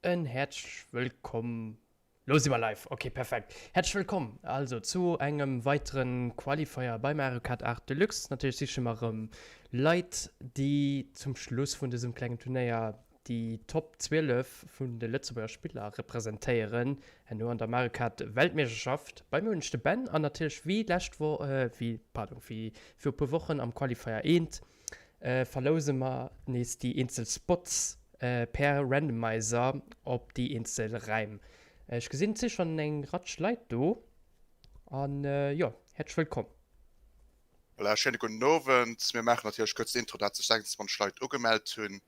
En häerzlech wëllkomm, lo si mer live, ok perfekt. Häerzlech wëllkomm also zu engem weiteren Qualifier bei Mario Kart 8 Deluxe. Natierlech siche mer erëm Leit déi zum Schluss vun dësem klengen Turnéier déi Top 12 vun de Lëtzebuerger Spiller representéieren herno an der Mario Kart Weltmeeschterschaft. Bei mir hunn ech de Ben an natierlech wéi lescht Wo wéi pardon wéi viru puer Wochen am Qualifier 1 verlouse mer nees déi eenzel Spots per Randomizer op déi eenzel Räim. Ech gesinn et si schonn eng Ratsch Leit do an jo, häerzlech wëllkomm. Voilà, schéine gudden Owend. Mir maachen natierlech kuerz den Intro, dat sech 26 Leit ugemellt hunn.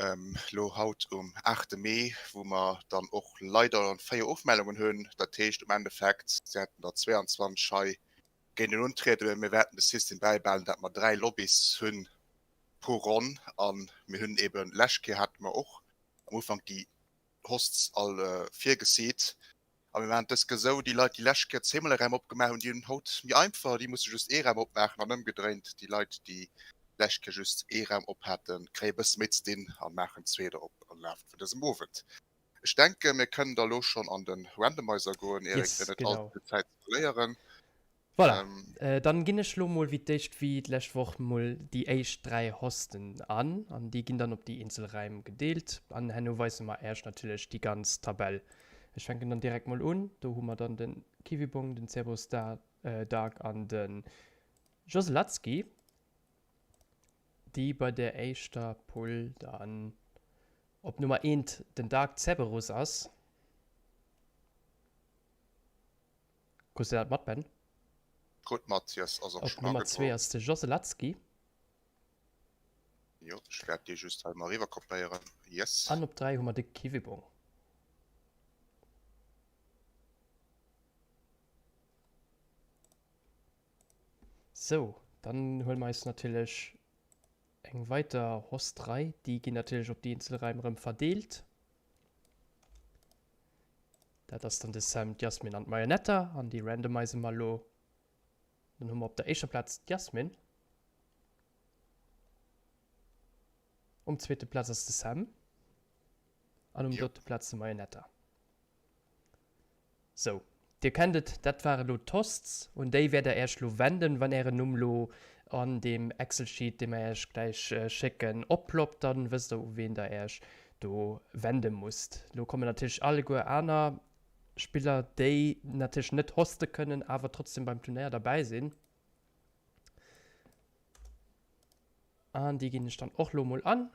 Elo haut um 8 Mee, wou mer dann och leider 4 Ofmeldungen hunn. Dat heescht um Endeffekt wäerten der 22 hei géinten untrieden. Mä mir wäerten de System bäibehalen, dat mer 3 Lobbys hunn pro Ronn. A mir hunn eeben, lescht Kéier hate mer och am Ufank déi Hosts all virgeseet. A mir maachen dës Kéier esou, déi Leit, déi lescht Kéier zehnmol e Raum opgemaach hunn, déi hunn haut méi einfach, déi musse just ee Raum opmaachen an ëmgedréint, déi Leit, déi lescht Kéier just ee Raum op haten, kréie e bësse méi ze dinn a maachen zwee der op am Laf vun dësem Owend. Ech denken, mir kënnen da lo schonn an de Randomizer goen, Eric, Yes, fir net all genau. ze vill Zäit ze verléieren. Voilà, dann ginn ech lo mol wéi d'éischt wéi d'lescht Woch mol déi éischt 3 Hosten an, an déi ginn dann op déi eenzel Räim gedeelt an herno weise mer äerch natierlech déi ganz Tabell. Ech fänken dann direkt mol un, do hu mer dann den Kiwibong, den Cerberus Dark an den Joselatzki, déi bei der éischter Pull dann op Nummer eent den Dark Cerberus ass. Krus de dat mat, Ben? Krut mat, yes, ass och Op schon Nummer 2 agedroen. ass de Joselatzki. Jo, ech wäert dee just hei mol eriwwer kopéieren, yes. An op 3 hu mer de Kiwibong. Sou, dann huele mer eis natierlech eng weiter Host-Rei. Déi ginn natierlech op déi eenzel Raim erëm verdeelt. Dat ass dann de Sam, d'Yasmin an d'Marionetta an déi randomise mer elo. Dann hu mer op der éischter Plaz d'Yasmin. Um zweete Plaz ass de Sam an um drëtte Plaz de Marionetta. Sou, dir kennt et, dat ware lo d'Hosts. Un déi wäert der Äech lo wenden, wann ären Numm lo an deem Excel-Sheet, dee mer Äech gläich schécken, opploppt. Dann wësst der, u ween der Äech do wende musst. Lo kommen natierlech alleguer aner Spiller, déi natierlech net hoste kënnen, awer trotzdem beim Turnéier derbäi sinn. An déi ginn ech dann och lo mol an.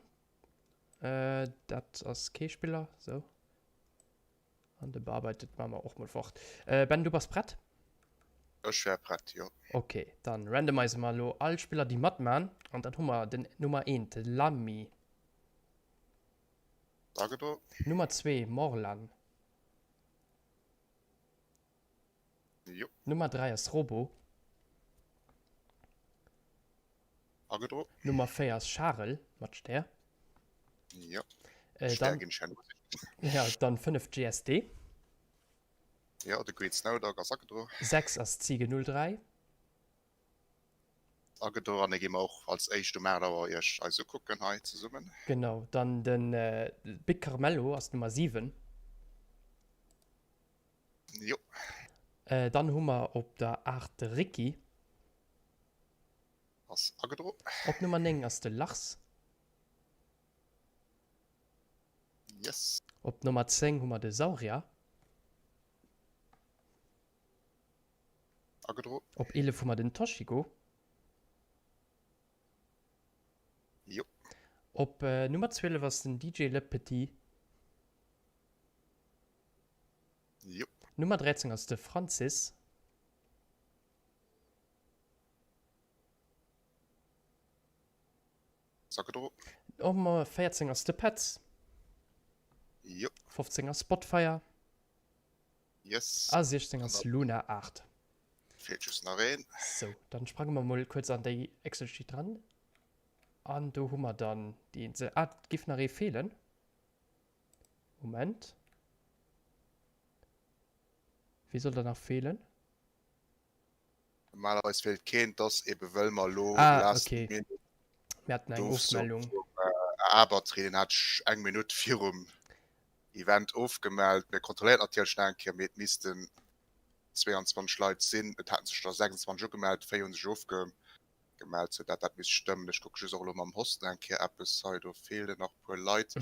Dat ass kee Spiller, sou. An de bearbeitet maache mer och mol fort. Ben, du bass prett? Ech wär prett, jo. Ok, dann randomise mer elo all Spiller déi matman. An dann hu mer den Nummer 1, de Lamy. Agedo. Nummer 2, Morlan. Jo. Nummer 3 ass Robo. Agedro. Nummer 4 ass Charel mat Stär. Jo. Äh, Stär dann, ginn ech herno. ja, dann 5 GSD. Jo, de Great Snowdog ass agedro. 6 ass Ziege 03. Agedro an da gi mer och als éischt um 8 Auer iech eis ukucken hei zesummen. Genau, dann den äh, Big Carmelo ass Nummer 7. Jo. Äh, dann hu mer op der 8 de Ricky. Ass agedro. Op Nummer 9 ass de Lars. Yes. Op Nummer 10 hu mer de Sauria. Agedro. Op 11 hu mer den Toshiko. Jo. Op Nummer 12 ass den DJ Le Petit. Jo. Nummer 13 ass de Francis. Sackedro. Nummer 14 ass de Petz. Jo. 15 ass Spotfire. Yes. A 16 ass Luna 8. Feelt just nach een. Sou, dann sprange mer mol kuerz an déi Excel-Sheet dran. An do hu mer dann déi eenzel. Ah, et giff nach ee feelen. Moment. Wie soll da nach feelen? Normalerweis feelt keen, et ass ebe wëll mer elo Ah, last okay. minute Mir haten eng d'Ofso Ofmeldung. vum Abertree, deen hat ech eng Minutt virum. Event ofgemellt. Mir kontrolléieren natierlech nach eng Kéier, mee et missten 22 Leit sinn. Et haten sech der 26 ugemellt, 4 hu sech ofgemellt, sou dat dat misst stëmmen. Ech kucke just och elo mam Host nach eng Kéier eppes hei, do feelen nach e puer Leit.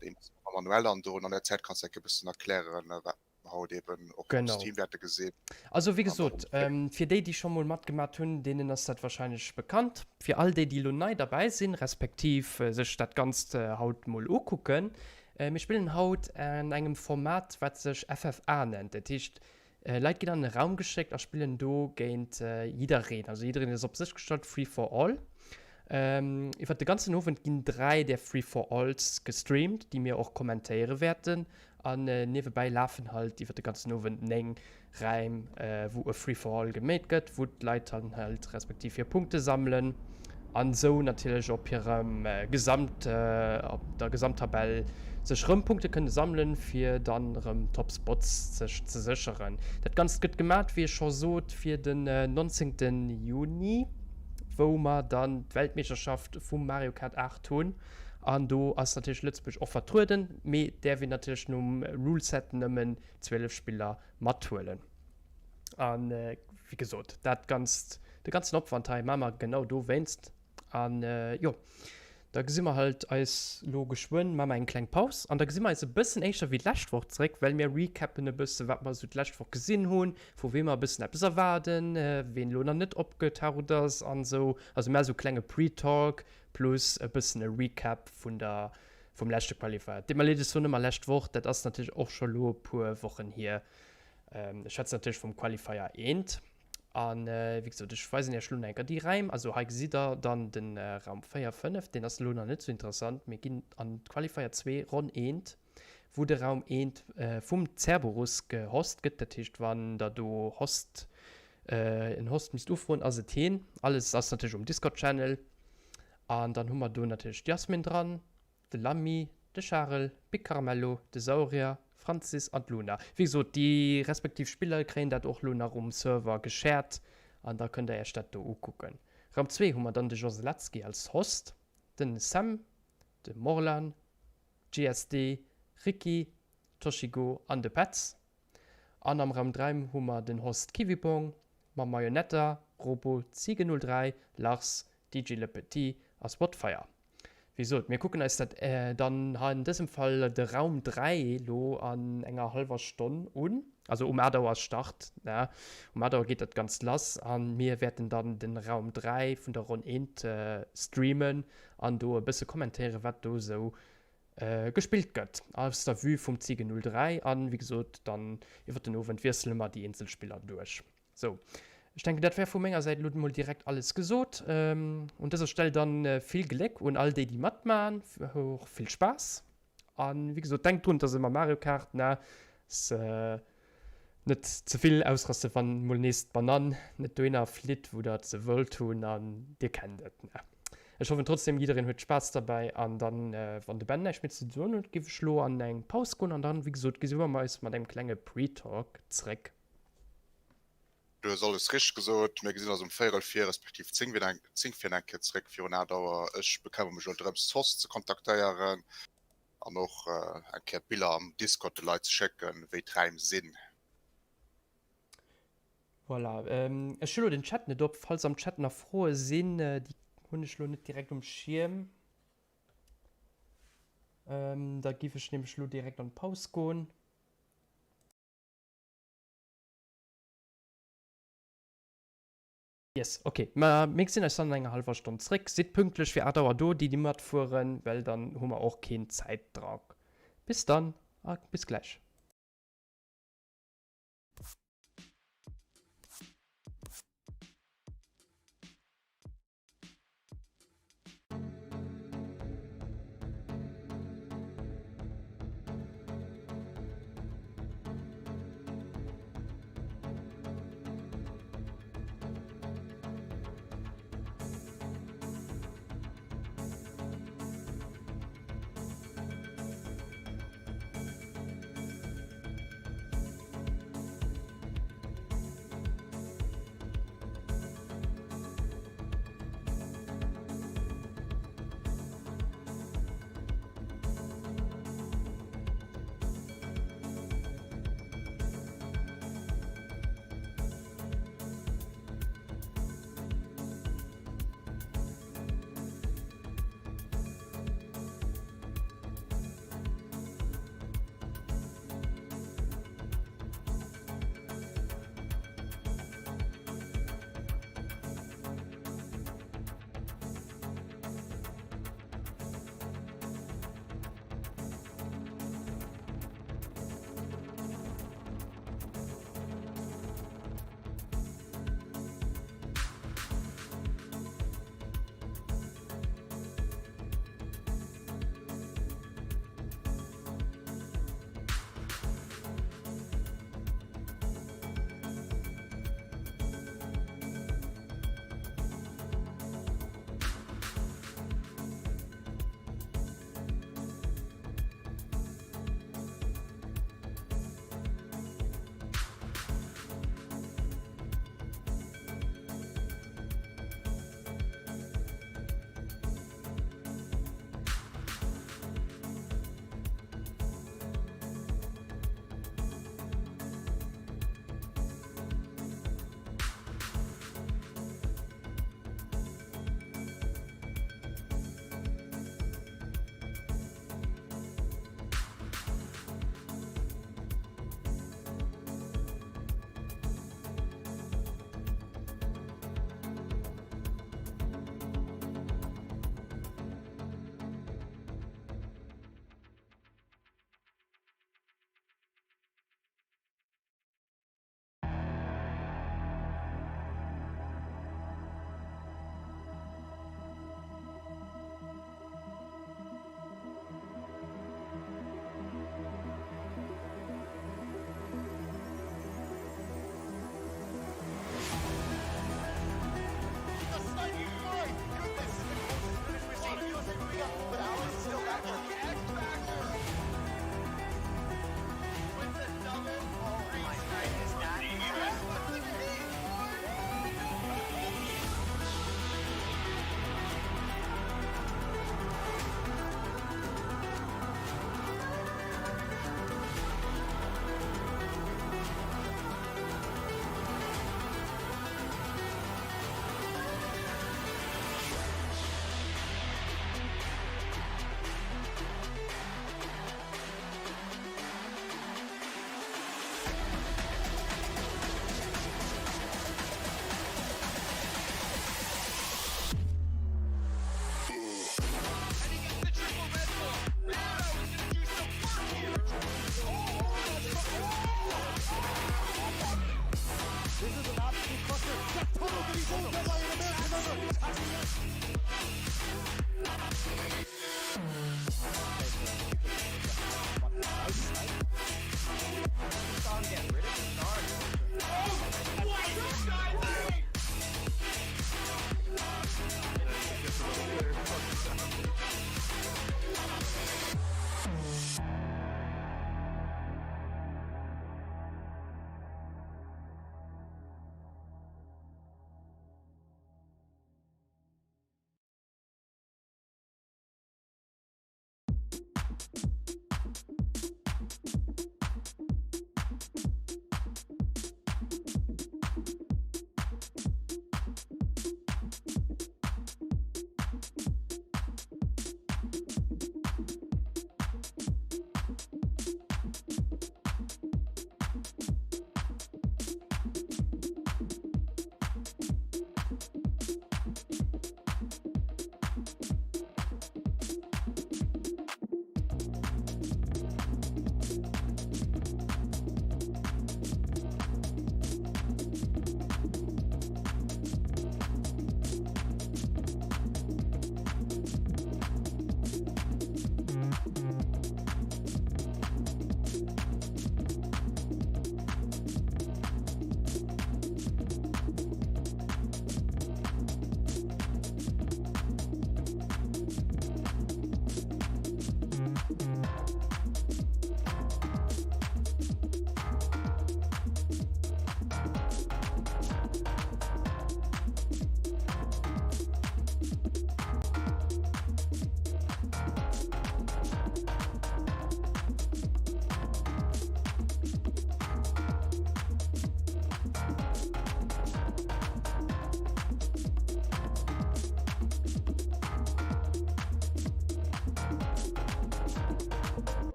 Déi musse mer manuell androen. An der Zäit kanns du eng Kéier e bëssen erklären, wat mer haut eben och am Stream wäerte gesinn. Also wéi gesot, fir déi, déi scho mol matgemat hunn, deenen ass dat warscheinlech bekannt. Fir all déi, déi elo nei derbäi sinn, respektiv sech dat Ganzt haut mol ukucken, Mir spillen haut an engem Format, wat sech FFA nennt. Dat heescht, Leit ginn an e Raum geschéckt a spillen do géint jiddereen. Also jiddereen ass op sech gestallt, Free for all. Iwwer de ganzen Owend ginn 3 där Free for Alls gestreamt, déi mir och kommentéiere wäerten. An niewebäi lafen halt iwwer de ganzen Owend 9 Räim, wou e Free for all gemeet gëtt, wou d'Leit dann halt respektiv hir Punkte sammelen an esou natierlech op hirem Gesamt, op der Gesamttabell sech rëm Punkte kënne sammelen, fir dann rëm Top Spots sech ze sécheren. Dat Ganzt gëtt gemat, wéi ech scho sot, fir den 19. Juni, wou mer dann d'Weltmeeschterschaft vum Mario Kart 8 hunn an do ass natierlech Lëtzebuerg och vertrueden, mee däerf een natierlech nom Ruleset nëmmen 12 Spiller mathuelen. An wéi gesot, dat Ganzt, de ganzen Opwand hei maache mer genau dowéinst. An jo, da gesi mer halt eis lo geschwënn, maache mer eng kleng Paus an da gesi mer eis e bëssen éischter wéi d'lescht Woch zeréck, well mir recappen e bësse wat mer esou d'lescht Woch gesinn hunn, vu weem mer e bëssen eppes erwaarden, ween elo nach net opgetaucht ass an esou. Also mer esou klenge Pre-Talk plus e bëssen e Recap vun der vum leschte Qualifier. Deet mer leed, ech soen ëmmer lescht Woch, dat ass natierlech och scho lo e puer Wochen hier. Ech schwätzen natierlech vum Qualifier 1. An wéi gesot, ech weisen iech lo nach eng Kéier déi Räim. Also hei gesitt der dann de Raum 4, 5, deen ass elo nach net sou interessant. Mir ginn an d'Qualifier 2, Ronn 1, wou de Raum 1 vum Cerberus gehost gëtt. Dat heescht, wann der do Host, en Host misst ufroen, ass et heen. Alles ass natierlech um Discord-Channel. An dann hu mer do natierlech d'Yasmin dran, de Lamy, de Charel, Big Caramello, de Saurier, Francis an d'Luna. Wéi gesot, déi respektiv Spiller kréien dat och lo nach um Server geshared an da kënnt der iech dat do ukucken. Raum 2 hu mer dann de Joselatzki als Host, den Sam, de Morlan, GSD, Ricky, Toshigo an de Petz. An am Raum 3 hu mer den Host Kiwipong mam Marionetta, Robo, Ziege 03, Lars, DJ Le Petit a Spotfire. Wéi gesot, mir kucken eis dat dann hei an dësem Fall de Raum 3 lo an enger hallwer Stonn un. Also um 8 Auer ass Start, ne? Um 8 Auer geet dat Ganzt lass a mir wäerten dann de Raum 3 vun der Ronn 1 streamen an do e bësse kommentéieren, wat do esou gespillt gëtt aus der Vue vum Ziege 03 an wéi gesot dann iwwer den Owend wiessele mer déi eenzel Spiller duerch. Sou, ech denken dat wär vu menger Säit elo mol direkt alles gesot. Un dëser Stell dann vill Gléck un all déi déi matman, och vill Spaass an wéi gesot denkt drun, et ass ëmmer Mario Kart, ne? Net zevill ausrasten wann mol nees d'Banann net dohinner flitt wou der se wollt hunn an dir kennt et ne. Ech hoffen trotzdem jiddereen huet Spaass derbäi an dann wann de Ben näischt méi ze soen huet giff ech lo an eng Paus goen an dann wéi gesot gesi mer eis mat engem klenge Pre-Talk zréck. Du hues alles richteg gesot. Mir gesinn eis um véierel vir respektiv 10 vir 10 vir eng Kéier zréck virun 8 Auer. Ech bekëmmere mech elo drëms d'Host ze kontaktéieren. An och eng Kéier d'Biller am Discord de Leit ze schécken, wéi d'Räim sinn. Voilà, ech hu lo den Chat net op. Falls am Chat nach Froe sinn, déi hunn ech lo net direkt um Schierm. Da giff ech nämlech lo direkt an d'Paus goen. Yes, ok. Ma mir gesinn eis dann an enger hallwer Stonn zréck. Sidd pünktlech fir 8 Auer do, déi déi matfueren, well dann hu mer och keen Zäitdrock. Bis dann a bis gläich.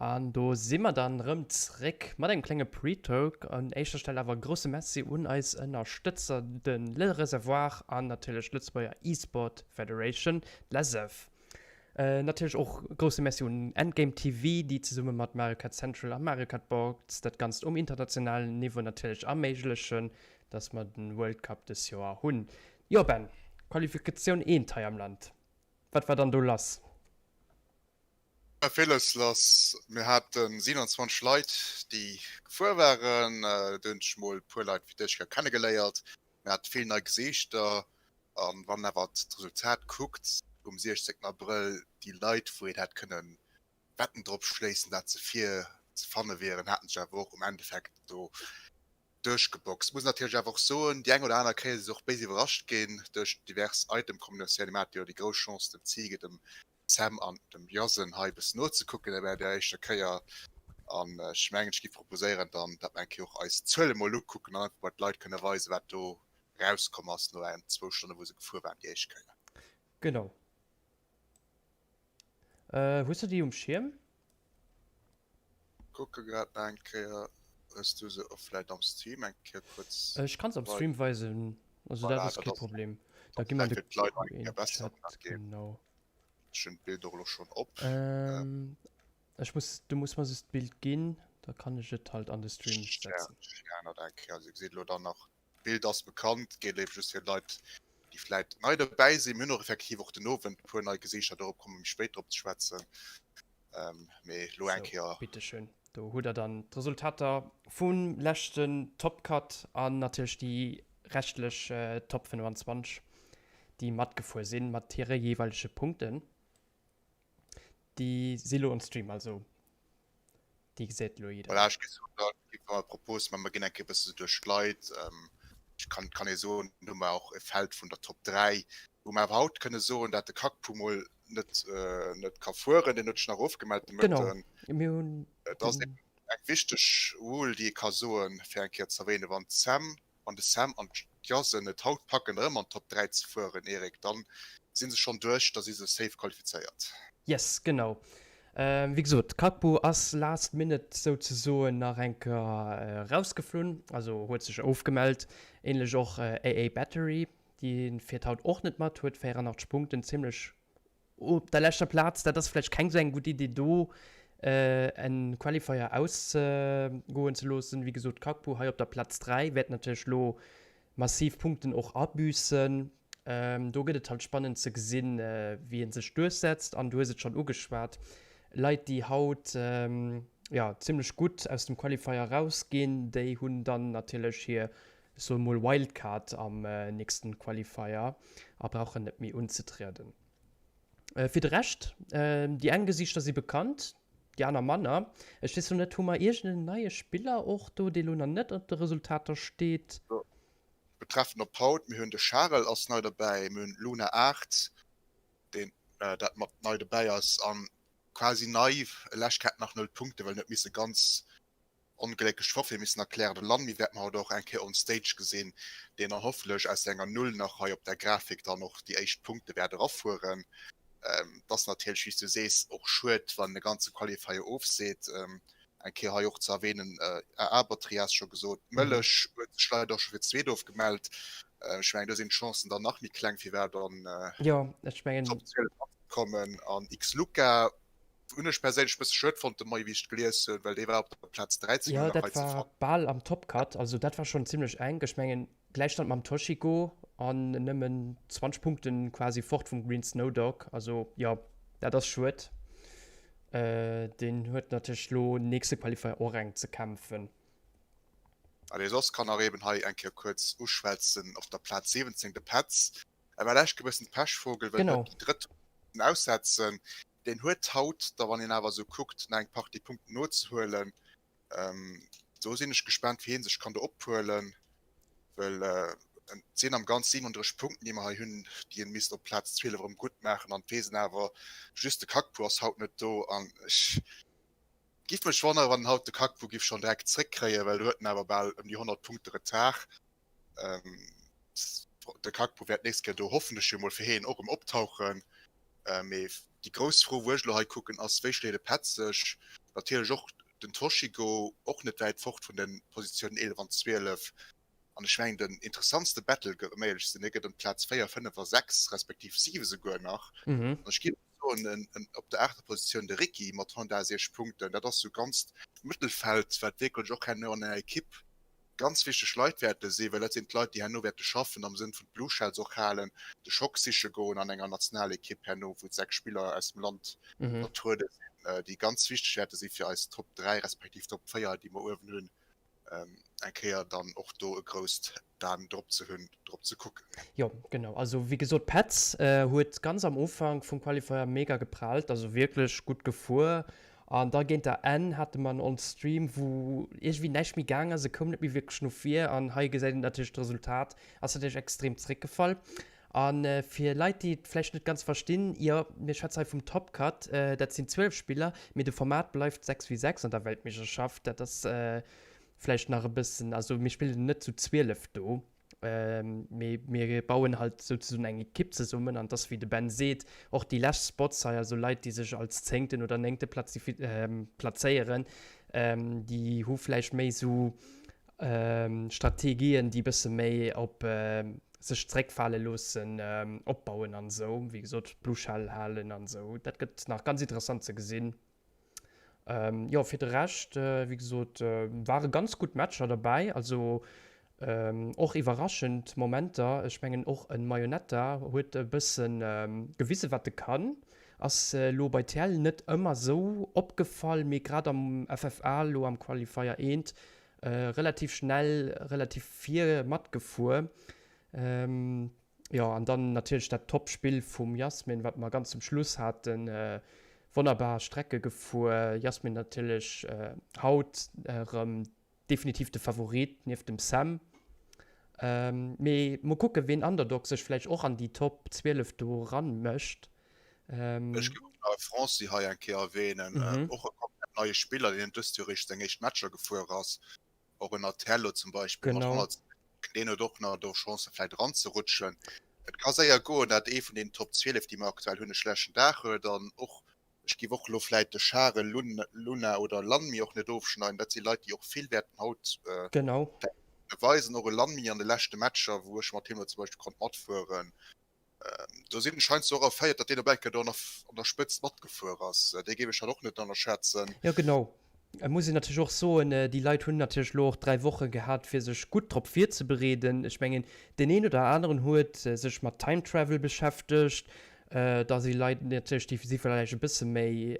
An do si mer dann erëm zréck mat engem klenge Pre-Talk. Un éischter Stell awer e grousse Merci un eis Ënnerstëtzer, de Le Réservoir an natierlech d'Lëtzebuerger eSport Federation, d'LESEF. Natierlech och e grousse Merci un Endgame TV, déi zesumme mat Mario Kart Central a Mario Kart Boards dat Ganzt um internationalen Niveau natierlech erméiglechen, dass mer de World Cup dës Joer hunn. Jo Ben, Qualifikatioun eent hei am Land, wat war dann do lass? War villes lass. Mir hate 27 Leit, déi gefuer waren. Do hunn ech mol e puer Leit fir d'éischt Kéier kennegeléiert. Mir hate vill nei Gesiichter. An wann een awer d'Resultat kuckt um 16 Abrëll, déi Leit, wou een hätt kënne Wetten drop schléissen, dat se vir ze fanne wieren, haten sech awer och um Endeffekt do duerchgeboxt. Muss natierlech awer och soen, déi eng oder aner Kéier si se och béis iwwerrascht ginn duerch divers Item-Kombinatiounen. Mir hate jo déi grouss Chance, dem Zige, dem Sam an dem Jasen hei e bëssen nozekucken bei der éischter Kéier. An ech mengen, ech géif proposéieren dann, dat mer eng Kéier och eis Zuele mol ukucken an einfach mol d'Leit kënne weisen, wat do rauskomm ass no engen zwou Stonne wou se gefuer waren déi éischt Kéier. Genau. Hues du déi um Schierm? Kucke grad nach eng Kéier. Hues du se och vläit am Stream eng Kéier kuerz? Ech kann se am Stream weisen, also dat ass kee Problem. Da gi mer de d'Leit eng Kéier besser Genau. Ech hunn d'Bild och elo schonn op. Ech muss, du muss mer just d'Bild ginn, da kann ech et halt an de Stream setzen. Ech sharen dat eng Kéier. Also dir gesitt elo dann nach D'Bild ass bekannt, geet eben just fir Leit, déi vläit nei dobäi sinn. Mir hunn och effektiv och den Owend e puer nei Gesiichter, dorop komme mir méi spéit drop ze schwätzen. Mee elo eng Kéier. Sou, bitteschön, do hutt der dann d'Resultater vum leschten Top Cut an natierlech déi reschtlech Top 25, déi matgefuer sinn, mat hire jeeweilege Punkten. Déi si lo am Stream, also déi gesäit elo jiddereen. Voilà, ech géif soen, da gi mer d'Propos, mä mer ginn eng Kéier e bësse sou duerch d'Leit. Ech kann, kann ee soen, do hu mer och e Feld vun der Top 3, wou mer awer haut kënne soen, dat de Kakpu mol net, net ka fueren, deen huet sech nach ofgemellt de Mëtten. Genau, mir hunn Et ass eng wichteg Rule, déi ee ka soen, fir eng Kéier ze erwähnen, wann d'Sam Wann de Sam an d'Jasen et haut packen erëm an d'Top 3 ze fueren, Eric, dann sinn se schonn duerch, da si se safe qualifizéiert. Yes, genau. Wéi gesot, Kakbu ass last minute souzesoen nach eng Kéier rausgeflunn, also huet sech ofgemellt. Ähnlech och AA Battery, déi fiert haut och net mat, huet 84 Punkten, zimlech Op der leschter Plaz, dat ass vläicht keng sou eng gutt Idee do en Qualifier ausgoen ze loossen. Wéi gesot, Kakpu hei op der Plaz 3 wäert natierlech lo massiv Punkten och abüssen. Do gëtt et halt spannend ze gesinn, wéi en sech duerchsetzt. An du hues et schonn ugeschwat, Leit déi haut jo zimmlech gutt aus dem Qualifier rausginn, déi hunn dann natierlech hir, ech soe mol Wildcard am nächsten Qualifier a brauchen net méi unzetrieden. Fir de Rescht, déi eng Gesiichter si bekannt, déi aner manner. Ech weess lo net, hu mer iergend en neie Spiller och do, dee lo nach net op de Resultater steet? Betreffend op haut, mir hunn de Charel ass nei dobäi, mir hunn d'Luna 8, deen dat mat nei dobäi ass an quasi nei, lech hat nach 0 Punkte, well en huet misse ganz onglécklech Forfait missen erklären. De Lanmi wäerte mer haut och eng Kéier on stage gesinn, deen dann hoffentlech aus senger Null nach hei op der Grafik dann och déi éischt Punkte wäert erafueren. Et ass natierlech, wéi s du sees, och schued, wann e ganze Qualifier ofseet. Eng Kéier hei och ze erwähnen, Abertrias scho gesot, Mëllech huet sech leider och scho fir d'zweet ofgemellt. Ech mengen, do sinn d'Chancen dann nach méi kleng, fir iwwerhaapt an d'Top 12 eranzekommen. An X-Luca hunn ech perséinlech e bësse schued fonnt de Moie wéi ech et gelies hunn, well dee war op der Plaz 13 Jo, dat war bal am Top Cut, also dat war schonn zimmlech enk. Ech mengen, Gläichstand mam Toshiko an nëmmen 20 Punkten quasi fort vum Green Snowdog. Also jo, dat ass schued. Deen huet natierlech lo nächste Qualifier och enk ze kämpfen. Allez, soss kann nach eben hei eng Kéier kuerz uschwätzen op der Plaz 17 de Petz. E war lescht e bëssen de Pechvogel, well en huet déi drëtt missen aussetzen. Deen huet haut da, wann een awer esou kuckt, nach eng Partie Punkten nozehuelen. Do sinn ech gespaant, wéi hie sech kann do ophuelen, well et sinn am Ganze 37 Punkten, déi mer hei hunn, déi en misst op Plaz 12 erëm gutt maachen. An d'Weess en awer just, de Kakpu ass haut net do an ech giff mech wonnere, wann en haut de Kakpu giff schonn direkt zréckkréien, well do huet en awer bal ëm déi 100 Punkte Retard. De Kakpu wäert d'nächst Kéier do hoffentlech jo mol fir hien och erëm optauchen. Mee déi grouss Fro, wou ech elo hei kucken, ass, wéi schléit e Petz sech? Natierlech och den Toshigo, och net wäit fort vun de Positiounen 11 an 12. An ech mengen, den interessantste Battle gëtt, ëm éierlech ze sinn, dee gëtt ëm d'Plaz 4, 5 a 6, respektiv 7 esouguer nach. An ech géif soen, op der aachter Positioun de Ricky mat 168 Punkten. Dat ass esou ganzt Mëttelfeld, wat wierklech och herno an enger Ekipp ganz wichteg Leit wäerte sinn, well dat sinn d'Leit, déi herno wäerte schaffen am Sënn vun d'Blue Shells och halen, de Schock siche goen an enger Nationalekipp herno, wou 6 Spiller aus dem Land vertruede sinn, déi ganz wichteg wäerte si fir eis Top 3 respektiv Top 4, déi mer uewen hunn, eng Kéier dann och do e grousst Daan drop ze hunn, drop ze kucken. Jo, genau. Also wéi gesot, Petz huet ganz am Ufank vum Qualifier mega geprellt, also wierklech gutt gefuer. An da géint der Enn hate mer en On-Stream, wou iergendwéi näischt méi gaang ass, e koum net méi wierklech no vir. An hei gesäit een natierlech d'Resultat ass natierlech extrem zeréckgefall. A fir Leit, déi et vläicht net ganz verstinn, jo, mir schwätze hei vum Top Cut, dat sinn 12 Spiller, mee de Format bleift 6 v 6 an der Weltmeeschterschaft. Dat ass vläicht nach e bëssen, also mir spillen net zu 12 do. Mee mir bauen halt souzesoen eng Ekipp zesummen an dass, wéi de Ben seet, och déi lescht Spots hei, also Leit, déi sech als zéngten oder néngte plazéieren, déi hu vläicht méi esou Strategien, déi e bësse méi op sech zeréckfale loossen opbauen an esou. Wéi gesot, d'Blue Shell halen an esou. Dat gëtt nach ganz interessant ze gesinn. Jo, fir de Rescht, wéi gesot, ware ganz gutt Matcher derbäi, also och iwwerraschend Momenter. Ech mengen och e Mayonetta huet e bësse gewise wat e kann. Ass elo bei TL net ëmmer esou opgefall, mee grad am FFA elo am Qualifier 1 relativ schnell relativ vir matgefuer. Jo, an dann natierlech dat Top-Spill vum Jasmin, wat mer ganz zum Schluss haten. Wonnerbar Strecke gefuer. Jasmin natierlech haut erëm definitiv de Favorit nieft dem Sam. Mee mol kucken, ween Underdog sech vläicht och an déi Top 12 do eran mécht. Ech géif och nach e Franci hei eng Kéier erwähnen, och e komplett neie Spiller, deen dëst Joer eréischt seng éischt Matcher gefuer ass. Och en Atello zum Beispill mat 100, deen huet och nach do Chancen vläit eranzerutschen. Et ka séier goen, dat ee vun deenen Top 12, déi mer aktuell hunn, e schlechten Dag huet. An och, ech géif och elo vläit de Charel, Luna oder Lanmi och net ofschneiden. Dat si Leit, déi och vill wäerten haut beweisen. Och e Lanmi an de leschte Matcher, wou ech mat him elo zum Beispill konnt matfueren, Do sinn ech heiansdo och erféiert, datt deen op eng Kéier do an der Spëtzt matgefuer ass. Dee géif ech halt och net ënnerschätzen. Jo genau. Et muss een natierlech och soen, déi Leit hunn natierlech elo och 3 Woche gehat, fir sech gutt drop virzebereeden. Ech mengen, deen een oder aneren huet sech mat Time Travel beschäftegt. Da si Leit natierlech, déi si vläicht e bësse méi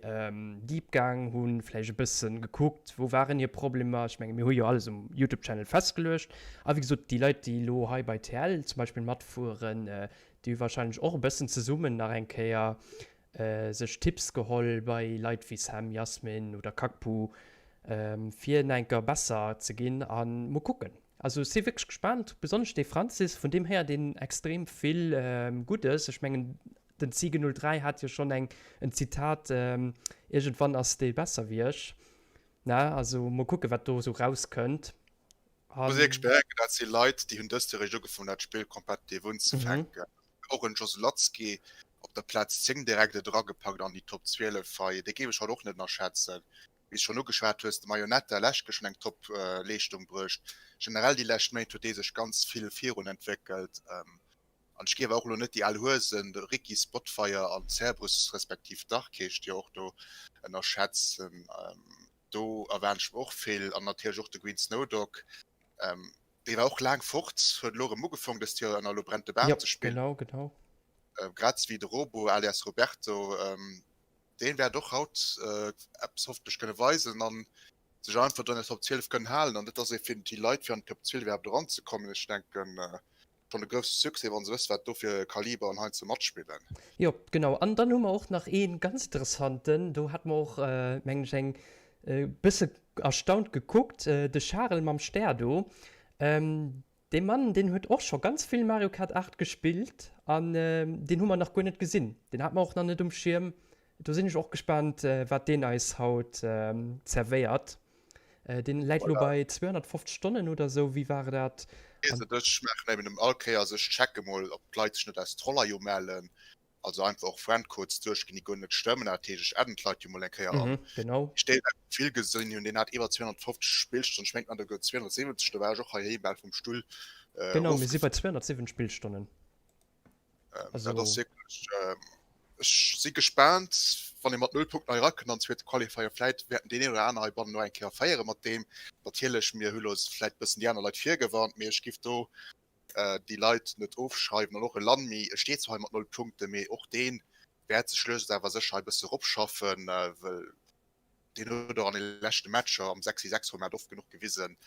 deep gaang, hu vläicht e bësse gekuckt, wou waren hir Problemer. Ech menge mir hu jo alles um Youtube Channel festgeluecht. A wéi gesot, déi Leit, déi elo hei bei TL zum Beispill matfueren, déi hu warscheinlech och e bëssen zesummen nach eng Kéier sech Tipps geholl bei Leit wéi Sam, Yasmin oder Kakpu, fir nach eng Kéier besser ze ginn. A mol kucken. Also ech si wierklech gespaant, besonnesch dee Francis, vun deem héiert een extrem vill Guddes. Ech mengen den Ziege 03 hat jo schonn eng en Zitat, iergendwann ass dee besser wéi ech. Ne, also mol kucke wat do esou rauskënnt. Muss wierklech bedenken, dat si Leit, déi hunn dëst Joer eréischt ugefaangen dat Spill kompetitiv unzefänken. Och en Joslatzki op der Plaz 10 direkt et eragepackt an déi Top 12 hei, dee géif ech haut och net ënnerschätzen. Wéi s schonn ugeschwat hues, de Mayonetta lescht Kéier schonn eng top Leeschtung bruecht. Generell déi lescht Méint huet dee sech ganz vill virun entwéckelt. An ech géif och elo net déi al Huesen, de Ricky Spotfire an Cerberus respektiv Dark heescht jo och do, ënnerschätzen. Do erwaarden ech mer och vill. An natierlech och de Green Snowdog, dee war och laang fort, huet elo erëm ugefong dëst Joer ënner Elo brennt de Bam ze spillen. Genau, genau. Grad esou wéi de Robo alias Roberto. Deen wäert och haut eppes hoffentlech kënne weisen an sech einfach an der Top 12 kënnen halen. An dat ass ee fir déi Leit fir an d'Top 12 iwwerhaapt eranzekommen, ech denken schonn e grousse Succès, wa se wësse wat do fir Kaliberen heiansdo matspillen. Jo, genau. An dann hu mer och nach ee ganz interessanten, do hate mer och, mengen ech, eng bësse erstaunt gekuckt, de Charel mam Stär do. Dee Mann, deen huet och scho ganz vill Mario Kart 8 gespillt an deen hu mer nach guer net gesinn. Deen hate mer och nach net um Schierm. Do sinn ech och gespaant, wat deen eis haut zerwéiert. Deen läit elo bei 250 Stonnen oder sou, wéi war dat? Weess net, ech maachen eben all Kéiers, ech checke mol, ob d'Leit sech net aus Troller jo mellen. Also einfach och Friendcodes duerchginn, déi guer net stëmmen. Dat heescht, ech adden d'Leit jo mol eng Kéier an. Genau. Ech déi dat Profil gesinn hunn, deen hat iwwer 250 Spillstonnen, ech mengen, et war 270, do war ech och heiheem bal vum Stull Genau, mir si bei 207 Spillstonnen. Also. Dat ass wierklech, ech si gespaant, wann ee mat null Punkten hei erakënnt an zweete Qualifier. Vläit wäerten deen een oder aner heibannen och eng Kéier féiere mat deem. Natierlech, mir hu lo vläit e bëssen déi aner Leit virgewarnt, mee ech giff do déi Leit net ofschreiwen an och e Lanmi, e steet zwar hei mat 0 Punkten, mee och dee wäert sech lues awer sécher hei e bësse eropschaffen, well deen huet och an de leschte Matcher am 6 v 6 Format oft genuch gewisen,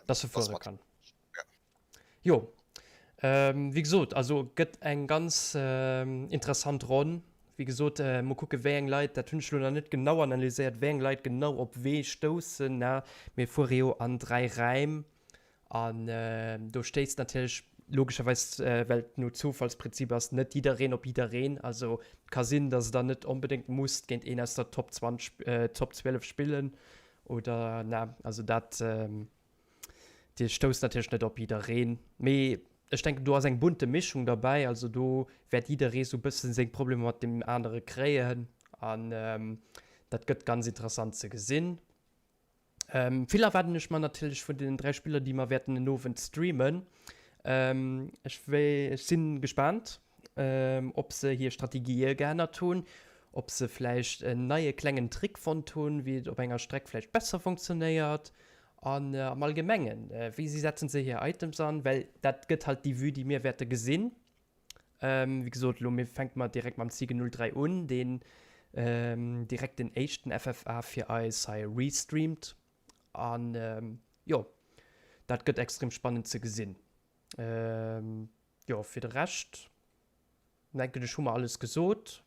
dass e fuere kann. Jo, wéi gesot, also gëtt eng ganz interessant Ronn. Wéi gesot, mol kucke wéi eng Leit, dat hunn ech elo nach net genau analyséiert, wéi eng Leit genau op wee stoussen. Mir fuere jo an 3 Räim An do stéisst natierlech logescherweis, well et no Zufallsprinzip ass, net jiddereen op jiddereen. Also et ka sinn, datt der net onbedéngt musst géint een aus der Top 20, Top 12 spillen oder na, also dat, Dir stousst natierlech net op jiddereen. Mee ech denken, do ass eng bunte Mischung derbäi. Also do wäert jidderee sou bëssen seng Problemer mat deem anere kréien an dat gëtt ganz interessant ze gesinn. Vill erwaarden ech mer natierlech vun deenen 3 Spiller, déi mer wäerten den Owend streamen. Ech ech si gespaant, ob se hir Strategië geännert hunn, ob se vläicht en neie klengen Trick fonnt hunn, wéi et op enger Streck vläicht besser funktionéiert. An am Allgemengen, wéi si setzen se hir Items an, well dat gëtt halt déi Vue, déi mir wäerte gesinn. Wéi gesot, elo mir fänke mer direkt mam Ziege 03 un, deen direkt den éischten FFA fir eis hei restreamt. An jo, dat gëtt extrem spannend ze gesinn. Jo, fir de Rescht denken ech hu mer alles gesot.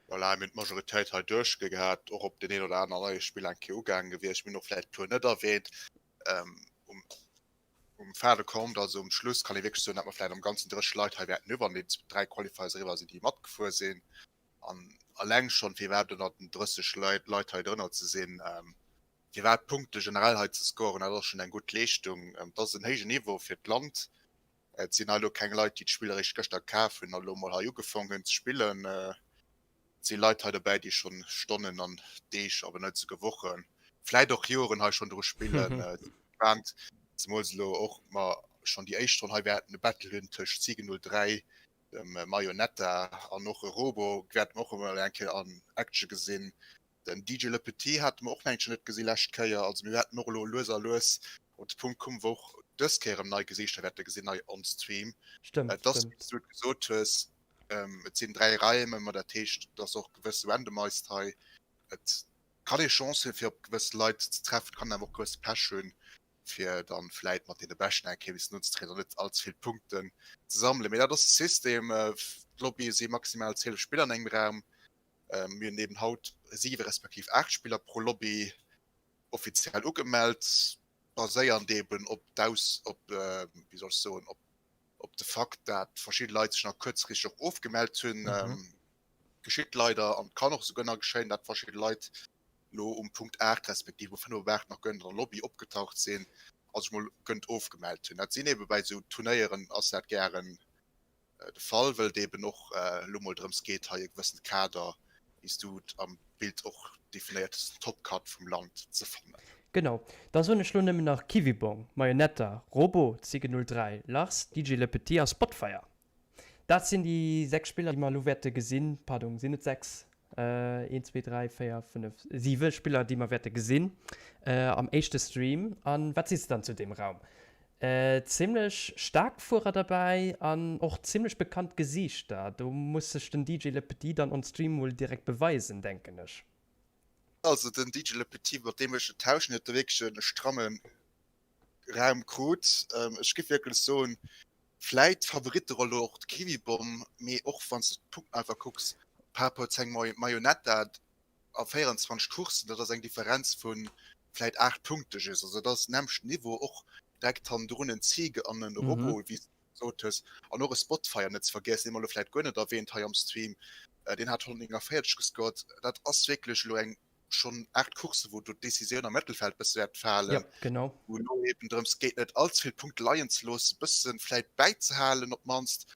Voilà, mir hunn d'Majoritéit hei duerchgehat, och op deen een oder aner neie Spiller eng Kéier ugaange gewiescht. Mir hunn och vläicht e puer net erwähnt. Um Um fin de compte, also um Schluss, kann ee wierklech soen, datt mer vläicht am Ganzen 30 Leit hei wäerten hunn, wann déi 3 Qualifiers eriwwer sinn, déi matgefuer sinn. An alleng schonn, fir iwwerhaapt ënnert den 30 Leit Leit hei drënner ze sinn, fir iwwerhaapt Punkte generell hei ze scoren, dat ass schonn eng gutt Leeschtung. Et ass en héijen Niveau fir d'Land. Et sinn hei elo keng Leit, déi d'Spill eréischt gëschter kaf hunn a elo mol hei ugefong hunn ze spillen. Et si Leit hei dobäi, déi schonn Stonnen an Deeg, awer net esouguer Wochen, vläit och Joren hei schonn dru spillen. Gespaant, zemools elo och mer schonn déi éischt Ronn hei wäerten e Battle hunn tëscht Siegen 03, dem Marionetta an och e Robo wäerte mer och emol eng Kéier an Action gesinn. Den DJ Le Petit hate mer och mengen ech net gesi lescht Kéier. Also mir wäerten och elo lues a lues op de Punkt kommen, wou och dës Kéier erëm nei Gesiichter wäerte gesinn hei on Stream. Stëmmt, Et ass, wéi s du et gesot hues, Et sinn 3 Raime, ma dat heescht, et ass och gewësse randomized hei. Et kann ee Chance hunn, fir op gewësse Leit ze treffen, kann awer och gewësse Pech hunn, fir dann vläit mat deene Beschten eng Kéier missen unzetrieden an net all ze vill Punkten ze sammelen. Mee dat ass de System. D'Lobbye si maximal 12 Spiller an engem Raum. Mir hunn eben haut 7 respektiv 8 Spiller pro Lobby offiziell ugemellt, baséiernd eben op d'Aus-, op, wéi soll ech soen, op op de Fakt, dat verschidde Leit sech nach kuerzfristeg och ofgemellt hunn. Mhm. Geschitt leider an kann och souguer nach geschéien, dat verschidde Leit lo um Punkt 8 respektiv um 5 op 8 nach gënnt an der Lobby opgetaucht sinn a sech mol gënnt ofgemellt hunn. Dat sinn ebe bei esou Turnéieren ass dat gären de Fall, wëll et eben och elo mol drëms geet, hei e gewëssene Kader. Wéi s du et am Bild och definéiert hues, den Top Cut vum Land ze fannen. Genau, da soen ech lo nëmmen nach Kiwibong, Mayonetta, Robo, Ziege 03, Lars, DJ Le Petit a Spotfire. Dat sinn déi 6 Spiller, déi mer elo wäerte gesinn, pardon, sinn et 6? Een, zwee, dräi, véier, fënnef, siwe Spiller, déi mer wäerte gesinn am éischte Stream. A wat sees de dann zu deem Raum? Zimmlech staark Fuerer derbäi an och zimmlech bekannt Gesiichter. Do muss sech den DJ Le Petit dann on Stream mol direkt beweisen, denken ech. Also den DJ Le Petit, mat deem ech et tauschen, huet do wierklech e stramme Raum krut. Ech giff wierklech soen, vläit Favoritteroll do och d'Kiwibomb, mee och wann s de d'Punkten einfach kucks par rapport zu engem Mayonetta, a 24 Courssen, dat ass eng Differenz vu vläit 8 Punkte just. Also dat ass den nämmlechten Niveau, och direkt hannendrun en Ziege an en Robo, wéi s de gesot hues, an och e Spotfire net ze vergiessen, dee mer elo vläit guer net erwähnt hei am Stream, deen hat 149 gescored. Dat ass wierklech elo eng schonn 8 Courssen, wou do d'Decisioun am Mëttelfeld bësse wäert falen, wou elo eben drëms geet, net all ze vill Punkte leien ze loossen, bësse vläit bäizehalen op d'mannst.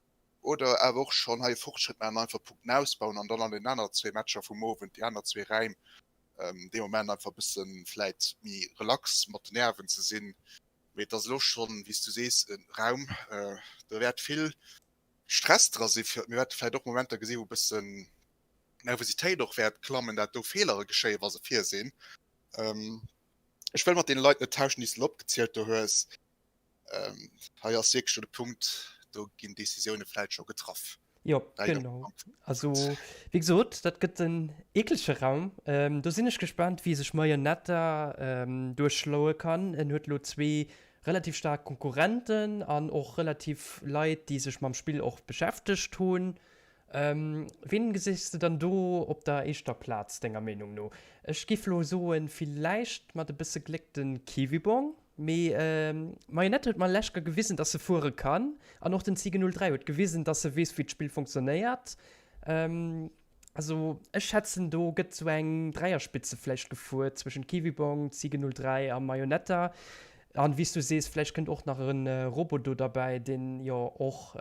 Oder awer och schonn hei e Fortschrëtt maachen an einfach Punkten ausbauen an dann an den aner zwee Matcher vum Owend, déi aner zwee Räim, dee Moment einfach e bësse vläit méi relax mat den Nerven ze sinn. Mee et ass elo schonn, wéi s du sees, e Raum, do wäert vill Stress dra sinn. Mir wäerte vläit och Momenter gesinn, wou e bëssen Nervositéit och wäert klammen, dat do Feelere geschéien, wa se vir sinn. Ech wëll mat deene Leit net tauschen, déi s de elo opgezielt do hues. Ähm, hei ass wierklech scho de Punkt, do ginn Decisioune vläit scho getraff. Jo, genau. Also, wéi gesot, dat gëtt en eeklege Raum. Ähm, do sinn ech gespaant, wéi sech Mayonetta ähm, duerchschloe kann. En huet elo zwee relativ staark Konkurrenten an och relativ Leit, déi sech mam Spill och beschäftegt hunn. Ween geséis de dann do op der éischter Plaz denger Meenung no? Ech giff lo soen villäicht mat e bësse Gléck den Kiwibong, mee Mayonette huet mer lescht gewisen dass se fuere kann an och den Ziege 03 huet gewisen dass se weess wéi d'Spill funktionéiert. Also ech schätzen do gëtt sou eng Dräierspitze vläicht gefuer zwëschent Kiwibong, Ziege 03 a Mayonetta. An wéi s du sees, vläicht kënnt och nach e Robot do derbäi, deen jo och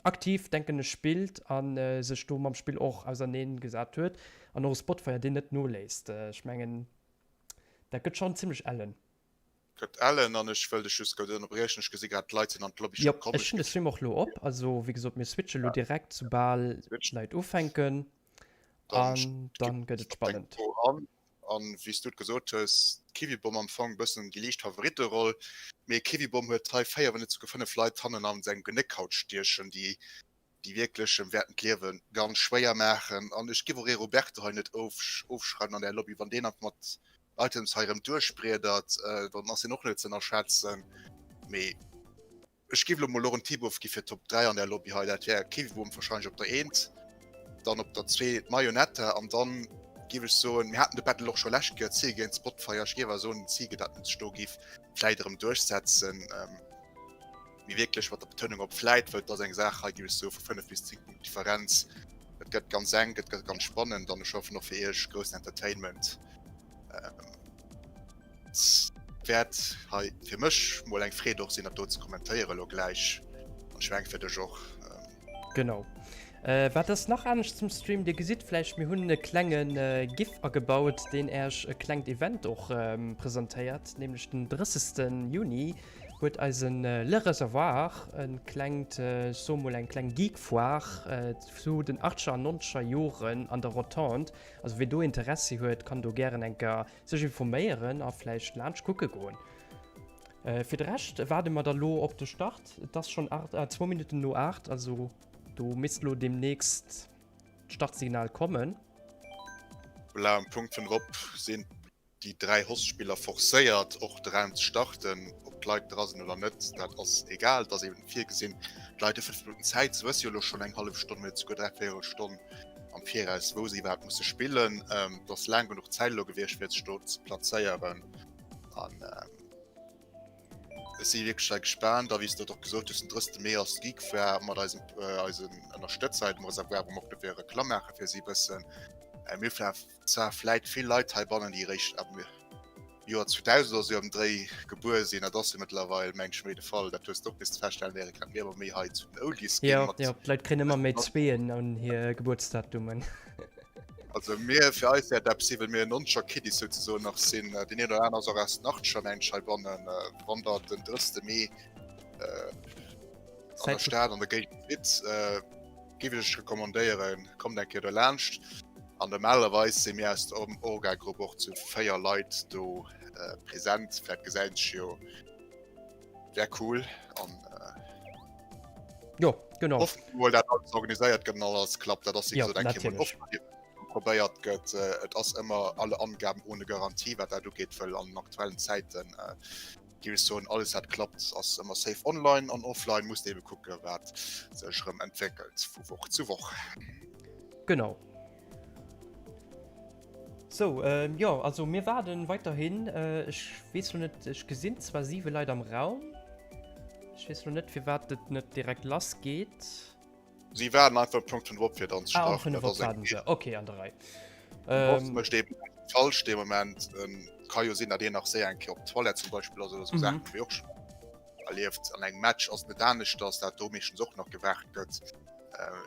aktiv, denken ech, spillt a sech do mam Spill och auserneen gesat huet. An och e Spotfire, deen net noléisst. Ech mengen, dat gëtt schonn zimmlech ellen. Gëtt ellen. An ech wëll dech just kuerz ënnerbriechen, ech gesi grad, d'Leit sinn an d'Lobby scho komm. Jo, ech hunn de Stream och elo op. Also, wéi gesot, mir switche lo direkt, soubal d'Leit ufänken. An dann gëtt et spannend. An wéi s du et gesot hues, d'Kiwibomb am Fong bëssen déi liicht Favoritteroll, mee Kiwibomb huet hei 4, wann net souguer 5 Leit hannen an sengem Genéck haut stiechen, déi déi wierklech em wäerten d'Liewe ganz schwéier maachen. An ech giff och ee Roberto hei net ofschreiwen an där Lobby, wann deen einfach mat Items hei erëm duerchbriedert, dann ass hien och net ze ënnerschätzen. Mee Ech giff lo mol och en Tipp ofgi fir Top 3 an der Lobby hei, dat wär Kiwibom wahrscheinlech op der Eent, dann op der Zwee d'Mayonetta an dann giff ech soen, mir haten de Battle och scho lescht Kéier, Ziege géint Spotfire, ech giff awer soen den Ziege dat en sech do giff vläit erëm duerchsetzen, mee wierklech mat der Betounung op vläit, wëll et ass eng Saach hei giff ech soe vu 5 bis 10 Punkten Differenz. Et gëtt ganz enk, et gëtt ganz spannend an ech hoffen och fir iech groussen Entertainment. Wäert hei fir mech mol eng Freed och sinn dat do ze kommentéieren elo gläich an ech mengen fir dech och. Genau. Wat ass nach anescht zum Stream? Dir gesitt vläicht mir hunn e klenge GIF agebaut deen Äerch e klengt Event och presentéiert, nämlech den 30. Juni huet eisen Le Reservoir e klengt, ech soe mol eng kleng Geek-Foire zu den achtzeger an nonzeger Joren an der Rotonde. Also wee do Interessi huet, kann do gären enker sech informéieren a vläicht laanscht kucke goen. Fir de Rescht waarde mer da lo op de Start. Et ass schonn 8, äh, zwou Minutten no 8, also do misst lo deemnächst d'Startsignal kommen. Voilà, um Punkt 5 op sinn déi 3 Host-Spiller forcéiert och de Raum ze starten. Ob d'Leit dra sinn oder net, dat ass egal, et ass eben virgesinn. D'Leit hu 5 Minutten Zäit, se wësse jo elo schonn eng hallef Stonn, wann net souguer dräivéierel Stonn am Viraus, wou se iwwerhaapt musse spillen. Et ass laang genuch Zäit elo gewiescht, fir sech do ze plazéieren. An ech si wierklech hei gespaant. A wéi s de et och gesot hues, den 30. Mee ass d'Geek Fair mat eisem, eisen Ënnerstëtzer hei, dem Reservoir, wou mer och dofir Reklamm maache fir si e bëssen. Mir hu zwar vläit vill Leit heibannen, déi eréischt am Joer 2000 oder sou am Dréi gebuer sinn, dat ass jo mëttlerweil, meng ech, méi de Fall, dat hues de och misste feststellen, Eric, dat mir ëmmer méi hei zu den Oldies ginn. Jo, jo, d'Leit kréien ëmmer méi Zweeën an hir Gebuertsdatumen. Also mir fir eis wäert eppes sinn, well mir noncher Kiddies souzesoen nach sinn. Deen een oder aner ass och aus den Achtscher mengen ech heibannen. Wann der den 30. Mee an der Stad an der Géigend sidd, géif ech iech recommandéieren, kommt eng Kéier do laanscht. An normalerweis si mir aus der Orga-Grupp och zu 4 Leit do present. Vläicht gesäit sech jo. Wär cool an Jo, genau. Hoffen mol dat alles organiséiert gëtt an alles klappt. Dat ass wéi gesot eng Kéier mol oft probéiert gëtt. Et ass ëmmer alle Angaben ohne Garantie wat dat ugeet, wëll an den aktuellen Zäiten géif ech soen, alles wat klappt ass ëmmer safe online an offline muss de ebe kucke wat sech erëm entwéckelt vu Woch zu Woch. Genau. Sou, jo, also mir waarden weiterhin. Ech weess lo net, ech gesinn zwar 7 Leit am Raum. Ech weess lo net, firwat et net direkt lass geet. Si waarden einfach um Punkt 5 op fir dann ze Ah, um starten. 5 op waarden se. Okay, an der Rei. Ähm, mécht eben falsch dee Moment. Ka jo sinn, datt een nach séier eng Kéier op d'Toilette zum Beispill ass oder sou Saachen, wéi och schon erlieft. An engem Match ass et net aneschters, dat do meeschtens och nach gewaart gëtt.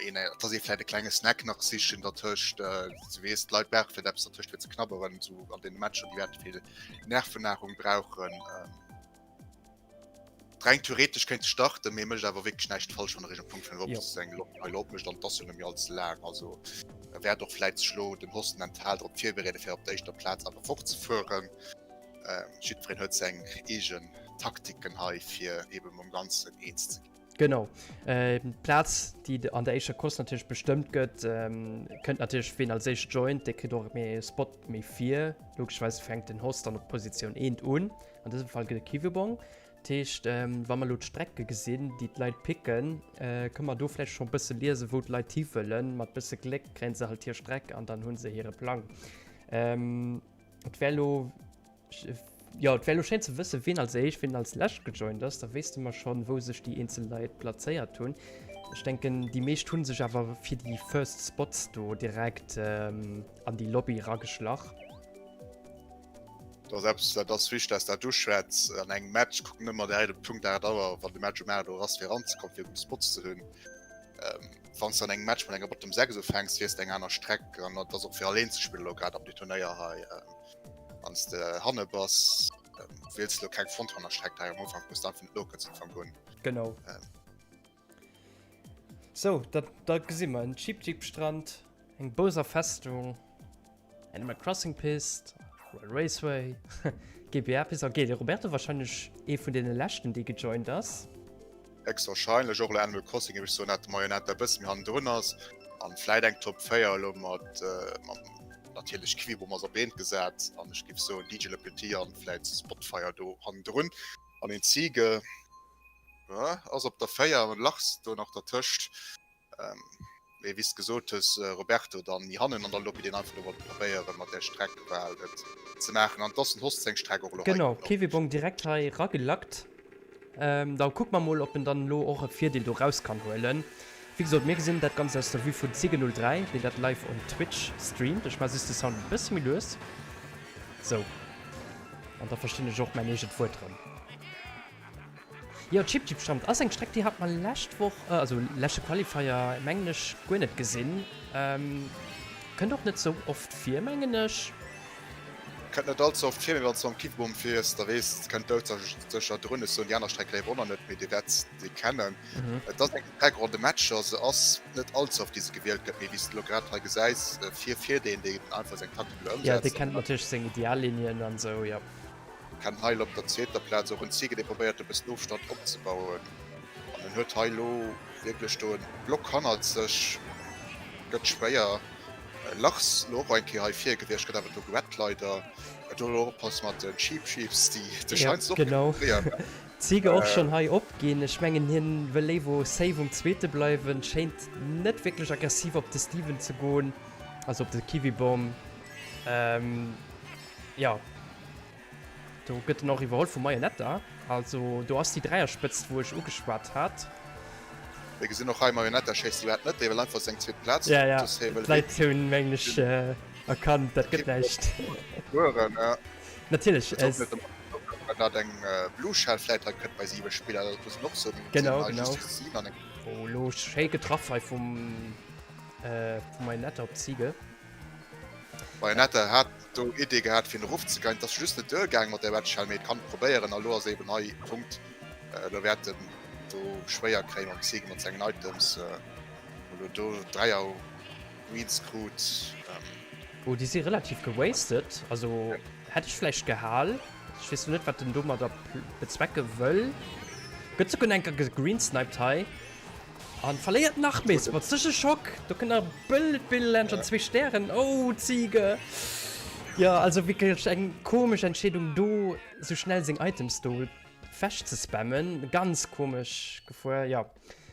Een, dass ee vläit e klenge Snack nach sichen dertëscht. Du weess, d'Leit brauche vläit eppes dertëscht fir ze knabberen, sou an deene Matcher, déi wäerte vill Nervennahrung brauchen. Reng theoretesch kéint e starten, mee mécht awer wierklech näischt falsch, wann e réischt um Punkt 5 op seng Lok hei elo opmécht. An et ass jo net méi all ze laang, also e wäert och vläit sech elo den Host mental drop virbereeden, fir op der éischter Plaz awer fortzefueren. Jiddwereen huet seng eegen Taktiken hei, fir eebe mam Ganzen eens ze ginn. Genau. D'Plaz, déi an der éischter Course natierlech bestëmmt gëtt, kënnt natierlech ween als éischt joint, dee kritt och méi e Spot méi vir. Logeschweis fänkt den Host dann op Positioun 1 un. An dësem Fall gëtt et Kiwibong. Dat heescht, wa mer elo d'Strecke gesinn, déi d'Leit picken, kënne mer do vläicht scho e bësse liesen, wou d'Leit hi wëllen. Mat bësse Gléck kréie se halt hir Streck an dann hu se hire Plang. Et wär elo. Jo, et wär elo schéin ze wëssen, wien als éischt, wien als lescht gejoint ass. Da wéisste mer schonn, wou sech déi eenzel Leit plazéiert hunn. Ech denken, déi meescht hu sech awer fir déi first Spots do direkt an déi Lobby erageschlach. Dat ass eppes, dat ass wichteg, dass dat uschwätz. An engem Match kucken ëmmer direkt op Punkt 8 Auer, wann de Match um 8 Auer ass, fir eranzekommen, fir gutt Spots ze hunn. Wann s de an engem Match mat enger Bottom 6 ufänks, wiels de eng aner Streck an dat ass och fir alleen ze spillen, elo grad am Turnéier hei. Wann s de hanne bass, wiels de lo keng Frontrunner-Streck hei am Ufank, muss de einfach net Locals Ufank hunn. Genau. Ähm. So, da, da gesi mer en Cheap Jeep Strand, eng Bowser Festung, Animal Crossing Pist, Royal Raceway, GBA Pist. Okay, de Roberto wahrscheinlech ee vun deene leschten, dee gejoint ass. Héchstwahrscheinlech och elo Animal Crossing, géif ech soen, dat de Marionette e bësse méi hannendrun ass an vläit eng Top 4 elo mat mam natierlech Quibo ass op eent gesat an ech géif soen DJ Le Petit an vläit Spotfire do hannendrun an een Ziege ass op der 4 an Lachs do nach dertëscht. Mee wéi s de gesot hues, Roberto, dann méi hannen an der Lobby, deen einfach do wollt probéieren, mat där Streckwahl et ze maachen. An et ass den Host seng Streck och elo hei. Genau, Kiwibong direkt hei ragelackt. Da kucke mer mol, ob en dann elo och e Virdeel do raus kann huelen. Wéi gesot, mir gesinn dat Ganzt aus der Vue vun Zigge 03, deen dat live on Twitch streamt. Ech maache just de Sound e bësse méi lues. Sou. An da verstinn ech och mäin eegent Wuert erëm. Jo, Chip Chip Strand ass eng Streck, déi hat mer lescht Woch, also leschte Qualifier mengen ech, guer net gesinn. Kënnt och net sou oft vir, mengen ech. Kënnt net all ze oft vir, mee wann s de mam Kiffbom fiers, da weess de, kënnt doudsécher drun. Ech soen déi aner Streck léiwer och nach net, mee dir wäert déi kennen. Et ass eng Streck och an de Matcher, se ass net all ze oft, déi se gewielt gëtt, mee wéi s de elo grad hei gesäis, vir fir deen, deen einfach seng Taktik elo ëmsetzt. Jo, dee kennt natierlech seng Ideallinien an sou, jo. Ken Heil op der zweeter Plaz, och en Ziege dee probéiert e bëssen Ofstand opzebauen an en huet hei elo wierklech do en Block hannert sech. Gëtt schwéier. Lachs elo och eng Kéier hei vir gewiescht, gëtt awer do gerett leider. Do elo oppasse mat den Cheap Sheeps déi de Ja, Scheins och genau. kréien. Ziege och schonn hei opginn. Ech mengen hien wëll léiwer safe um zweete bleiwen, schéint net wierklech aggressiv op de Steven ze goen, also op de Kiwibomb. Jo, do gëtt en och iwwerholl vum Marionetta. Also do ass déi Dräierspëtzt, wou ech ugeschwat hat. Mir gesinn och hei, Marionetta schéisst iwwerhaapt net, dee wëll einfach seng zweet Plaz. Ja, ja, d'Leit hunn, mengen ech, erkannt, dat gëtt näischt. Fueren, ja. Natierlech. Et ass och net ëmmer, datt eng Blue Shell vläit hei kënnt bei 7 Spiller, dat muss een och soen. Genau, genau. Oh, elo schéi getraff hei vum Marionetta op d'Ziege. Bayonetta hat do Idee gehat fir en erofzegeien, et ass just net duergaang mat der Red Shell, mee et kann et probéieren a lo ass eben hei Punkt, lo wäert en do schwéier kréien mam Zig mat sengen Items, wou lo do 3 Greens krut. Oh déi si relativ gewasted, also hätt ech vläicht gehal, ech weess lo net wat en domadder bezwecke wëll, gëtt souguer enker gegreensniped hei. An verléiert nach méi Spots. Das ist e Schock. Do kënnt nach Bill, Bill Lynch an zwee Stären. Oh, Ziege. Ja, also wierklech eng komesch Entscheedung do, sou schnell seng Items do wech ze spammen. Ganz komesch gefuer, ja.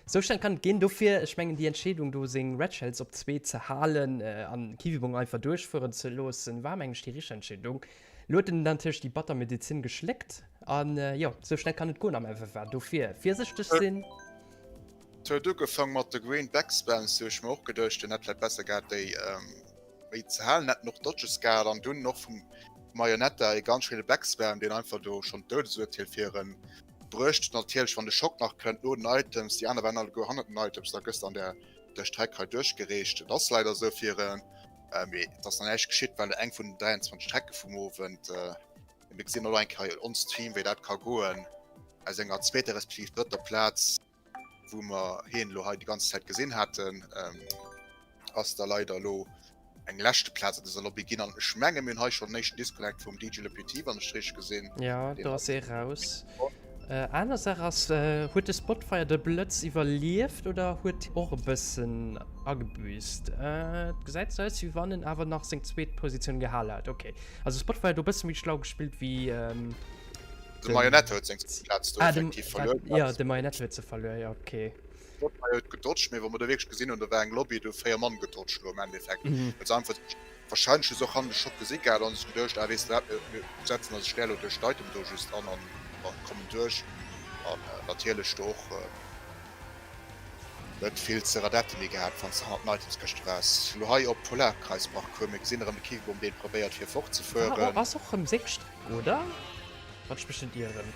Sou schnell kann et ginn. Dofir, ech mengen déi Entscheedung do seng Red Shells op zwee ze halen an Kiwibong einfach duerchfueren ze loossen, war mengen ech déi richteg Entscheedung. Lo huet en natierlech déi batter Medezin geschléckt an jo, sou schnell kann et goen am FFA. Dofir virsichteg sinn. Et huet ugefang mat de Green Backspams, do hu ech mer och geduecht, en hätt vläit besser gehat déi méi ze halen, hätt en och Dodges gehat an dunn och vum Mayonetta ee ganz schéine Backspam, deen einfach do schonn d'Doudesurteel fir en bruecht huet. Natierlech wann de Schock nach kënnt no den Items, déi aner waren alleguer hannert den Items, da gëss de an der der Streck hei duerchgereecht. Et ass leider esou fir en. Mee et ass nach näischt geschitt, well eng vun den 23 Strecke vum Owend. Mir gesinn och eng Kéier on Stream, wéi dat ka goen. Aus enger zweeter respektiv drëtter Plaz, wou mer hien elo hei déi ganz Zäit gesinn haten, ass da leider elo eng leschte Plaz an dëser Lobby ginn. An ech menge mir hunn hei schonn den éischten Disconnect vum DJ Le Petit, wann ech et richteg gesinn. Jo, do ass ee raus. Aner Saach ass, huet de Spotfire de Blëtz iwwerlieft oder huet och e bëssen agebüsst? Et gesäit sou aus wéi wann en awer nach seng zweet Positioun gehal hat. Ok, also Spotfire do e bësse méi schlau gespillt wéi den. De Marionette huet seng zweet Plaz do effektiv verluer. Jo, de Marionette huet se verluer, jo ok. Spotfire huet gedodged, mee wa mer do wierklech gesinn hunn, do war eng Lobby, do hu 4 Mann gedodged elo am Endeffekt, well se einfach Wahrscheinlech hu se och hannen de Schock gesi gehat an sech geduecht, ah weess de wat, mir setzen eise Stär lo duerch d'Item do just an an kommen duerch. An natierlech do och net vill ze radette méi gehat, wann s de hannert den Itemskëschte waars. Lo hei op Polarkreisparcours, mir gesinn erëm de Kiwibom, deen probéiert fir fortzefueren. War ass och rëm seng Streck, oder? Wann ech mech net ieren.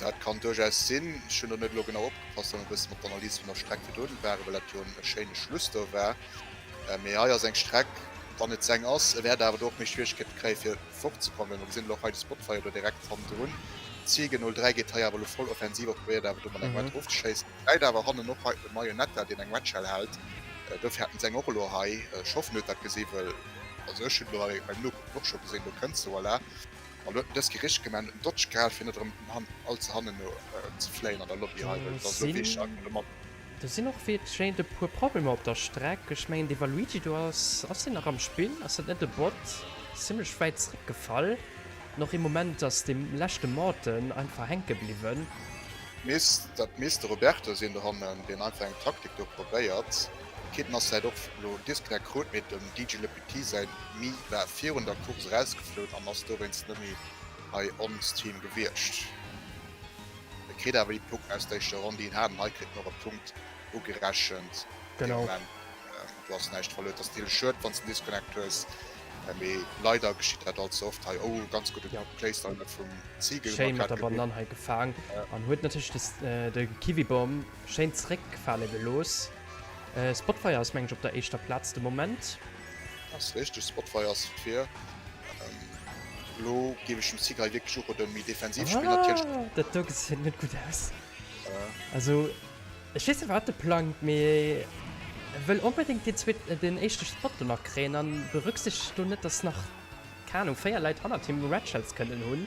Dat kann duerchaus sinn. Ech hunn do net elo genau opgepasst, well mer e bësse mat der Analys vun der Streck virdrun waren, well dat jo en schéine Schluss do war. Mee hei ass eng Streck, wann et seng ass, e wäert awer do och méi Schwieregkeete kréie fir fortzekommen, well mer gesinn elo och hei de Spotfire do direkt hannendrun. D'Ziege 03 geet hei awer elo voll offensiv a probéiert awer do mat engem Red ofzeschéissen. Gesäit awer hannen och hei de Mayonetta, deen eng Red Shell hält. Dofir hat en seng och elo hei. Ech hoffen, en huet dat gesi well also ech hunn elo hei beim Nokucken och scho gesinn, do kënnt se, voilà. An elo huet en dës Gericht gemaach, en huet en Dodge gehal fir net erëm all ze hannen no ze fléien an der Lobby hei, well et ass elo wierklech einfach de Mann. Do sinn och wéi et schéint e puer Problemer op der Streck. Ech mengen dee Waluigi do ass, ass deen nach am Spill? Ass dat net e Bot? Zimlech wäit zréckgefall. An och ee Moment ass dee leschte Morton einfach hänke bliwwen. Misst, dat misst de Roberto sinn dohannen, deen einfach eng Taktik do probéiert. Kitten ass vläit och elo Disconnect krut, mee dem DJ Le Petit säin Mii war virun der Course erausgefloun an ass dowéinst net méi hei on Stream gewiescht. E kritt awer déi Punkten aus der éischter Ronn, déi en hat. An hei kritt en och e Punkt ugerechent. Genau. Do ass näischt verluer. Et ass natierlech schued, wann s de en Disconnect hues, mee leider geschitt dat all ze oft hei. Oh, ganz gudde Playstyle hei vum Ziegel. Schéin mat der Banann hei gefaang an huet natierlech de Kiwibomb schéin zréckfale gelooss. Spotfire ass meng ech op der éischter Plaz de Moment. Ass richteg, Spotfire ass vir. Lo géif ech dem Sig hei wierklech uroden, méi defensiv spillen natierlech. Ah, dat do gesäit net gutt aus. Also, ech weess net wat e plangt, mee e wëll onbedéngt deen zweet, den éischte Spot do nach kréien an berücksichtegt do net, dass nach, keng Ahnung, 4 Leit hannert him Red Shells kënnen hunn.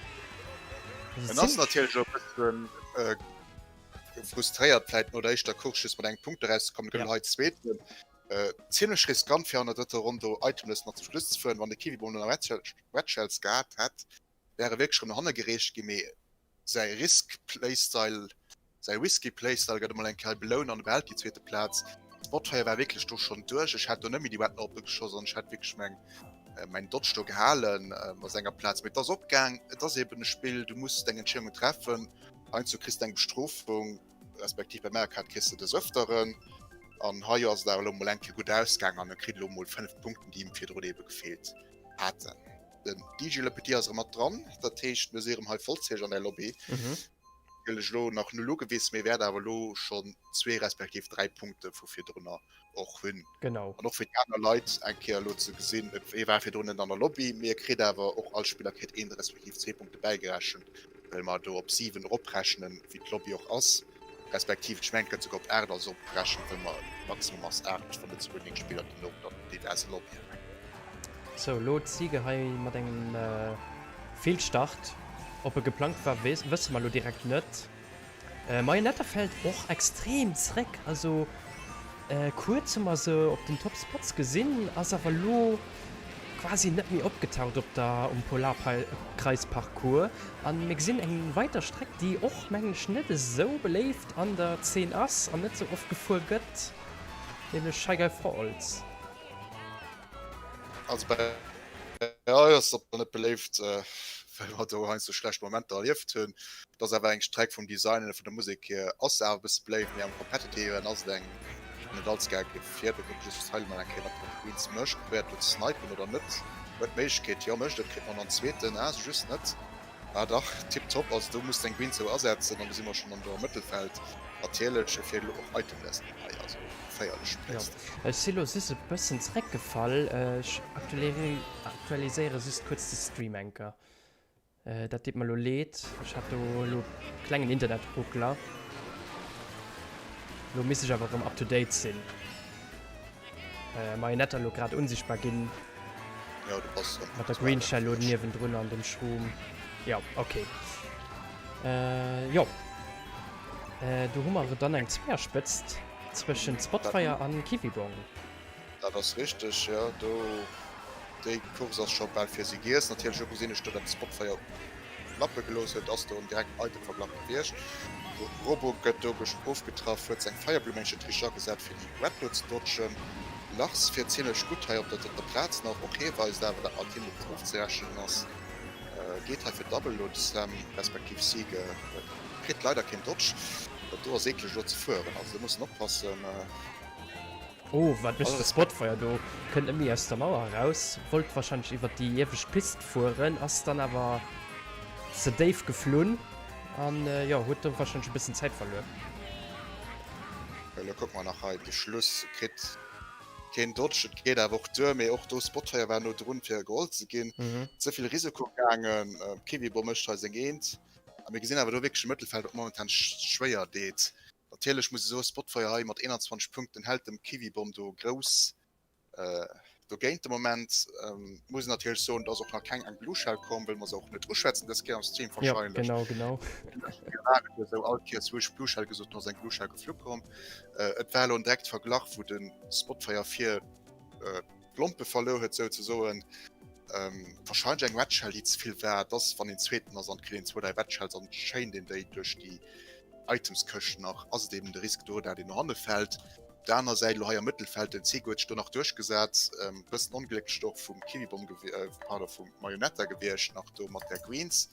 Also En ass natierlech och e bëssen frustréiert vläit no der éischter Course just mat engem Punkt erauszekommen. Gëtt elo hei Zweeten. Zimlech riskant fir an der drëtter Ronn do itemless nach zum Schluss ze fueren. Wann de Kiwibom do nach Red Shells gehat hätt, wär e wierklech erëm no hanne gereecht ginn. Mee säi Risk Playstyle, säi risky Playstyle gëtt emol eng Kéier hei belount an e behält déi zweete Plaz. Spotfire war wierklech do schonn duerch. Ech hätt do net méi déi Wetten opgeschoss an ech hätt wierklech meng mäin Dodge do gehalen a senger Plaz. Mee et ass opgaang. Et ass eben e Spill, du muss deng Entscheedungen treffen. Heiansdo kriss de eng Bestrofung. respektiv bei Mario Kart kriss de des Öfteren. An hei ass et awer elo mol eng Kéier gutt ausgaang an e kritt elo mol 5 Punkten, déi him virdrun ebe gefeelt haten. Den DJ Le Petit ass erëm mat dran, dat heescht mir si erëm hei vollzähleg an der Lobby. Natierlech elo nach null ugewiss, mee wäert awer elo schonn zwee respektiv 3 Punkte vu virdrunner och hunn. Genau. An och fir déi aner Leit eng Kéier elo ze gesinn, e war virdrun net an der Lobby, mee e kritt awer och, all Spiller kritt een respektiv zwee Punkte bäigerechent, well mer do op 7 eroprechnen, wéi d'Lobby och ass, respektiv ech mengen et gëtt souguer op 8 also eropgerechent, well mer Maximum ass 8, wann net souguer 9 Spiller déi no dann deelweis Lobbyen hunn. Sou, elo d'Ziege hei mat engem Feelstart. Ob e geplangt war, wësse mer elo direkt net. Mayonetta fält och extrem zréck, also kuerz hu mer se op den Top Spots gesinn, ass awer elo quasi net méi opgetaucht op der um Polarkreis-Parcours. An mir gesinn eng weider Streck, déi och mengen ech net esou beléift an der Zeen ass an net esou oft gefuer gëtt, nämlech Shy Guy Falls. Also bei eis ass dat net beléift, well mer do heiansdo schlecht Momenter erlieft hunn. Et ass awer eng Streck vum Design an vun der Musek hier ass se awer e bësse beléift, mee am Competitive ass et eng déi net all ze gär gefiert. Do kucke just hei mol eng Kéier wat de Greens mécht, probéiert do ze snipen oder net, huet d'Méiglechkeet, jo mécht et, kritt mer an zweeten, ah se just net. Ah dach, tiptop, also do muss deng Green sou asetzen an do si mer schon an der Mëttelfeld. Natierlech e fir elo och itemless den hei, also geféierlech Jo, Place. ech si lo just e bëssen zréckgefall. Ech aktualiséiere just kuerz de Stream enker. Dat deet mer lo leed, ech hat do elo klengen Internetruckler. Lo misst ech awer erëm up to date sinn. Marionette elo grad unsichtbar ginn. Ja, du bass erëm Mat der Green Shell lo niewendrun an dem Shroom. Jo, okay. Jo. Do hu mer dann eng Zweeërspëtzt zwëschent Spotfire an Kiwibong. Dat ass richteg, jo. Do, déi Course ass scho bal fir si giess. Natierlech, elo gesinn ech do, dat de Spotfire Flappe gelooss huet, ass do en direkten Itemverglach gewiescht. De Robo gëtt do ofgetraff, huet seng Feierblumm eng Kéier richteg agesat fir déi Red do ze dodgen. Lars fiert zimlech gutt hei op der drëtter Plaz nach, och hie weist awer dat mat him net ofzerechnen ass. Geet hei fir Double elo de Sam respektiv Siege, kritt leider keen Dodge. Dat do ass eekleg elo ze fueren, also do muss en oppassen. Oh, wat mécht de Spotfire do? Kënnt net méi aus der Mauer eraus, wollt wahrscheinlech iwwert déi iewescht Pist fueren, ass dann awer ze déif geflunn an jo, huet do wahrscheinlech e bëssen Zäit verluer. Elo kucke mer nach hei de Schluss, kritt keen Dodge, et geet awer och duer, mee och do Spotfire war no drun fir geholl ze ginn, ze vill Risiko gaangen. Kiwibo mécht hei seng Eent a mir gesinn awer do wierklech e Mëttelfeld wat momentan schwéier deet. Natierlech muss ee soen, Spotfire hei mat 21 Punkten hält dem Kiwibomb do grouss dogéint de Moment. Muss een natierlech soen, dass och nach keng eng Blue Shell komm, wëll mer se och net uschwätzen dës Kéier am Stream wahrscheinlech. Ja, genau, genau. Mir waren jo esou all Kéiers wou ech Blue Shell gesot hunn, ass eng Blue Shell geflu komm. Et war elo en direkt Verglach wou de Spotfire vir d'Lompe verluer huet souzesoen. Wahrscheinlech eng Red Shell déi ze vill war. Et ass wann een Zweeten ass an et kritt een zwou, dräi Red Shells an schéint een déi duerch déi Itemskëscht nach, ass et eben de Risk do, dat een no hanne fält. Op der aner Säit elo hei am Mëttelfeld, den Zico huet sech do nach duerchgesat, e bëssen onglécklech och vum Kiwibom, pardon, vum Mayonetta gewiescht nach do mat der Greens.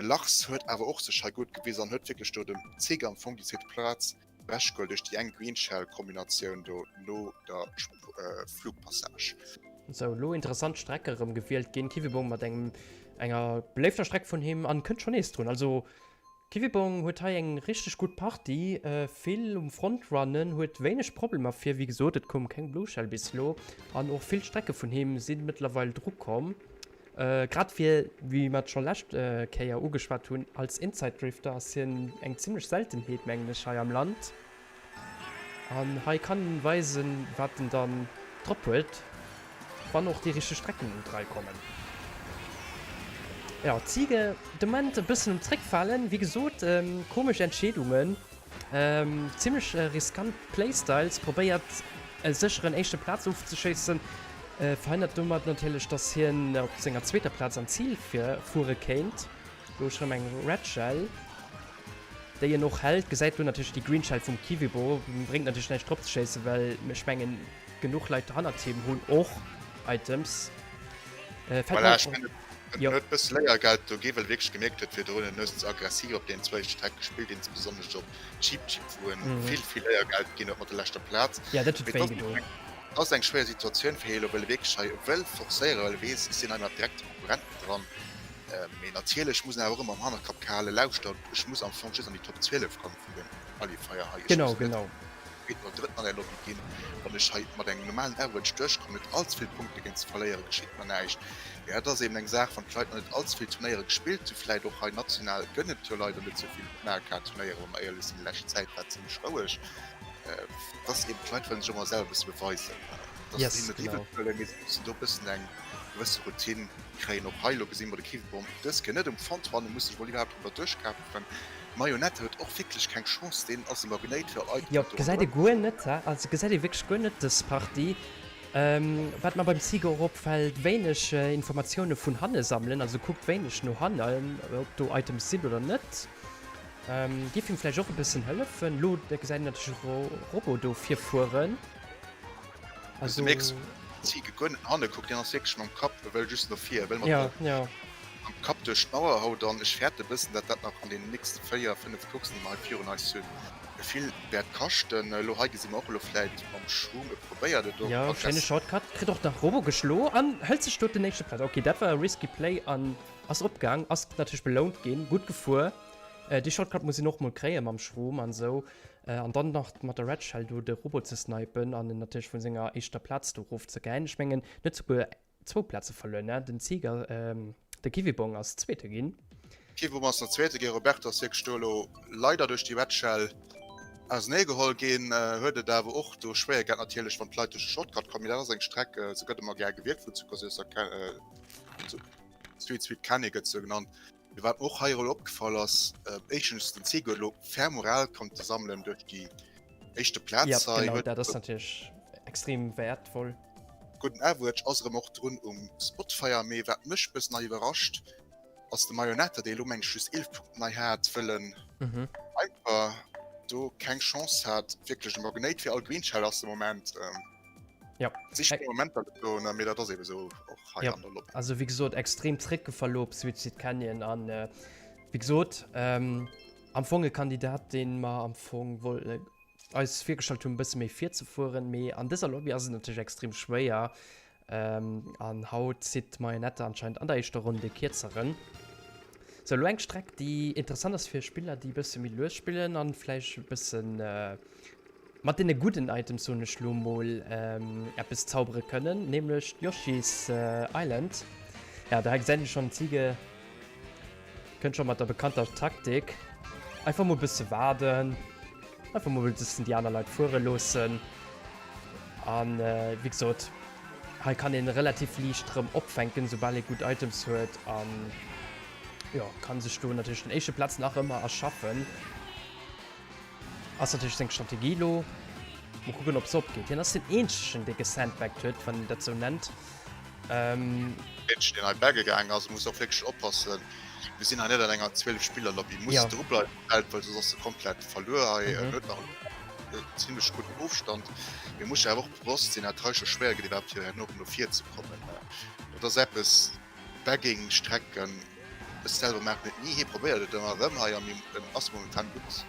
Lars huet awer och sech hei gutt gewisen an huet wierklech do dem Zico am Fong déi zweet Plaz ewechgeholl duerch déi eng Green-Shell-Kombinatioun do no der Flugpassage. Sou, elo interessant Strecke erëm gewielt ginn. Kiwibom mat engem enger beléifter Streck vun him an kënnt schonn nees drun. Also Kiwibong huet hei eng richteg gutt Partie, vill um Frontrunnen, huet wéineg Problemer fir, wéi gesot et koum keng Blue Shell bis elo an och vill Strecke vun him si mëttlerweil dru komm. Grad fir, wéi mer et scho lescht Kéier ugeschwat hunn, als Inside Drifter ass hien eng zimmlech Seltenheet mengen ech hei am Land. An hei kann en weisen wat en dann drop huet, wann och déi richteg Strecken un d'Rei kommen. Jo, Ziege de Moment e bëssen um zréckfalen, wéi gesot komesch Entscheedungen, zimmlech riskant Playstyles, probéiert e sécheren éischte Plaz ofzeschéissen, verhënnert domat natierlech dass hien op senger zweeter Plaz an d'Zil fuere kéint. Do ass rëm eng Red Shell. Déi en och hält, gesäit do natierlech déi Green Shell vum Kiwibo, bréngt natierlech näischt drop ze schéissen, well ech mengen genuch Leit hannert him hunn och Items. Fält mer Voilà, ech mengen en huet e bësse Léiergeld do gi, well e wierklech gemierkt huet virdrun, en huet ze aggressiv op deenen zwou éischte Streck gespillt, insbesonnesch op Cheap Cheap, wou en vill, vill Léiergeld ginn huet mat der leschter Plaz. Ja, dat huet wéi gedoen. Et ass eng schwéier Situatioun fir hie elo, well e wierklech hei wëll forcéieren, well e weess, ech sinn hei mat direkte Konkurrenten dran. Mee natierlech muss een awer och ëmmer am Hannerkapp gehalen, lauschter, ech muss am Fong just an déi Top 12 kommen vun deem Qualifier hei. Ech Genau, muss net genau. Zweeten oder Drëtten an der Lobby ginn. Wann ech hei mat engem normalen Average duerchkommen, net allze vill Punkte géint ze verléieren, geschitt mer näischt. Mee dat ass eben eng Saach, wann d'Leit nach net allze vill Turnéiere gespillt hunn, vläit och hei national gëtt et jo leider net esou vill Mario Kart Turnéiere, wa mer éierlech sinn, déi lescht Zäit war et zimmlech roueg, dass eben d'Leit wëllen sech och emol selwer e bësse beweisen, dass Yes, se hinnen net iwwel genau. wëllen, mee se mussen do e bëssen eng gewësse Routine kréien. Och hei elo gesi mer de Kiwibomb dës Kéier net um Fond, muss sech mol iwwerhaapt drënner duerchkämpfen. D'Marionette huet och wierklech keng Chance, deen ass e Magnéit fir all Jo, Items do gesäit ee ronderëm. guer net, he? Also gesäit ee wierklech guer net dës Partie. Wat mer beim Ziege och opfält, wéineg Informatioune vun hanne sammelen, also kuckt wéineg no hannen, ob do Items sinn oder net. Giff him vläicht och e bëssen hëllefen. Lo gesäit een natierlech Robo do virfueren. Also du mierks Ziege guer net no hanne kuckt, deen ass wierklech mam Kapp, e wëll just no vir, e wëll mat Ja, der ja. mam Kapp duerch d'Mauer haut an ech fäerte bëssen, dat dat nach an deenen nächste 4, 5 Coursen, déi mer hei virun eis hunn, vill wäert kaschten. Elo hei gesi mer och elo vläit mam Schroom, e probéiert et och Jo, schéine aggressiv. Shortcut, kritt och nach Robo geschlo an hëlt sech do den éischte Platz. Ok, dat war e risky Play an ass opgaang, ass natierlech belount ginn, gutt gefuer. Dee Shortcut muss een och mol kréie mam Schroom an esou. An dann nach mat der Red Shell do de Robot ze snipen an en natierlech vun senger éischter Plaz do erofzegeien. Ech mengen, en huet souguer zwou Plaze verluer, ne? Den Ziger, de Kiwibong ass Zweete ginn. Kiwibong ass nach Zweete ginn. Roberto ass wierklech do elo leider duerch déi Red Shell auserneegeholl ginn. Huet et awer och do schwéier gehat natierlech, wann d'Leit duerch de Shortcut kommen. Mee dat ass eng Streck, se gëtt ëmmer gär gewielt vun Zuckersüsser, Sweet Sweet Candy gëtt se genannt. Mee wat mer och hei erëm opgefall ass, éischtens den Zico huet elo fair Moral konnte sammelen duerch déi éischte Plaz Ja, hei. genau, Huet dat ass natierlech extrem wäertvoll. Gudden Average, ass erëm och drun um Spotfire. Mee wat mech bëssen hei iwwerrascht, ass de Marionette, dee elo meng ech just 11 Punkten hei hat, wëll en einfach do keng Chance hat, wierklech e Magnéit fir all Green Shell ass de Moment. Ja. Sich äh, Moment do, mir dat ass eben so och ja. Also wie gesot extrem zréckgefall op Suicide Canyon an äh, wie gesot ähm, am Fong e Kandidat den mer am Fong woll äh, eis virgestallt hunn bësse méi virzefueren, mee an dëser Lobby ass et natierlech extrem schwéier. Ähm, an haut zitt d'Marionette anscheinend an der éischter Ronn de kierzeren. So lo eng Streck déi interessant ass fir Spiller déi bësse méi lues spillen an vläicht e bëssen äh, Mat deene gudden Items hunn ech lo mol eppes zaubere kënnen, nämlech d'Yoshi's Island. Ja, da gesäit een schon, d'Ziege kënnt schon mat der bekannter Taktik. Einfach mol bësse waarden, einfach mol bëssen déi aner Leit fuere loossen. An wéi gesot, hei kann een relativ liicht rëm opfänken, soubal ee gutt Items huet. An jo, kann sech do natierlech den éischte Platz nach ëmmer erschaffen. Ass natierlech seng Strategie lo. Mol kucken ob se opgeet. Hien ass den eenzegen dee gesandbagged huet, wann een dat sou nennt. Ähm. Eenzegen deen hei bagge gaang ass. Muss och wierklech oppassen, mir sinn hei net an enger 12 Spiller Lobby. Muss dru bleiwen um Feld, well soss ass e komplett verluer hei. En huet nach en zimlech gudden Ofstand, mee muss sech awer och bewosst sinn, dat hei scho schwéier gëtt iwwerhaapt fir herno no vir ze kommen. Dat ass eppes, Bagging Strecken, ech selwer maachen et ni, hie probéiert et ëmmer erëm hei an en ass momentan gutt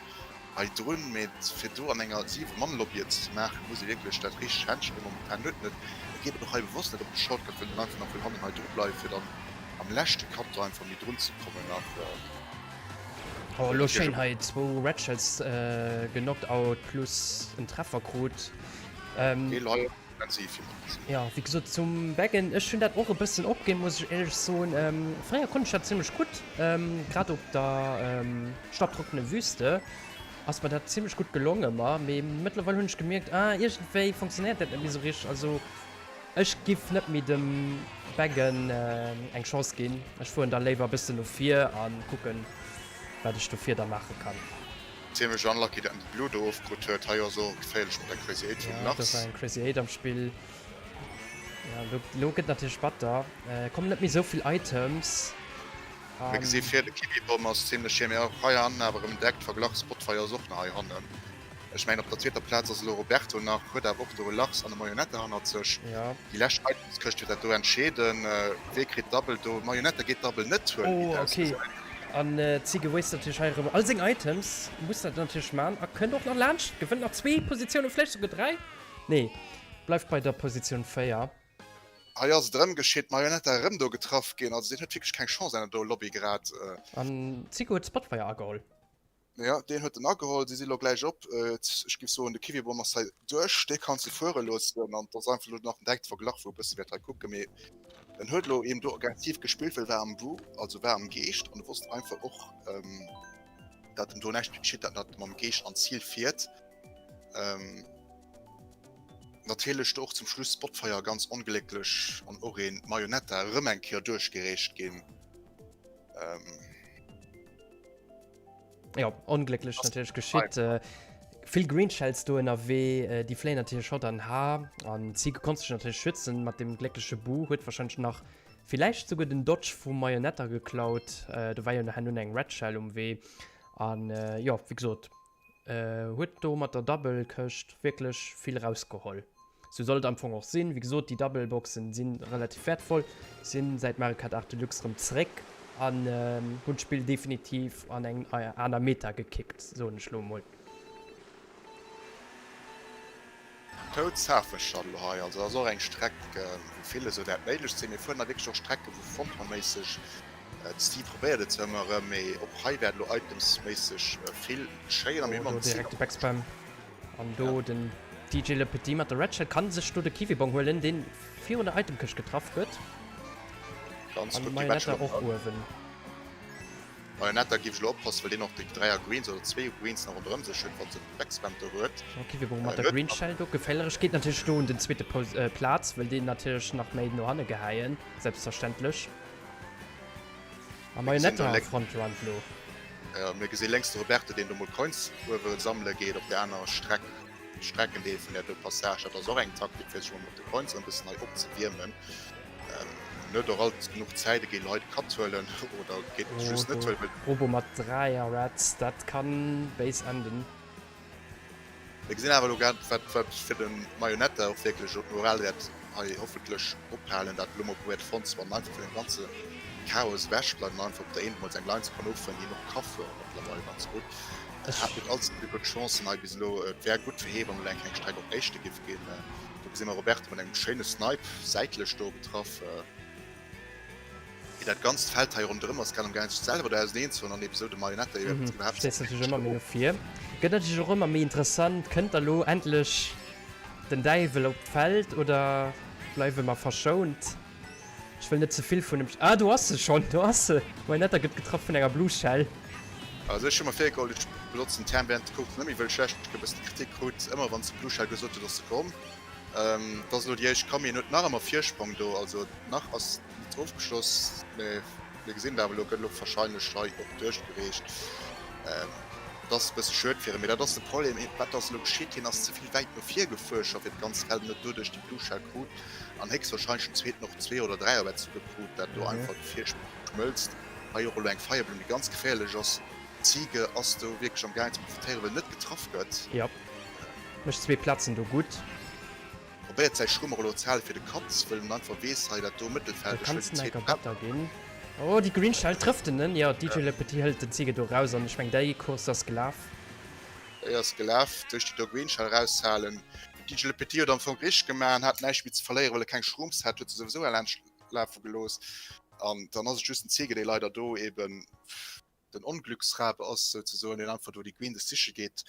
hei drun, mee fir do an enger 7 Mann Lobby et ze maachen, muss ee wierklech dat richteg Händchen hunn. Momentan huet en et, e geet och hei bewosst net op de Shortcut, wëll en einfach nach wëll hannen hei dru bleiwen, fir dann am leschte Cut do einfach méi drun ze kommen nach. Oh elo schéin hei zwou Red Shells geknockt out plus en Treffer krut. Dee hei. Jo, wéi gesot zum Beggen, ech hunn dat och e bëssen opginn, muss ech éierlech soen. Fréier konnt ech dat zimmlech gutt, grad op der staubtrockene Wüste ass mer dat zimmlech gutt gelong ëmmer, mee mëttlerweil hunn ech gemierkt, ah iergendwéi funktionéiert dat net méi sou richteg. Also ech giff net méi dem Beggen eng Chance ginn, ech fueren da léiwer e bëssen no vir a kucken, wat ech do vir da maache kann. Ziemlech unlucky dat en de Blue do ofkrutt huet. Hei ass och geféierlech mat der Crazy 8 vum Ja, do Lars. war eng Crazy 8 am Spill. Ja, lo, lo gëtt natierlech batter. Äh, kommen net méi sou vill Items. Mir gesi An vir de Kiwi Bomb ass ziemlech hier, mee och hei hannen awer erëm entdeckt. Verglach Spotfire ass och nach hei hannen. Ech mengen op der zweeter Plaz ass elo Roberto nach, huet awer och do e Lars an e Marionette hannert sech. ja. Déi lescht Itemskëscht huet dat do entscheeden. Wee kritt Double do? Marionette geet Double net huelen, wéi Oh, et okay. ausgesäit. An Ziege waste natierlech hei erëm all seng Items. Muss dat natierlech man a kënnt och nach laanscht. Gewënnt nach zwee Positiounen, vläicht souguer 3. Nee, bleift bei der Positioun 4. Hei ass et erëm geschitt, Marionetta erëm do getraff ginn, also deen huet wierklech keng Chance an der do Lobby grad. An Zico huet Spotfire ageholl. Jo, deen huet en ageholl, si si lo gläich op. Ech géif soen, de Kiwibom ass hei duerch, dee kanns de fuere loossen an et ass einfach lo nach den direkte Verglach, wou e bësse wäert hei kucken, mee en huet lo eben do aggressiv gespillt, well e war am Bu, also war am Geescht an e wosst einfach och, dat em do näischt méi geschitt, dat dat mam Geescht an d'Zil fiert. Natierlech do och zum Schluss Spotfire ganz onglécklech an och een Marionetta erëm eng Kéier duerchgereecht ginn. Jo, onglécklech natierlech geschitt. Vill Green Shells do ënnerwee, déi fléien natierlech hott an har an d'Ziege konnt sech natierlech schützen mat deem gléckleche Bu, huet warscheinlech nach villäicht souguer den Dodge vum Marionetta geklaut. Do war jo herno eng Red Shell um Wee an jo, wéi gesot, Huet do mat der Double Këscht wierklech vill rausgeholl. Sou soll et am Fong och sinn. Wéi gesot, déi Double Boxen sinn relativ wertvoll, sinn säit Mario Kart 8 Deluxe rëm zréck an hunn d'Spill definitiv an eng aner Meta gekickt, soen ech lo mol. Toads Hafenshuttle hei, also dat ass och eng Streck wou villes esou wäert méiglech sinn. Mir fueren da wierklech och Strecke wou Frontmanméisseg De Steve probéiert et zwar ëmmer erëm, mee och hei wäert elo itemsméisseg vill geschéien a mir hu mam Zil. Direkt de Backspam an do den DJ Le Petit mat der Red Shell kann sech do de Kiwibong huelen, deen virun der Itemkëscht getraff gëtt. Ganz An gutt, déi Red Marionetta Shell och uewen. Marionetta géif ech elo oppassen, well deen och déi 3 Greens oder zwee Greens nach ronderëm sech huet, wann se gebackspammt do huet. Ok, Kiwibong mat der Green Shell do geféierlech, geet natierlech do un den zweete Plaz, wëll deen natierlech nach méi no hanne geheien, selbstverständlech. A Marionetta am Frontrun lo. Jo, mir gesi lénks de Roberto, deen do mol Coins uewe sammele geet op der anerer Streck, Streckendeel vun där do Passage. Dat ass och eng Taktik, fir sech mol mat de Coins e bëssen hei opzewiermen. En huet och alt genuch Zäit, e geet elo hei de Cut huelen oder geet Oh, just net do huelen, well. Robo mat 3 Rats, dat kann béis enden. Mir gesinn awer elo grad, wat wat fir de Marionetta och wierklech elo d'Moral wäert hei hoffentlech ophalen, dat elo mol probéiert fonnt ze man, einfach vun deem ganze Chaos ewech bleiwen an einfach op der eent mol seng Lines kann offueren, déi en och ka fueren mëttlerweil ganz gutt. Ech. Hat net allze vill gutt Chancen hei bis elo. Et wär gutt fir hee, wann elo eng kleng Streck op éischte giff ginn. Do gesi mer Roberto mat engem schéine Snipe säitlech do getraff. Mee dat ganzt Feld hei ronderëm ass grad am gaang sech selwer do auseneen ze huelen an eben esou de Marionette iwwerhaapt Stéisst natierlech ëmmer méi no vir. Gëtt natierlech och ëmmer méi interessant. Kënnt da lo endlech den Däiwel op d'Feld oder bleiwe mer verschount? Ech wëll net ze vill vun em. Ah do ass se schonn, do ass se! D'Marionette gëtt getraff vun enger Blue Shell. Also ech hu mer virgeholl, ech benotzen den Term während der Course net méi, wëll ech lech e bëssen Kritik krut, ëmmer wann s de Blue Shell gesot huet, ass se komm. Et ass elo déi éischt komm, hien huet nach ëmmer Virsprong do, also nach ass net ofgeschloss, mä mir gesinn et awer elo, gëtt elo wahrscheinlech hei och duerchgereecht. Et ass e bësse schued fir en, mee dat ass de Problem, wat ass elo geschitt, hien ass ze vill wäit no vir gefuer scho fir d'ganz Feld an huet doduerch déi Blue Shell krut an héchstwahrscheinlech den zweeten och zwee oder dräi op Etzu gekrut, dat do einfach de Virsprong schmëlzt. Hei och elo eng Firebloom, déi ganz geféierlech ass. D'Ziege ass do wierklech am gaang ze profitéieren, well net getraff gëtt. Jop. Mécht zwee Platzen do gutt. Probéiert säi Schrumm och elo ze hale fir de Cut, wëll en einfach weess hei dat do Mëttelfeld, Do ech wëll kann déi enker zweet batter ginn. Oh déi Green Shell trëfft en en. Jo DJ Le Petit hëlt den Ziege do raus an ech meng déi Course ass gelaf. Déi ass gelaf duerch déi do Green Shell raushalen. DJ Le Petit huet am Fong richteg gemaach an hat näischt méi ze verléieren, well e keng Shrooms hat, huet se souwisou laanscht lafe gelooss an dann ass et just den Ziege dee leider do eben den Onglücksrabe ass souzesoen, deen einfach do déi Greendes siche geet,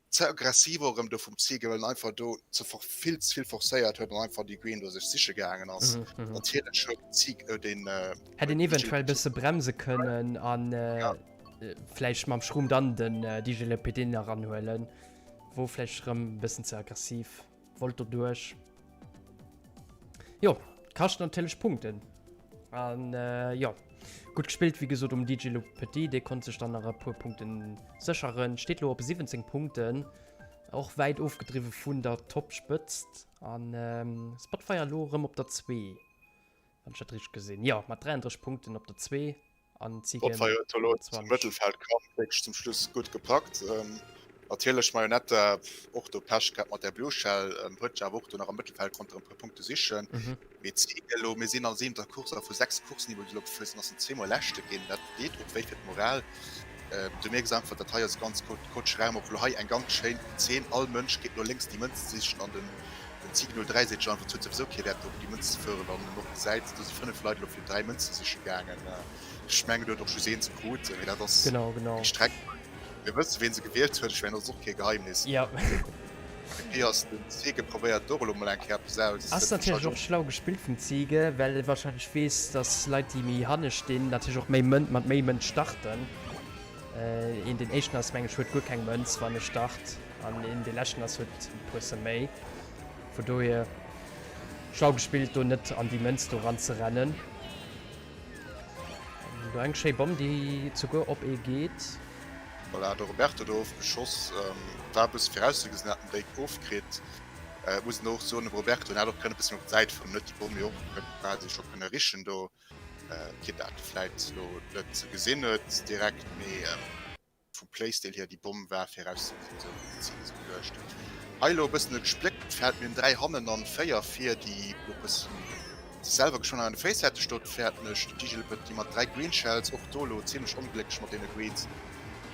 ze aggressiv och erëm do vum Ziege, well en einfach do ze vill ze vill forcéiert huet an einfach déi Green do sech siche gaangen ass. Natierlech huet den Zieg den. Hätt een eventuell bësse bremse kënnen an vläicht mam Schroom dann den DJ Le Petit nach eranhuelen, wor vläicht erëm e bëssen ze aggressiv. Wollt doduerch. Jo, kascht natierlech Punkten. An äh, jo, gutt gespillt, wéi gesot, um DJ Le Petit. Dee konnt sech dann nach e puer Punkten sécheren. Steet lo op 17 Punkten. Och wäit ofgedriwwe vun der Top-Spëtzt. An ähm, Spotfire lo rëm op der 2. Wann ech dat richteg gesinn. Jo, mat 33 Punkten op der 2. An Zigen Spotfire huet elo zum Mëttelfeld komm, wierklech zum Schluss gutt gepackt. Natierlech Marionetta och do Pech gehat mat där Blue Shell, huet sech awer och do nach am Mëttelfeld konnt erëm e puer Punkte sichen. Mee Zigen elo, mir sinn an der siwenter Course a vu 6 Courssen déi mer bis elo gefuer sinn, ass en zweemol Leschte ginn. Dat deet och wéi fir d'Moral. Du mierks einfach, dat hei ass ganz gutt. Coach Raum och elo hei eng ganz schéin Zeen, all Mënsch geet no lénks déi Mënze sichen an den. Zig 03 seet sech einfach, et huet souwisou kee Wäert do op déi Mënz ze fueren, wann en och gesäit, do si 5 Leit elo fir 3 Mënze siche gaangen. Ech mengen, do huet och just een se krut, mee dat ass Genau, genau. déi Streck. Mir wësse ween se gewielt huet, ech mengen, dat ass och kee Geheimnis. Ja. Et ass den Ziege probéiert och elo mol eng Kéier eppes aus. Ass natierlech och schlau gespillt vum Ziege, well e wahrscheinlech weess, dass Leit déi méi hanne stinn natierlech och méi Mënz, mat méi Mënz starten. Een deen éischten ass meng ech huet guer keng Mënz wann e start an een dee leschten ass huet e puerse méi. Vu dohier schlau gespillt do net an déi Mënz do ran ze rennen. Do eng schéi Bomm déi zuguer op ee geet. Voilà, de Roberto do ofgeschoss, war e bësse virauszegesinn, hat en déck ofkritt. Et muss een och soen, dem Roberto, en hat och kënne e bësse méi op d'Säit fueren, en huet déi Bomm jo och quasi scho kënne richen do. Quitte dat e vläit elo net gesinn huet direkt, mee vum Playstyle hier, déi Bomm war virauszegesinn, esou wéi d'Zil esou geduecht. Hei elo e bëssen e gespléckt Feld, mir hunn 3 hannen an 4 vir, déi elo e bëssen sech selwer geschwënn an de Féiss hätte stoen. D'Fäerten ech, de Gigi Le Petit mat 3 Green Shells, och do elo zimlech onglécklech mat deene Greens,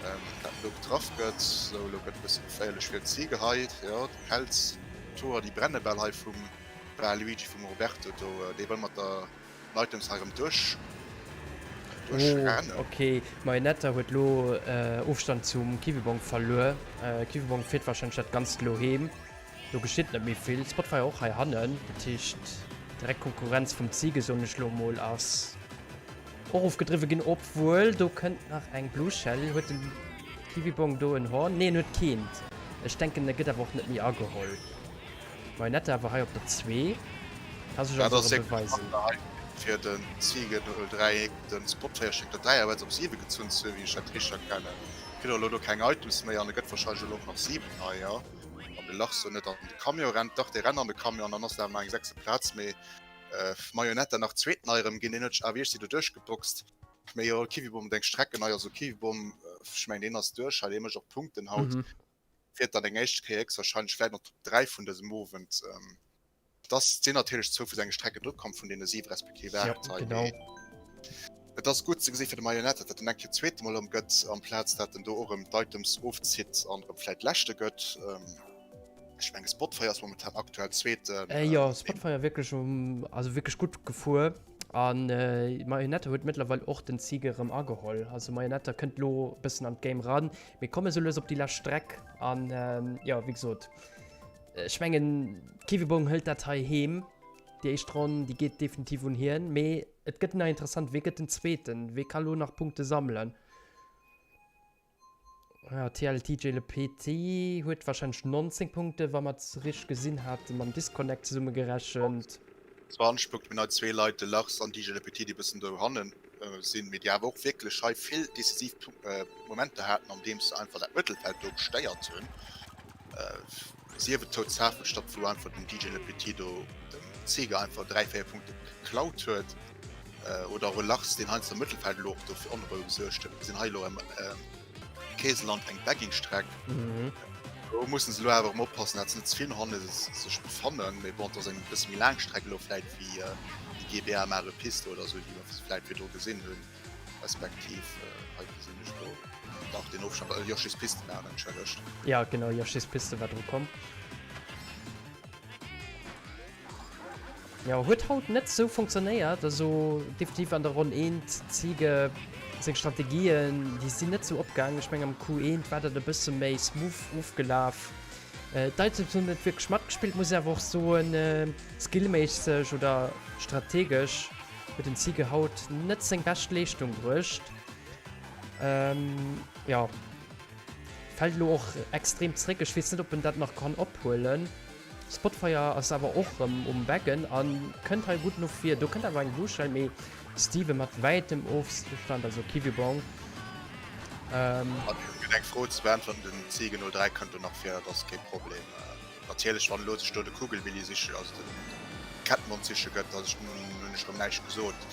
dat en do getraff gëtt. Sou, elo gëtt e bësse geféierlech fir d'Ziege hei, jo, déi Pelz Torer, déi brenne bal hei vum Waluigi, vum Roberto do, dee wëll mat der Items hei rem duerch duerch Oh, ok, Marionetta huet lo Ofstand zum Kiwibong verluer. Kiwibong fiert wahrscheinlech dat ganzt lo heem. Do geschitt net méi vill. Spotfire och hei hannen, dat heescht direkt Konkurrenz vum Ziege soen ech lo mol ass och ofgedriwwe ginn. Obwuel do kënnt nach eng Blue Shell. Huet den Kiwibong do en Horn? Nee en huet keent. Ech denken e gëtt awer och net méi ageholl. Marionette awer hei op der 2 ka sech Dat also ass erëm wierklech beweisen. machbar hei fir den Ziege 03 den Spot 4 schéngt der 3 awer op 7 gezunn ze hunn, wéi ech dat richteg erkennen. Kritt och elo do keng Items méi an e gëtt warscheinlech elo och nach 7 hei, jo. Wann de Lars do net an de Camion rennt, dach dee rennt an de Camion an dann ass et awer nach eng sechste Plaz, mee Marionette nach zweeten hei erëm ginn, deen huet sech awer iergendwéi do duerchgeboxt. Mee jo, Kiwibom deng Strecken hei, also Kiwibom, ech mengen deen ass duerch hei, dee mécht och Punkten haut. Fiert dann eng éischt Kéier héchstwahrscheinlech vläit an d'Top 3 vun dësem Owend. Et ass, sinn natierlech zwou vu senge Strecken dru komm, vun deene 7 respektiv 8 Ja, hei, genau. mee et ass gutt ze gesi fir de Marionette, datt en eng Kéier zweete Mol erëm gëtt, amplaz dat en do och erëm d'Items ofzitt an erëm vläit leschte gëtt. Ech menge Spotfire ass momentan aktuell Zweeten. Jo, Spotfire wierklech um, also wierklech gutt gefuer. An Marionette huet mëttlerweil och den Ziege erëm ageholl. Also Marionette kënnt lo e bëssen an d'Game ran. Mir komme sou lues op déi lescht Streck an jo, wéi gesot, ech mengen Kiwibong hëlt dat hei heem. Déi éischt Ronn, déi geet definitiv un hien, mee et gëtt nach interessant, wee gëtt den Zweeten, wee ka lo nach Punkte sammelen? Ja, TLTJ Le Petit huet wahrscheinlech 19 Punkte, wa mer et richteg gesinn haten, mam Disconnect zesummegerechent. 20 Punkte, mir hunn hei zwee Leit, de Lars an DJ Le Petit, déi e bëssen dohannen sinn, mee déi awer och wierklech hei vill decisiv Momenter haten, andeems se einfach dat Mëttelfeld do gestéiert hunn. Sief et Toad Safenstadt, wou einfach den DJ Le Petit do dem Zeger einfach 3, 4 Punkte geklaut huet, oder och e Lars, deen heiansdo am Mëttelfeld elo och do fir Onrou gesuergt huet. Mir gesinn hei elo am Käseland eng Bagging-Streck. Do mussen se elo awer erëm oppassen, dat se net ze vill no hanne sech befannen. Mee bon, et ass eng bësse méi laang Streck elo vläit wéi déi GBA Mario Piste oder esou, déi mer vläit virdru gesinn hunn. Respektiv hei gesinn ech elo dach deen Ofstand, Yoshi's Piste war et, entschëllegt. Ja genau, Yoshi's Piste war dru komm. Jo, huet haut net sou funktionéiert. Also definitiv an der Ronn 1 Ziege seng Strategien, déi sinn net sou opgaangen. Ech mengen am Q1 war dat e bësse méi smooth ofgelaf. D'Items hunn net wierklech matgespillt, muss ech awer och soen. Skillméisseg oder strategesch huet den Ziege haut net seng bescht Leeschtung bruecht. Jo, fält elo och extrem zréck. Ech weess net, ob en dat nach kann ophuelen. Spotfire ass awer och rëm um Beggen an kënnt hei gutt no vir. Do kënnt awer eng Blue Shell, mee Steven mat wäitem Ofstand, also Kiwibong. Ähm. Fir deng Fro ze beäntweren, den Ziege 03 kënnt do nach vir, dat ass kee Problem. Natierlech wann elo sech do de Kugelwilli siche, also den Kettenhond siche gëtt, da hunn ech erëm näischt gesot.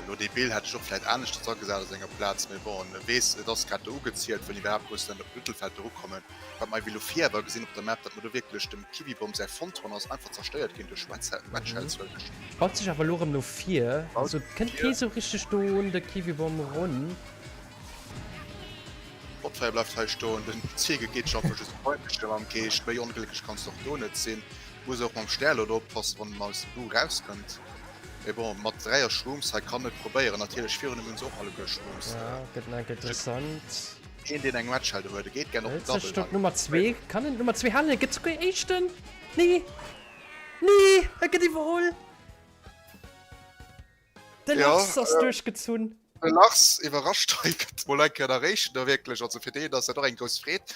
Elo dee Bill hätt ech och vläit aneschters agesat a senger Plaz, mee bon, e weess, et ass grad do ugezielt, wëll iwwerhaapt muss en op d'Mëttelfeld erukommen. Wat mer ewéi lo vir awer gesinn op der Map, datt mer do wierklech dem Kiwibomb säi Frontrunner ass einfach zerstéiert ginn duerch Wet Shells, huelen ech. Baut sech awer elo erëm no vir, also et kënnt kee sou richteg do un de Kiwibomb erun. Botfire bleift hei stoen, den Ziege geet scho einfach just freundlech mam Geescht, méi onglécklech kanns de och do net sinn. Muss och mam Stär elo oppassen, wann en aus dem Blue rauskënnt. Mee bon, mat 3 er Shrooms hei kann et probéieren. Natierlech virun him hunn se och alleguer Shrooms. Ja, gëtt nach interessant. Een deen eng Red Shell do huet, e geet gär op den Double hei. Nummer 2, kann en Nummer 2 halen? E gëtt souguer éischten! Nee! Nee! E gëtt iwwerholl! De Lars ass duerchgezunn. De Lars iwwerrascht hei, gëtt mol eng Kéier nach Éischten da wierklech. Also fir deen ass dat och eng grouss Freed.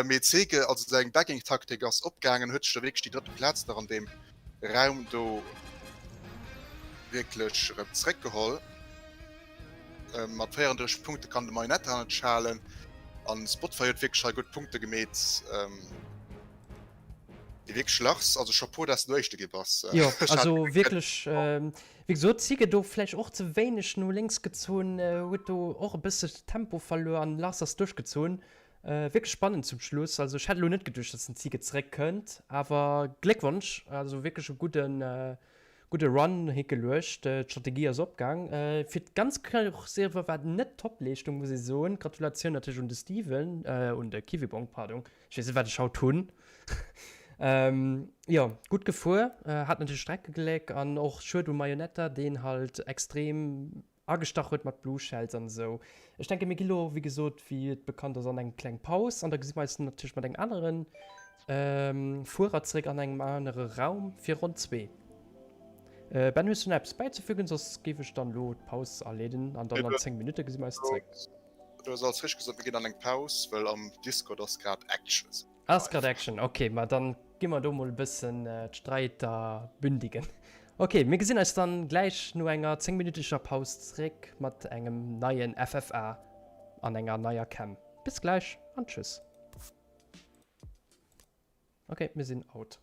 Mee Zeke, also seng Bagging-Taktik ass opgaangen, huet sech da wierklech déi drëtte Plaz nach an deem Raum do wierklech erëm zréckgeholl. Mat 34 Punkte kann de Marionette net schalen an Spotify huet wierklech hei gutt Punkte gemeet. Déi wierklech Lars, also Chapeau, dass du Éischte gi bass. Jo, also wierklech, wéi gesot, Zige do vläicht och ze wéineg no lénks gezunn, huet do och e bësse Tempo verluer an Lars ass duerchgezunn. Wierklech spannend zum Schluss. Also ech hätt elo net geduecht, dass den Zige zeréckkënnt, awer Gléckwonsch, also wierklech e gudden, gudde Run higeluecht. D'Strategie ass opgaang. Fir d'ganz Course iwwer war et net d'Topleeschtung, muss ee soen. Gratulatioun natierlech un de Steven, un de Kiwibong, pardon. Ech weess net, wat ech haut hunn. ähm, jo, gutt gefuer. Äh, hat natierlech Streckegléck an och schued um Mayonetta, deen halt extrem agestach huet mat Blue Shells an esou. Ech denke mir gi lo, wéi gesot, wéi et bekannt ass, an eng kleng Paus an da gesi mer eis natierlech mat engem aneren ähm, Fuerer zeréck an engem anere Raum fir Ronn 2. Äh, Ben, hues du nach eppes bäizefügen? Soss géif ech dann lo d'Paus aleeden an dann an 10 Minutte gesi mer eis zeréck. Du hues alles richteg gesot, mir ginn an eng Paus, well am Discord ass grad Action. Ass grad Action, ok, ma dann gi mer do mol e bëssen d'Streiter bündigen. Ok, mir gesinn eis dann gläich no enger 10 minüteger Paus zréck mat engem neien FFA an enger neier Cam. Bis gläich an tschüss. Ok, mir sinn out.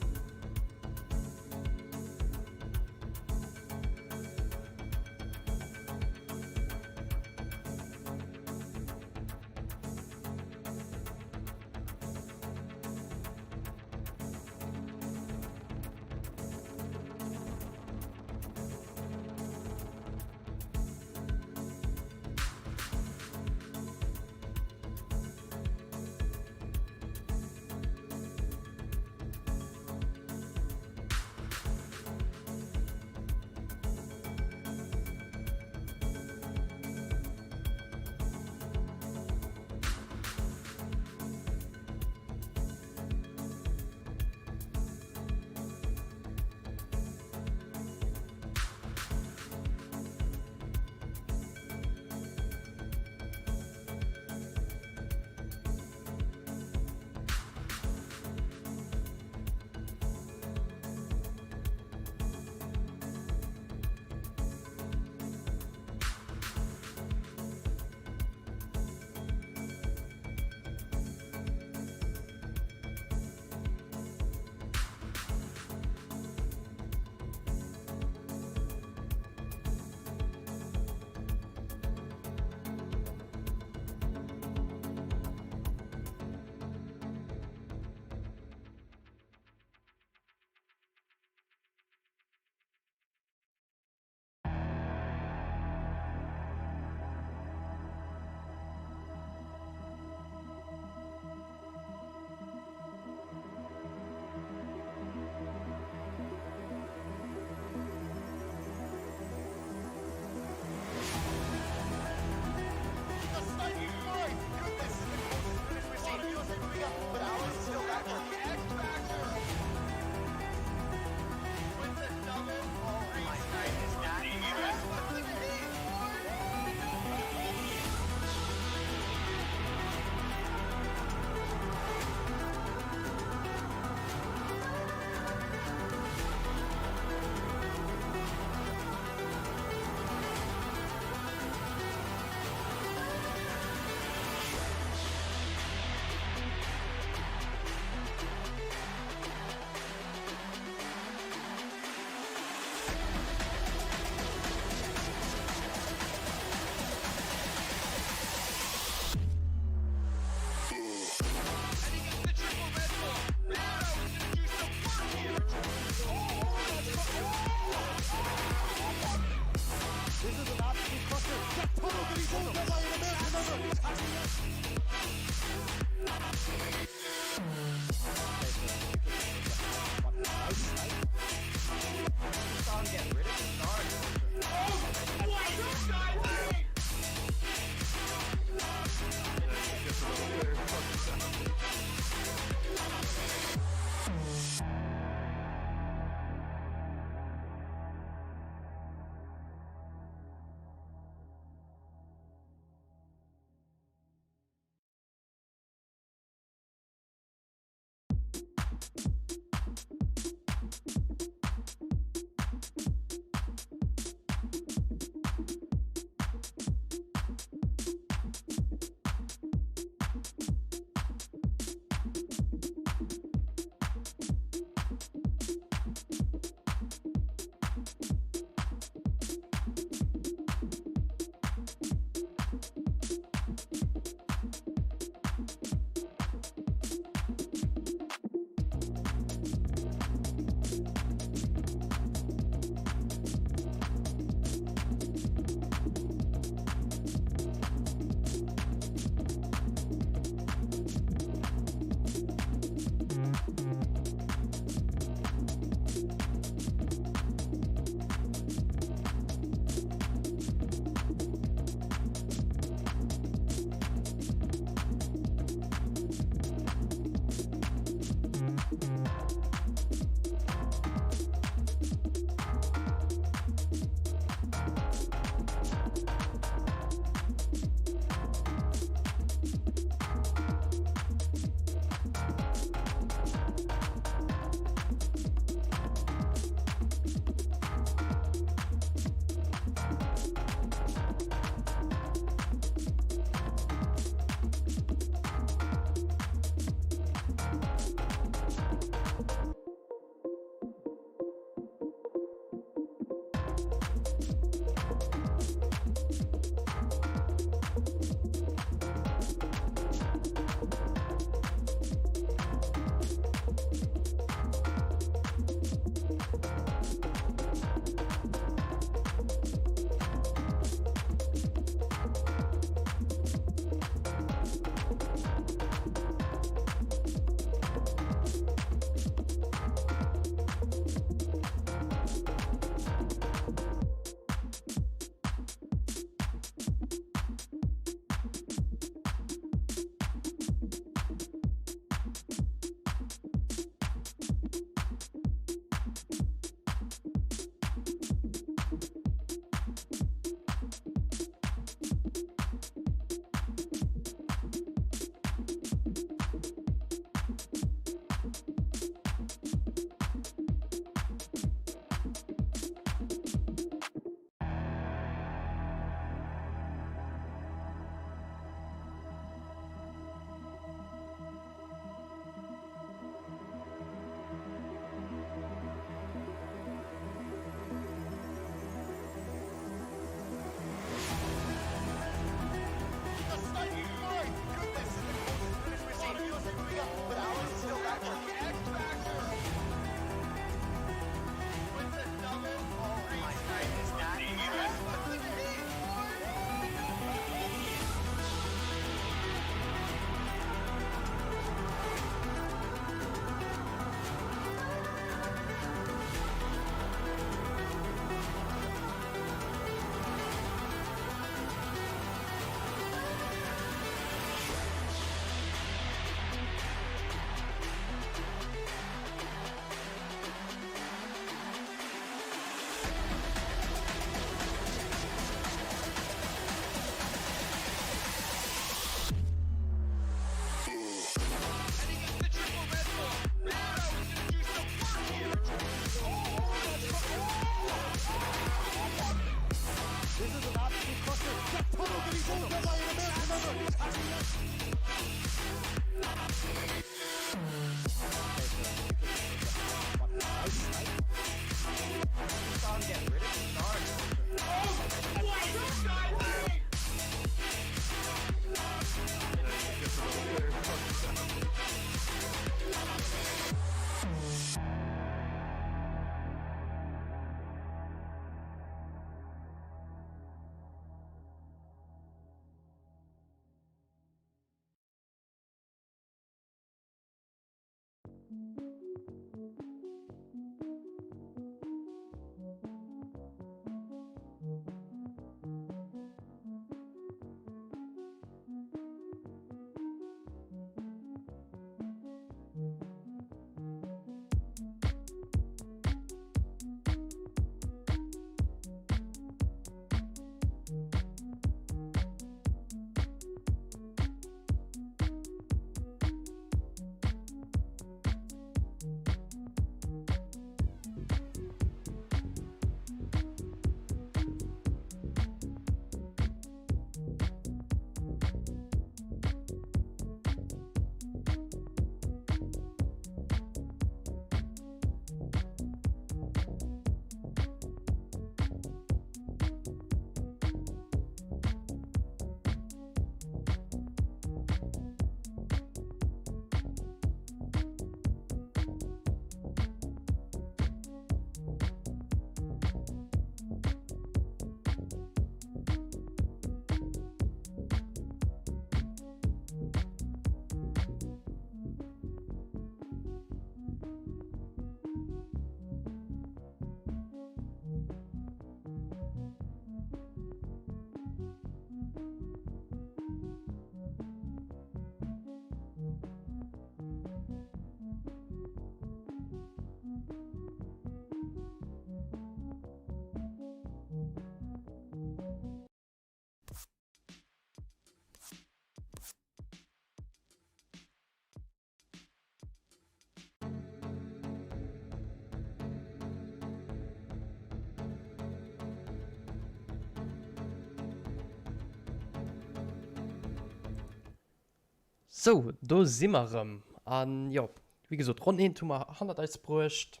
Sou, do si mer erëm. An jo, wéi gesot, Ronn eent hu mer hannert eis bruecht.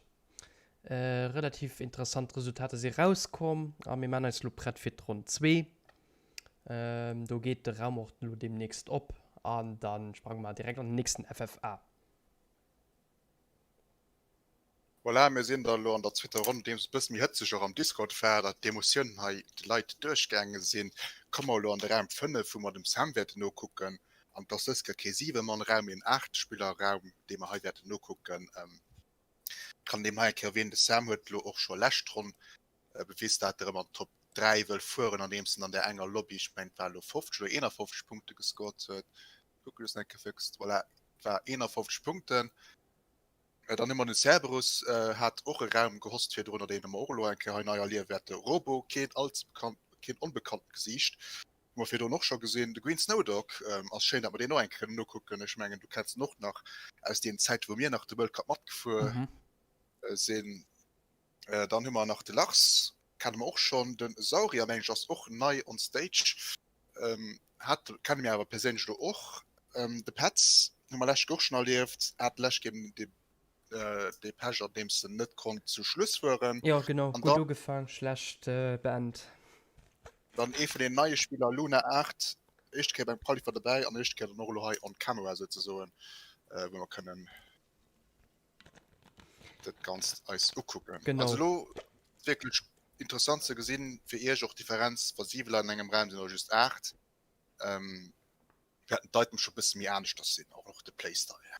Relativ interessant Resultater si rauskomm a mir maan eis elo prett fir d'Ronn zwee. Do geet de Raum och elo deemnächst op an da sprange mer direkt an den nächsten FFA. Voilà, mir sinn da elo an der zweeter Ronn, nodeems et e bësse méi hëtzeg och am Discord war, dat d'Emotiounen hei de Leit duerchgaange sinn, komme mer elo an de Raum 5, wou mer dem Sam wäerten nokucken. An et ass dës Kéier kee Siwe-Mann-Raum, mee en Aacht-Spiller-Raum, dee mer hei wäerten nokucken. Ech kann deem hei eng Kéier erwänen, de Sam huet elo och scho lescht Ronn bewis, dat e erëm an d'Top 3 wëll fueren, andeems en an där enger Lobby, ech mengen et war elo 50 oder 51 Punkte gescored huet. Kucke just eng Kéier fix, voilà, et war 51 Punkten. Dann hu mer den Cerberus, hat och e Raum gehost virdrun, deen mer och elo eng Kéier hei nei erliewe wäerte. Robo, keen allze bekannt, keen onbekannt Gesiicht, hu mer virdrun och scho gesinn. De Green Snowdog, ass schéin, datt mer deen och eng Kéier kënnen nokucken. Ech mengen, du kenns en och nach aus deenen Zäiten, wou mir nach de World Cup matgefuer sinn. Dann hu mer nach de Lars, kenne mer och schonn. De Saurier, meng ech, ass och nei on stage. Hat kenne mir awer perséinlech elo och. De Petz hu mer lescht Kéier och schonn erlieft, hat d'lescht Kéier dee dee Pech an deems en net konnt zu Schluss fueren. Jo genau, gutt ugefaang, schlecht beend. Dann ee vun den neie Spiller, Luna 8, éischte Kéier beim Qualifier dobäi an éischte Kéier dann och elo hei on camera souzesoen, wou mer kënnen dat Ganzt eis ukucken. Genau. Also elo wierklech interessant ze gesinn fir iech och d'Differenz, wa 7 Leit an engem Raum sinn oder just 8, ähm, wäerten d'Items scho bësse méi aneschters sinn, och och de Playstyle.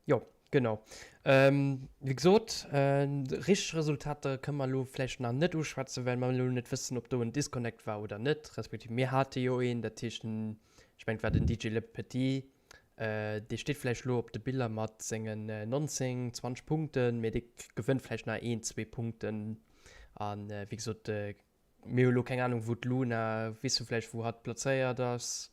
Jo, genau. Ähm, wéi gesot, äh, richteg Resultater kënne mer elo vläicht nach net uschwätzen, well mer elo net wëssen, ob do en Disconnect war oder net, respektiv mir hate jo een, dat heescht den, ech mengen et war den DJ Le Petit, Dee steet vläicht elo op de Biller mat sengen 19, 20 Punkten, mee dee gewënnt vläicht nach een, zwee Punkten. A wéi gesot, mir hu elo keng Anung, wou d'Luna, weess du vläicht, wou hatt plazéiert ass?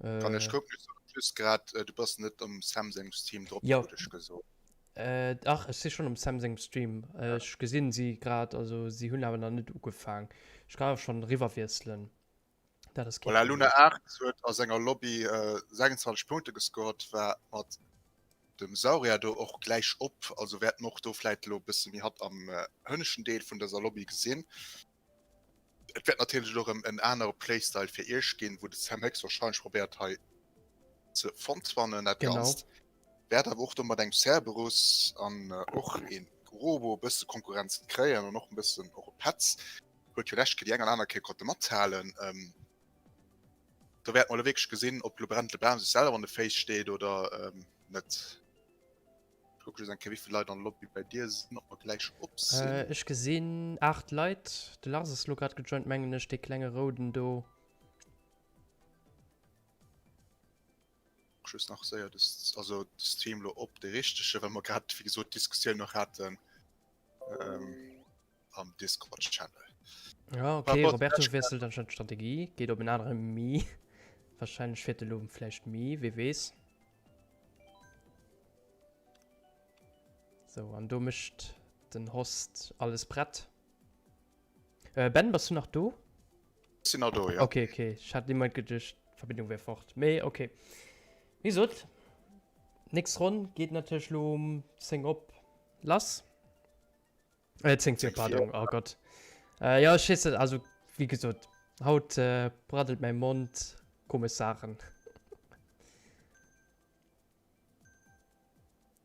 Kann ech kucken, ech sot just grad, du bass net um Sam sengem Stream drop, krut ech gesot. Dach, ech si schonn um Sam sengem Stream. Ech gesinn si grad, also si hunn awer nach net ugefaang. Ech kann awer schonn eriwwerwiesselen. Dat ass keen Voilà, Luna Problem. 8 huet a senger Lobby 26 Punkte gescored, war mat dem Saurier do och gläich op, also wäert mer och do vläit elo e bësse méi hatt am hënneschten Deel vun dëser Lobby gesinn. Et wäert natierlech elo erëm en anere Playstyle fir iech ginn, wou de Sam héchstwahrscheinlech probéiert hei ze frontrunnen dat Genau. Ganzt. Wäert awer och do mat engem Cerberus an och ee Robo e bësse Konkurrenz kréien an och e bëssen och e Petz. Huet jo lescht Kéier déi eng an aner Kéier konnte mathalen. Do wäerte mer elo wierklech gesinn, ob elo Brent LeBlanc sech selwer an de Féiss steet oder net. Ech kucke just eng Kéier, wéi vill Leit an der Lobby bei dir sinn, ob mer gläich op sinn. Ech gesinn 8 Leit. De Lars ass elo grad gejoint, mengen ech, dee klenge Rouden do. Just nach séier de, also de Stream elo op de richtege, well mer grad, wéi gesot, d'Diskussioun nach haten. Am Discord Channel. Ja, okay, Roberto wiesselt anscheinend d'Strategie, geet op en anere Mii. Wahrscheinlech fiert e lo vläicht Mii, wee weess. So, an do mécht den Host alles prett. Äh, Ben, bass du nach do? Ech sinn nach do, jo. Okay, okay. Ech hat niemand geduecht, d'Verbindung wär fort. Mee okay. Wéi gesot, nächst Ronn geet natierlech lo um 10 op lass. Äh, 10 zu, pardon, oh Gott. Äh, ja, ech weess net, also, wéi gesot, haut äh, braddelt mäi Mond komesch Saachen.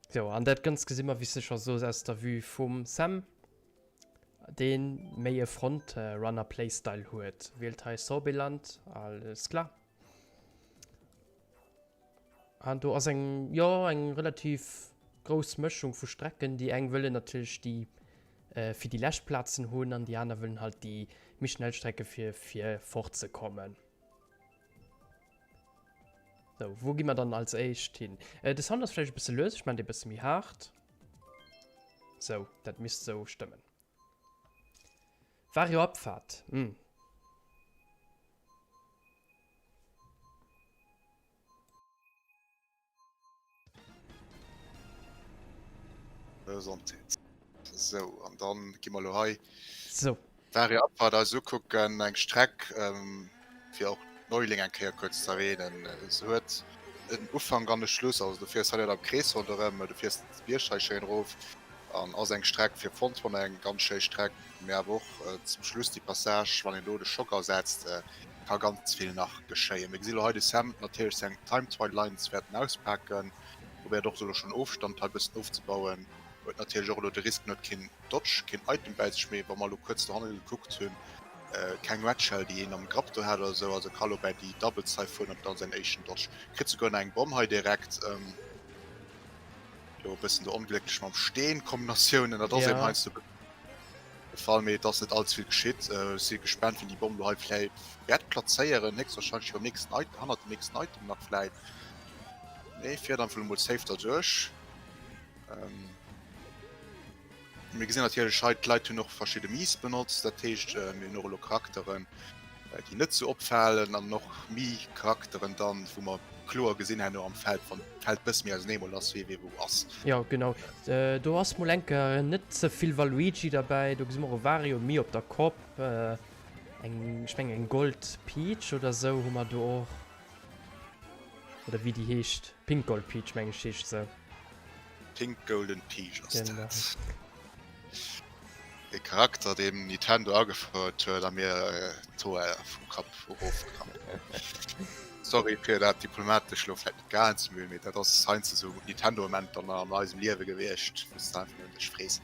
So, an dat Ganzt gesi mer, wéi s de scho soos, aus der Vue vum Sam, dee méi e Frontrunner-Playstyle huet. Wielt hei Sorbiland, alles klar. An do ass eng, jo, eng relativ grouss Mëschung vu Strecken. Déi eng wëllen natierlech déi fir déi lescht Plazen hunn an déi aner wëllen halt déi méi schnell Strecke fir fir fortzekommen. Sou, wou gi mer dann als éischt hin? De Sound ass vläicht e bësse lues, ech maachen dee bësse méi haart. Sou, dat misst sou stëmmen. Vario Abfahrt, hm. Gesondheet. Sou, an dann gi mer elo hei So. Vario Abfahrt eis ukucken, eng Streck, ähm, fir och. Neuling eng Kéier kuerz ze erwähnen. Se huet en Ufank an e Schluss, also du fiers hei net am Krees ronderëm, du fiers de Bierg hei schéin erof an ass eng Streck fir Frontrunner eng ganz schéi Streck, mee awer och zum Schluss déi Passage, wann een do de Schock asetzt, ka ganz vill nach geschéien. Mir gesi lo hei de Sam natierlech seng Time Trial Lines wäerten auspaken, probéiert och do lo schonn Ofstand hei bëssen ofzebauen, huet natierlech och elo de Risk, en huet keen Dodge, keen Item bäi sech méi, wa mer elo kuerz dohanne gekuckt hunn, keng Red Shell déi een am Grapp do hat oder esou, also ka lo bäi déi Double Scythe fueren an dann säin éischten Dodge. Kritt souguer nach eng Bomm hei direkt. Lo e bëssen do onglécklech mam Steen Kombinatiounen, dat ass eben heiansdo de Fall, mee et ass net all ze vill geschitt. Ech si gespaant wien déi Bomm lo hei vläit wäert plazéieren, héchstwahrscheinlech virum nächsten Item, hannert dem nächsten Item nach vläit. Nee, fiert einfach lo mol safe derduerch. Mir gesinn natierlech hei, d'Leit hunn och verschidde Miis benotzt. Dat heescht, mir hunn och elo Charakteren, déi net sou opfalen an och Mii-Charakteren dann, wou mer kloer gesinn herno am Feld, wann d'Feld bësse méi ausenee mol ass, wee wee wou ass. Jo, genau. Do ass mol enker net ze vill Waluigi derbäi. Do gesi mer och e Wario Mii op der Kopp, eng, ech mengen eng Gold Peach oder sou hu mer do och. Oder wéi déi heescht. Pink Gold Peach, meng ech, heescht se. Pink Golden Peach ass dat. E Charakter deen Nintendo agefouert huet a mir d'Hoer vum Kapp erofgerappt huet. Sorry fir dat diplomatesch lo vläit net ganz méi, mee dat ass heiansdo sou Nintendo-Momenter dann an eisem Liewe gewiescht, wou s de einfach nëmmen dech frees,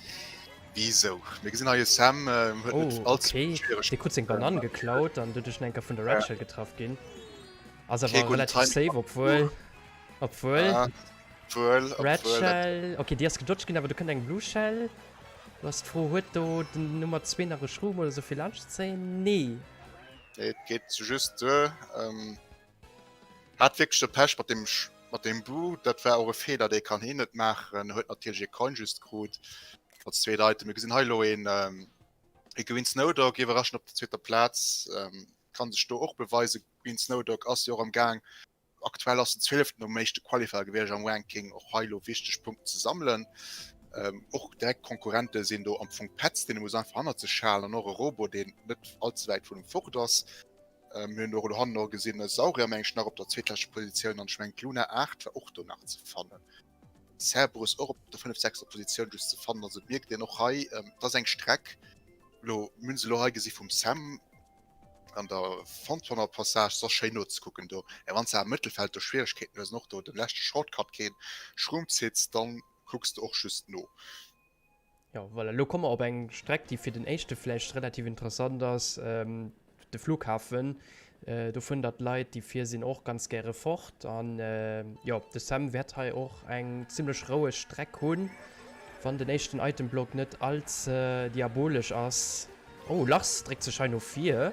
wisou. Mir gesinn hei e Sam huet net all ze vill Schwieregkeeten. Dee krut seng Banann geklaut an doduerch en enker vun der Red Shell getraff ginn. Ass awer relativ safe, obwuel, obwuel. Obwuel, Red obwuel, Shell, okay, déi ass gedodged ginn, awer do kënnt eng Blue Shell. Do ass d'Fro, huet do den Nummer 2 nach e Shroom oder sou fir laanscht ze zéien? Nee. Nee, et geet just duer. Ähm, hat wierklech de Pech mat dem, mat dem Boo. Dat war och e Feeler, dee kann hien net maachen. Huet natierlech ee Coin just krut als zweet Item. Mir gesinn hei elo een, ähm, e Green Snowdog iwwerraschend op der zweeter Plaz. Ähm, kann sech do och beweisen. Green Snowdog ass jo och am Gaang, Aktuell ass den zwieleften nom éischte Qualifier gewiescht am Ranking, och hei elo wichteg Punkten ze sammelen. Och direkt Konkurrente sinn do am Fong Petz, deen e muss einfach hannert sech halen an och e Robo, deen net all ze wäit vun em fort ass. Mir hunn och elo hannen och gesinn e Saurier meng ech nach op der zweetleschter Positioun an ech mengen d'Luna 8 war och do nach ze fannen. Cerberus och op der 5, sechster Positioun just ze fannen. Also et mierkt een och hei, et ass eng Streck, elo mir hunn se elo hei gesi vum Sam, an der Frontrunner Passage ass schéin nozekucken do. Mä wann s de am Mëttelfeld do Schwieregkeeten hues an och do den leschte Shortcut keen Schroom zitts, dann kucks de och just no. Jo, voilà, elo komme mer op eng Streck, déi fir den éischte vläicht relativ interessant ass, de Flughafen. Do fueren da d'Leit, déi vir sinn, och ganz gäre fort. An jo, de Sam wäert hei och eng zimmlech roueg Streck hunn, wann den éischten Itemblock net all ze diabolesch ass. Oh, Lars dréckt sech hei no vir.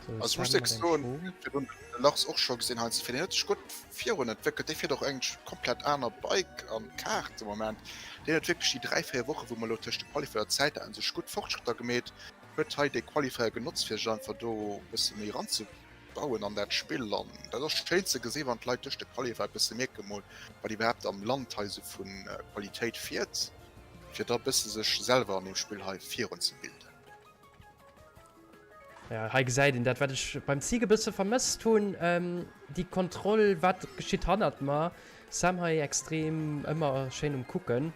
So, Also ech muss Sam mat engem soen, virdrun de Lars och scho gesinn heiansdo, fir deen huet sech gutt virun entwéckelt. Dee fiert och eng komplett aner Bike an Kaart de Moment. Deen huet wierklech déi 3, 4 Woche wou mer elo tëscht de Qualifier Zäit haten, sech gutt Fortschrëtter gemeet, huet hei dee Qualifier genotzt fir sech einfach do e bësse méi eranzebauen an dat Spill. An dat ass schéin ze gesinn, wann d'Leit duerch de Qualifier e bësse mierke mol wat iwwerhaapt am Land hei esou vu Qualitéit fiert. Fir da bësse sech selwer an deem Spill hei virun ze bilden. Ja, hei gesäit een dat, wat ech beim Zig e bësse vermësst hunn, déi Kontroll, wat geschitt hannert mer. Sam hei extrem ëmmer schéin um Kucken.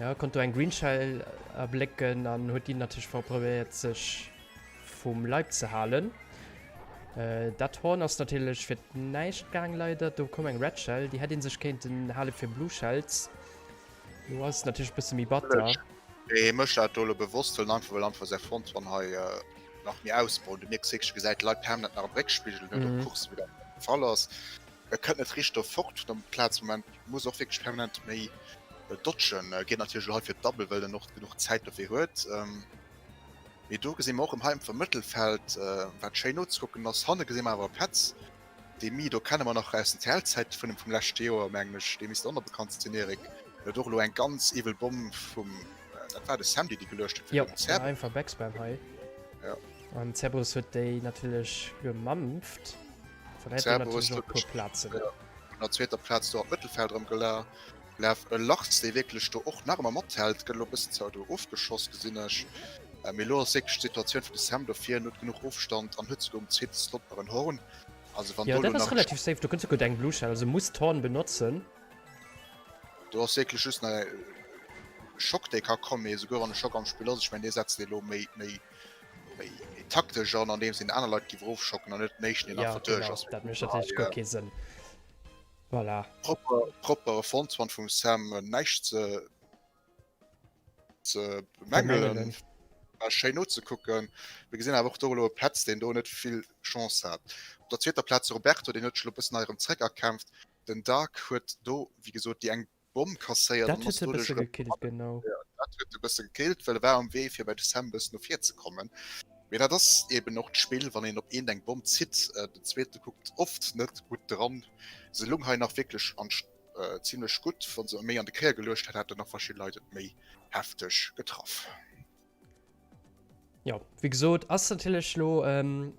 Ja, konnt do eng Green Shell erblécken an huet déi natierlech probéiert sech vum Leib ze halen. Dat Horn ass natierlech fir näischt gaang leider. Do koum eng Red Shell, déi hätt ee sech kéinten hale fir Blue Shells. Lo ass et natierlech bësse méi batter. Hie mécht dat do elo bewosst, wëll en einfach wëll einfach säi Frontmann hei nach méi ausbauen. Du mierks wierklech, e gesäit d'Leit permanent nach am Réckspigel, net op Course, wéi dat de Fall ass. E kënnt net richteg do fort vun der Plaz am Moment, muss och wierklech permanent méi dodgen. Geet natierlech elo hei fir d'Double, wëll en och genuch Zäit dofir huet. Mee do gesi mer och erëm hei am Mëttelfeld, wat schéin nozekucken ass. Hanne gesi mer awer e Petz. Dee Mi do kenne mer nach aus den TL-Zäite vun em vum leschte Joer, mengen ech. Dee misst och nach bekannt sinn, Erik. En huet och elo eng ganz iwwel Bomm vum, dat war de Sam, déi déi geluecht huet fir den Cerberus. Jo, einfach Backspam hei. Ja. An Cerberus huet déi natierlech gemampft. Verléiert do natierlech och e puer Plazen. Ja, vun der zweeter Plaz do an d'Mëttelfeld erëm gelaf. E Lars, dee wierklech do och nach ëmmer mathält, gëtt elo e bëssen zwar do ofgeschoss, gesinn ech. Mee elo ass wierklech d'Situatioun fir de Sam do vir, en huet genuch Ofstand an huet souguer um zweete Slot nach en Horn. Also wann do elo nach. Jo, dat ass relativ safe, do kënnt souguer eng Blue Shell, also muss d'Horn benotzen. Do ass wierklech just nach e Schock dee ka kommen, mee esouguer wann e Schock am Spill ass, ech mengen dee setzt ee elo méi méi méi taktesch an, andeems een aner Leit géif erofschocken an net den éischten deen einfach duerch ass. Jo genau, dat mécht natierlech guer kee Sënn. Voilà. Propper propper Frontrun vum Sam, näischt ze ze bemängelen. War schéin nozekucken. Mir gesinn awer och do elo e Petz, deen do net vill Chance hat. Op der zweeter Plaz de Roberto, deen huet sech elo e bëssen hei erëm zréckerkämpft. Den Dark huet do, wéi gesot, déi eng Bomm kasséiert an ass doduerch erëm gekillt, genau. Ja, dat huet e bësse gekillt, well e war um Wee fir bei de Sam e bëssen no vir ze kommen. Mee dat ass eben och d'Spill, wann een op eent eng Bomm zitt, den zweete kuckt oft net gutt dran. Se lung hei nach wierklech an zimmlech gutt, wann se méi an de Kéier geluecht hätt, hätten nach verschidde Leit et méi hefteg getraff. Jo, wéi gesot, ass natierlech lo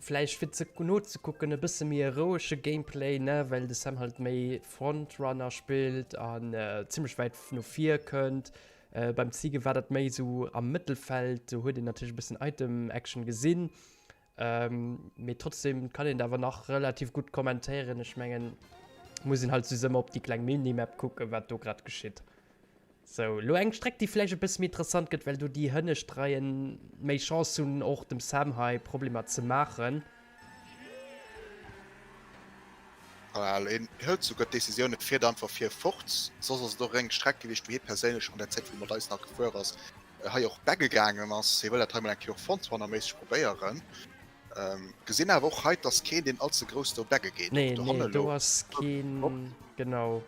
vläicht fir ze nozekucken e bësse méi e rouege Gameplay, ne, well de Sam halt méi Frontrunner spillt an zimmlech wäit no vir kënnt. Beim Ziege war dat méi esou am Mëttelfeld, do huet een natierlech e bëssen Item-Action gesinn. Mee trotzdem kann een et awer nach relativ gutt kommentéieren. Ech mengen, muss een halt just ëmmer op déi kleng Minimap kucken, wat do grad geschitt. Sou, lo eng Streck, déi vläicht e bësse méi interessant gëtt, well do déi hënnescht Reien méi Chance hunn, och dem Sam hei Problemer ze maachen. Well hien hëlt souguer d'Decisioun, et fiert einfach vir fort. Soss ass et och eng Streck gewiescht, wou hie perséinlech an der Zäit, wou e mat eis nach gefuer ass, hei och back gaangen ass. Hie wëll dat hei mol eng Kéier och frontrunnerméisseg probéieren. Gesinn awer och hei, dass keen, deen all ze grouss do back geet. Nee, nee, do ass keen, genau.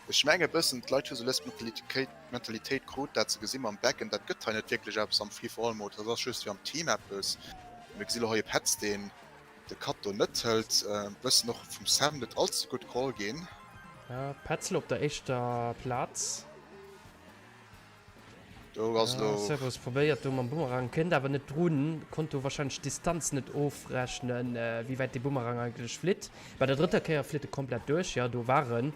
Ech menge bëssen, d'Leit hu sou lues d'Mentalitéit krut, dat ze gesi mam Backen. Dat gëtt hei net wierklech eppes am Free-for-all-Mode, dat ass just fir am Team eppes. Mir gesi lo hei e Petz, deen de Cut do net hëlt. Bëssen och vum Sam net all ze gutt geholl ginn. Ja, Petz lo op der éischter Plaz. Do ass lo. Servus probéiert do mam Bumerang, kënnt awer net drun, konnt do wahrscheinlech d'Distanz net ofrechnen, wéi wäit dee Bumerang eigentlech flitt. Bei der drëtter Kéier flitt e komplett duerch, jo do war en,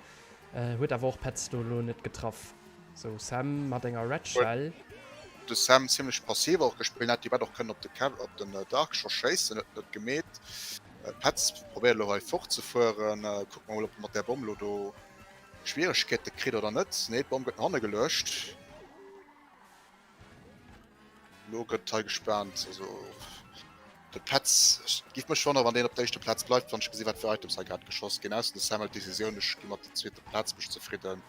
huet awer och Petz do lo net getraff. Sou Sam mat enger Red Shell. Huet de Sam zimlech passiv och gespillt, hätt déi Bett och kënnen op de Kev, op den Dark scho schéissen, huet net gemeet. Petz probéiert elo hei fort ze fueren, kucke mer mol op e mat där Bomm lo do Schwieregkeete kritt oder net. Nee, d'Bomm gëtt no hanne geluecht. Lo gëtt hei gespaant. Also de Petz, ech giff mech wonnere wann deen op der éischter Plaz bleift, wann ech gesi wat fir Items hei grad geschoss ginn. Ausser de Sam hëlt d'Decisioun, ech gi mat der zweeter Plaz mech zefridden.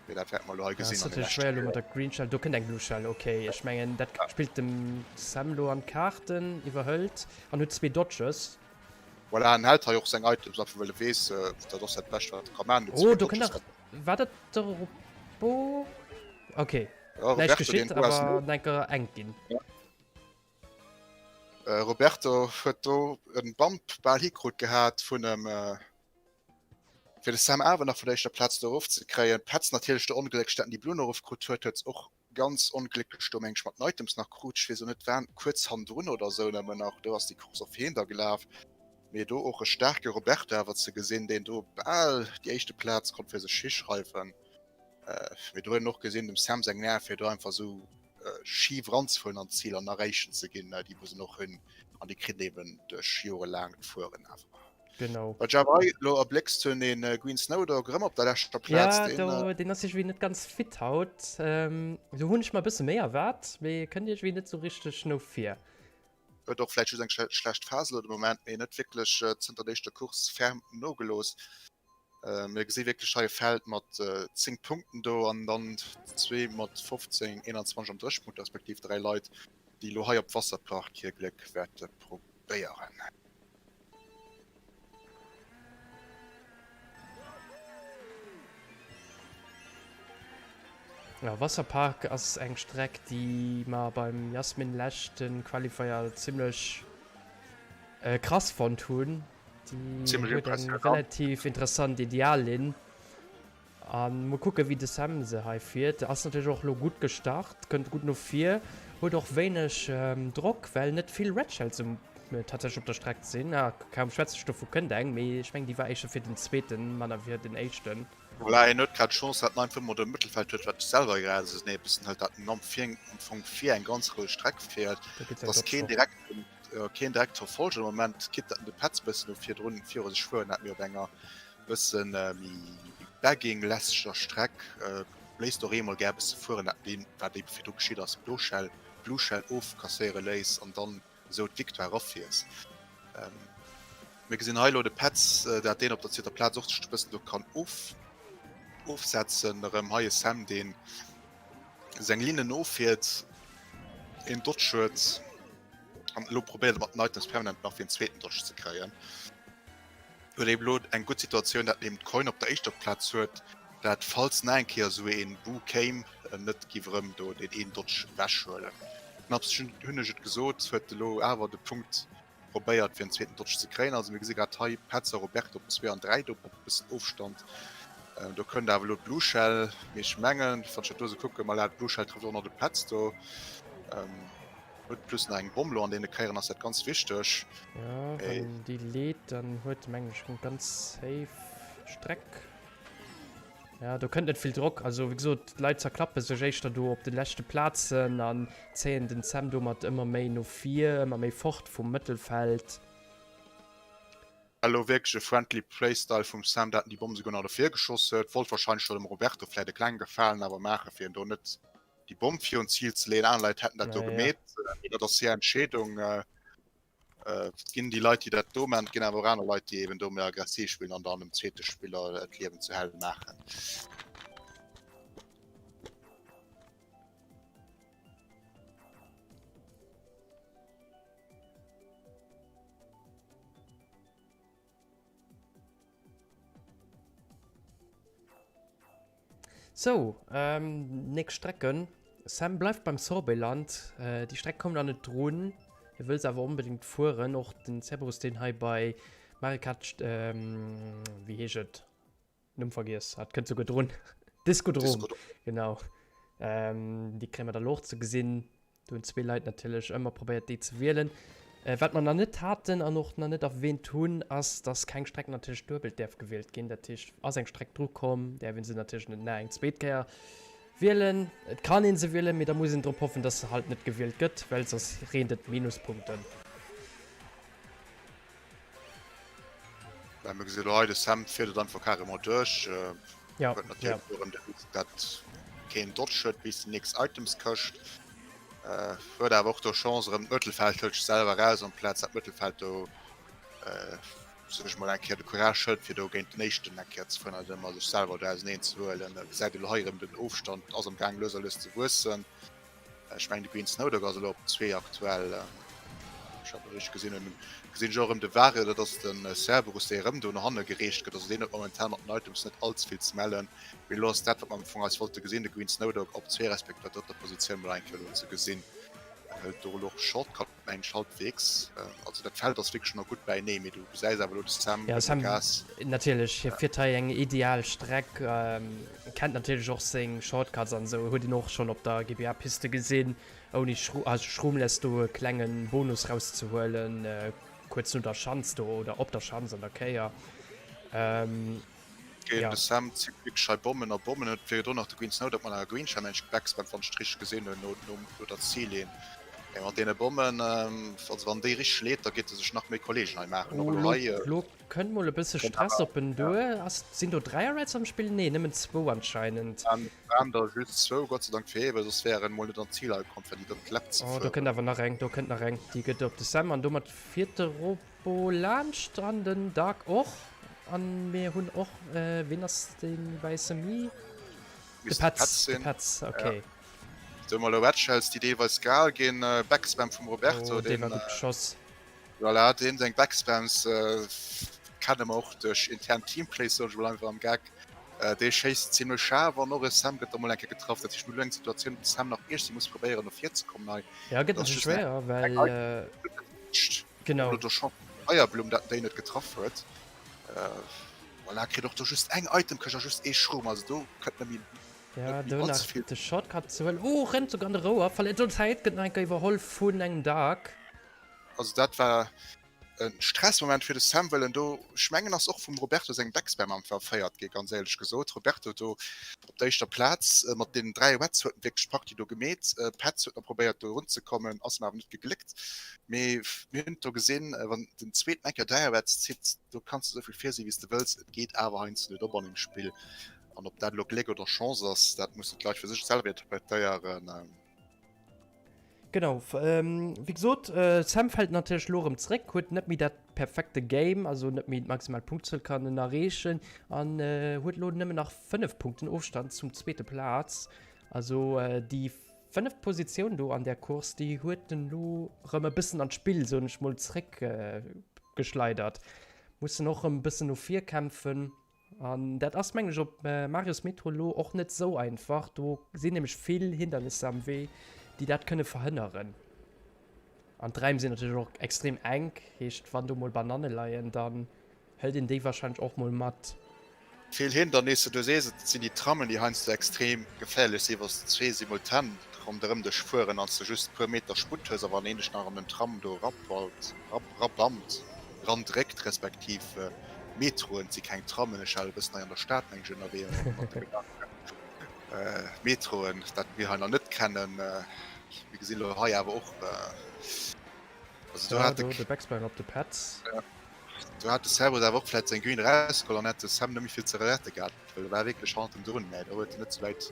Mee dat wäerte mer elo hei Ja, gesinn ass an de natierlech leschte schwéier elo mat der Green Shell. Do kënnt eng Blue Shell, okay. Ech mengen dat spillt dem Sam lo an d'Kaarten, iwwerhëlt an huet zwee Dodges. Voilà, en hält hei och seng Items einfach well e weess, dat ass dat Bescht wat e ka maachen. Oh, do kënnt nach, war dat de Robo? Okay, Ja, näischt Roberto, geschitt, deen US awer enker enk ginn. Ja. Äh, Roberto huet do en Bump bal hikrut gehat vun em, äh, fir de Sam awer nach vun der éischter Plaz do erofzekréien. Petz natierlech do onglécklech, dat en déi Blue erofkrut huet, huet och Ganz onglécklech do meng ech mat den Items nach krut, ech weess och net waren kuerz hannendrun oder sou nëmmen nach, do ass déi Course op heen da gelaf, mee do och e staarke Roberto awer ze gesinn, deen do bal déi éischte Plaz konnt fir sech hischreiwen, mee do huet een och gesinn dem Sam seng Nerv fir do einfach sou schif eranzefueren an d'Zil an nach éischten ze ginn, déi muss en och hunn an déi kritt en eben duerch jorelaangt Fueren awer. Genau. Wat ech awer hei elo erbléckst hunn, een Green Snowdog erëm op der leschter Plaz. Ja, do, deen ass iergendwéi net ganz fit haut. Do hunn ech mer e bësse méi erwaart, mee kënnt iergendwéi net sou richteg no vir. Huet och vläicht just eng schlecht Phas elo de Moment, mee net wierklech zënter der éischter Course ferm nogelooss. Mir gesi wierklech hei e Feld mat 10 Punkten do an dann zwee mat 15, 21 an 30 Punkte, respektiv 3 Leit, déi elo hei op Wasserpark hir Gléck wäerte probéieren. Ja, Wasserpark ass eng Streck, déi mer beim Jasmin leschte Qualifier zimmlech äh, krass fonnt hunn. Déi huet eng relativ interessant Ideallinn. An mol kucken wéi de Sam se hei fiert. Ass natierlech och lo gutt gestart, kënnt gutt no vir, huet och wéineg Drock, well net vill Red Shells um. mir tatsächlech op der Streck sinn. Ah, kaum schwätze ech dovu kënnt eng, mee ech mengen déi war éischter fir den zweeten, manner fir den éischten. Voilà, hien huet grad d'Chance, dat en einfach emol de Mëttelfeld huet, wat selwer grad esou nee e bëssen hëlt, dat en am Fong vir eng ganz roueg Streck fiert, Do gëtt säin dass Dodge keen och. direkt keen direkt verfolgt am Moment, quitte dat en de Petz bëssen do virdrun viru sech fueren hat, mee op enger bëssen méi bagging-lästeger Streck léisst och eemol gär bësse fueren, dat deen, wat ebe virdru geschitt ass, Blue Shell, Blue Shell ofkasséiere léisst an dann esou d'Victoire erafiers. Mir gesinn hei elo de Petz, dat deen op der zweeter Plaz och sech e bëssen do kann of ofsetzen. Erëm hei e Sam, deen seng Linnen offiert, een Dodge huet an elo probéiert mat den Items permanent nach fir en zweeten Dodge ze kréien. Huet eben elo eng gutt Situatioun, dat en eben d'Coin op der éischter Plaz huet, dat falls nach eng Kéier esou een Boo kéim, en net giff erëm do deen een Dodge ewechhuelen. Knapps hunn ech et gesot, huet elo awer de Punkt probéiert fir en zweeten Dodge ze kréien. Also mir gesi grad hei Petz a Roberto op 2 an 3 do op e bëssen Ofstand. Do kënnt awer elo d'Blue Shell, mee ech mengen, wann ech dat do esou kucken, ma la d'Blue Shell trëfft och nach de Petz do. Huet plus nach eng Bomm lo an deene Kéieren ass dat ganz wichteg. Ja, wann déi leet, dann huet mengen ech eng ganz safe Streck. Ja, do kënnt net vill Drock. Also wéi gesot, d'Leit zerklappe sech éischter do op de leschte Plazen an zéien den Sam domat ëmmer méi no vir, ëmmer méi fort vum Mëttelfeld. Elo wierklech e friendly Playstyle vum Sam, dat en déi Bomm souguer nach dofir geschoss huet. Wollt warscheinlech do dem Roberto vläit e klenge Gefalen awer maachen, fir en do net déi Bomm virun d'Zil ze leeën. Aner Leit hätten dat do gemeet, mee dat ass hir Entscheedung. Et ginn déi Leit, déi dat do maachen, et ginn awer och aner Leit, déi eben do méi aggressiv spillen an dann dem zweete Spiller d'Liewen zur Hell maachen. Sou, nächst Strecken. Sam bleift beim Sorbeland. Déi Streck koum nach net drun. Hie wëll se awer onbedéngt fueren. Och den Cerberus, deen hei bei Mario Kart, wéi heescht et? Numm vergiess. Ah, et kënnt souguer drun. Discodrom, genau. Déi kréie mer da lo och ze gesinn. Do hunn zwee Leit natierlech ëmmer probéiert déi ze wielen. Wat mer nach net haten an och nach net erwähnt hunn, ass, dass keng Streck natierlech duebelt däerf gewielt ginn. Dat heescht, ass eng Streck dru komm, däerf ee se natierlech net nach eng zweet Kéier wielen. Et kann ee se wielen, mee da muss een drop hoffen, dass se halt net gewielt gëtt, well soss reent et Minuspunkten. Well mir gesinn elo hei, de Sam fiert et einfach carrément duerch. Ja, Huet natierlech ja. erëm de Risk, dat keen Dodge huet bis déi nächst Itemskëscht. Huet awer och do Chance erëm d'Mëttelfeld hëlt sech selwer eraus, amplaz dat Mëttelfeld do sech mol eng Kéier de Courage hëlt fir do géint den éischten eng Kéier ze fueren an net ëmmer sech selwer do auseneen ze huelen. Gesäit elo hei erëm den Ofstand ass am gaang lues a lues ze wuessen. Ech mengen de Green Snowdog ass elo op 2 aktuell. Ech hat richteg gesinn hunn, gesinn ech och erëm de Vario, dat ass de Cerberus dee erëm do no hanne gereecht gëtt. Also deen huet momentan mat den Items net all ze vill ze mellen. Mee elo ass dat wat mer am Fong eis wollte gesinn, de Green Snowdog op 2 respektiv der drëtter Positioun mol eng Kéier elo ze gesinn. Hëlt do elo och Shortcut mengen ech halbwegs. Also dat Feld ass wierklech nach gutt bäinee, mee du gesäis awer elo de Sam Ja, gëtt Sam Gas. natierlech, hie fiert hei eng ideal Streck, kennt natierlech och seng Shortcuts an esou, huet een och schonn op der GBA-Piste gesinn, ouni Schru also Schroomless do e klenge Bonus rauszehuelen, kuerz no der Schanz do oder op der Schanz an der Kéier. Géint Ja. de Sam zitt wierklech hei Bommen a Bommen. Huet virdrun nach de Green Snow, dat mat enger Green Challenge gebackspammt, wann ech et richteg gesinn hunn, no, no, no der Zillinn. Mee mat deene Bommen, also wann déi richteg leet, da geet e sech nach méi Kolleegen hei maachen. Oh, Och elo lo, hei. lo kënnt mol e bësse Kënnt Stress awer, op en ja. duer. Ass, sinn do 3 Reds am Spill? Nee, nëmmen zwou anscheinend. Waren, waren der just zwou, Gott sei Dank fir hie, well soss wär en mol net an d'Zil hei komm, fir déi drëtt Lap ze Oh, do kënnt fueren. awer nach eng, do kënnt nach eng. Déi gëtt op de Sam an domat fiert de Rob. Bo laanscht an den Dark och. An mir hunn och, ween ass dee wäisse Mi? De Misst de Petz Petz, de sinn. Petz, Ja. okay. Do hu mer elo Red Shells, déi deelweis gal ginn. Backspam vum Roberto, Oh, dee deen, war gutt geschoss. voilà, deen seng Backspams kenne mer och duerch intern Teamplays, soen ech mol einfach am Gag. Dee schéisst zimlech schaarf an och e Sam gëtt da mol eng Kéier getraff. Dat heescht, mir hunn elo eng Situatioun, wou de Sam nach iergendwéi muss probéieren no vir ze kommen hei. Ja, gëtt Dat ass natierlech just eng schwéier, well. Item. Genau. Oder scho Feierblumm, dat déi net getraff huet. Voilà, kritt och do just eng Itemkëscht a just ee Schroom, also do kënnt net méi, Ja, net méi do allze nach vill. de Shortcut ze huelen. Oh, rennt souguer an de Rouer, verléiert do Zäit, gëtt nach eng Kéier iwwerholl vun engem Dark. Also dat war en Stressmoment fir de Sam, well en do, ech mengen ass och vum Roberto sengem Backspam am verféiert gi, ganz éierlech gesot. Roberto do op der éischter Plaz mat deenen 3 Reds huet en wierklech d'Partie do gemeet. Petz huet nach probéiert do erunzekommen, ass em awer net gegléckt. Mee mir hunn et do gesinn, wann den zweeten eng Kéier 3 Reds zitt, do kanns de esou vill vir sinn, wéi s de wëlls, et geet awer heiansdo net op an deem Spill. An ob dat elo Gléck oder Chance ass, dat mussen d'Leit fir sech selwer interpretéieren. Genau, wéi gesot, Sam fält natierlech elo erëm zréck, huet net méi dat perfekte Game, also net méi d'maximal Punktzuel kann en erreechen an huet elo nëmmen nach 5 Punkten Ofstand zum zweete Plaz. Also déi fënneft Positioun do an där Course, déi huet en elo erëm e bëssen an d'Spill, soen ech mol, zréck geschleidert. Muss en och erëm e bëssen no vir kämpfen. An dat ass mengen ech op Marios Metro elo och net sou einfach. Do sinn nämlech vill Hindernisser am Wee, déi dat kënne verhënneren. An d'Räim sinn natierlech och extrem enk, heescht wann do mol Bananne leien, dann hëlt een déi warscheinlech och mol mat. Vill Hindernisse, du sees et, et sinn déi Trammen, déi heiansdo extrem geféierlech sinn, wa se zwee simultan ronderëm dech fueren an s de just e puer Meter Sputt hues a wann een dech nach an den Tram do eraballt, erabammt, erandréckt respektiv Metroen, et si keng Trammen, ech war e bëssen hei an der Stad meng ech ënnerwee mat de Gedanken, Metroen, dat mir hei nach net kennen, mir gesinn elo hei awer och, also do hat de, de Backspin op de Petz. Do hat de Cerberus awer och vläit seng Green erausgeholl an hätt de Sam net méi vill ze rette gehat, well e war wierklech hannendrun, mä do huet en net sou wäit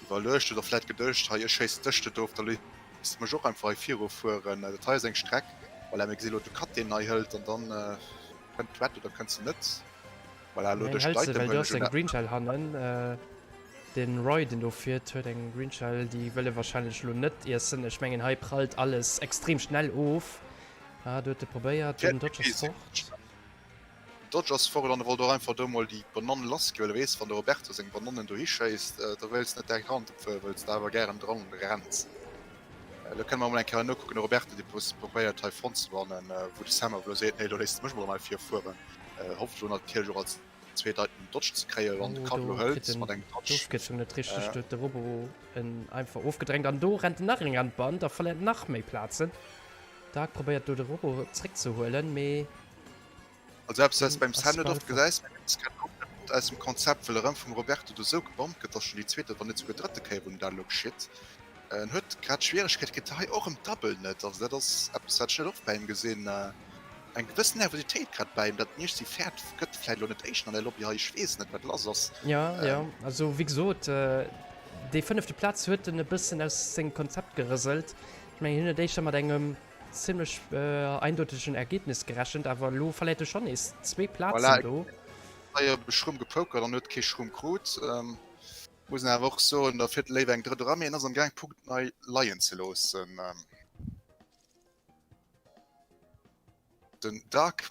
iwwerluecht, huet och vläit geduecht, hei ech schéissen dech net of, da léiss de mech och einfach hei viru fueren, dat hei ass eng Streck, voilà, mir gesi lo de Cut deen en hei hëlt an dann kënnt d'Wett oder kënnt se net, voilà, elo duerch d'Item huelen ech un. Green Shell hannen, den Roy deen do fiert huet eng Green Shell, déi wëll e wahrscheinlech elo net iessen, ech mengen hei prallt alles extrem schnell of, ah do huet e probéiert, den Dodge ass fort. Dodge ass fort an e wollt och einfach do mol déi Banann lass gi, well e weess, wann de Roberto seng Banannen dohi schéisst, da wéilts net direkt hannert em fueren, wëlls de awer gären dran renns. Elo kënne mer mol eng Kéier nokucken, de Roberto dee probéiert hei vrun ze bannen, wou de Sam awer elo seet, nee elo léisst de mech mol hei virfueren. Hofft elo natierlech och als zweet Item den Dodge ze kréien, wann de Cut elo hëlt mat engem Dodge. D'Ofkierzung net richteg, do huet de Robo en einfach ofgedrängt an do rennt en nach eng an d'Band a verléiert nach méi Plazen. Dark probéiert do de Robo zréckzehuelen, mee. Also eppes wat s beim Sam net oft gesäis, mee eppes kennt och net aus dem Konzept, well erëm vum Roberto do sou gebommt gëtt, ass schon déi zweet wann net souguer drëtte Kéier wou en dat elo geschitt. En huet grad Schwieregkeet, kritt hei och erëm d'Double net, also dat ass eppes wat ech net oft bäi him gesinn, eng gewëssen Nervositéit grad bäi him, dat mierkt si fäert, gëtt vläit elo net éischten an der Lobby hei, ech weess net wat lass ass. Jo, jo, also wéi gesot, déi fënnefte Plaz huet en e bëssen aus sengem Konzept gerëselt. Ech mengen hien huet éischter mat engem Zimlech eindeutegen Ergebnis gerechent, awer elo verléiert e schon nees zwee Plazen voilà, do. Hei op e Schrumm gepokert an huet kee Schrumm krut. Ähm, muss awer och soen, da fiert léiwer eng drëtt era, mee en ass am gaang Punkten hei leien ze loossen. Ähm, den Dark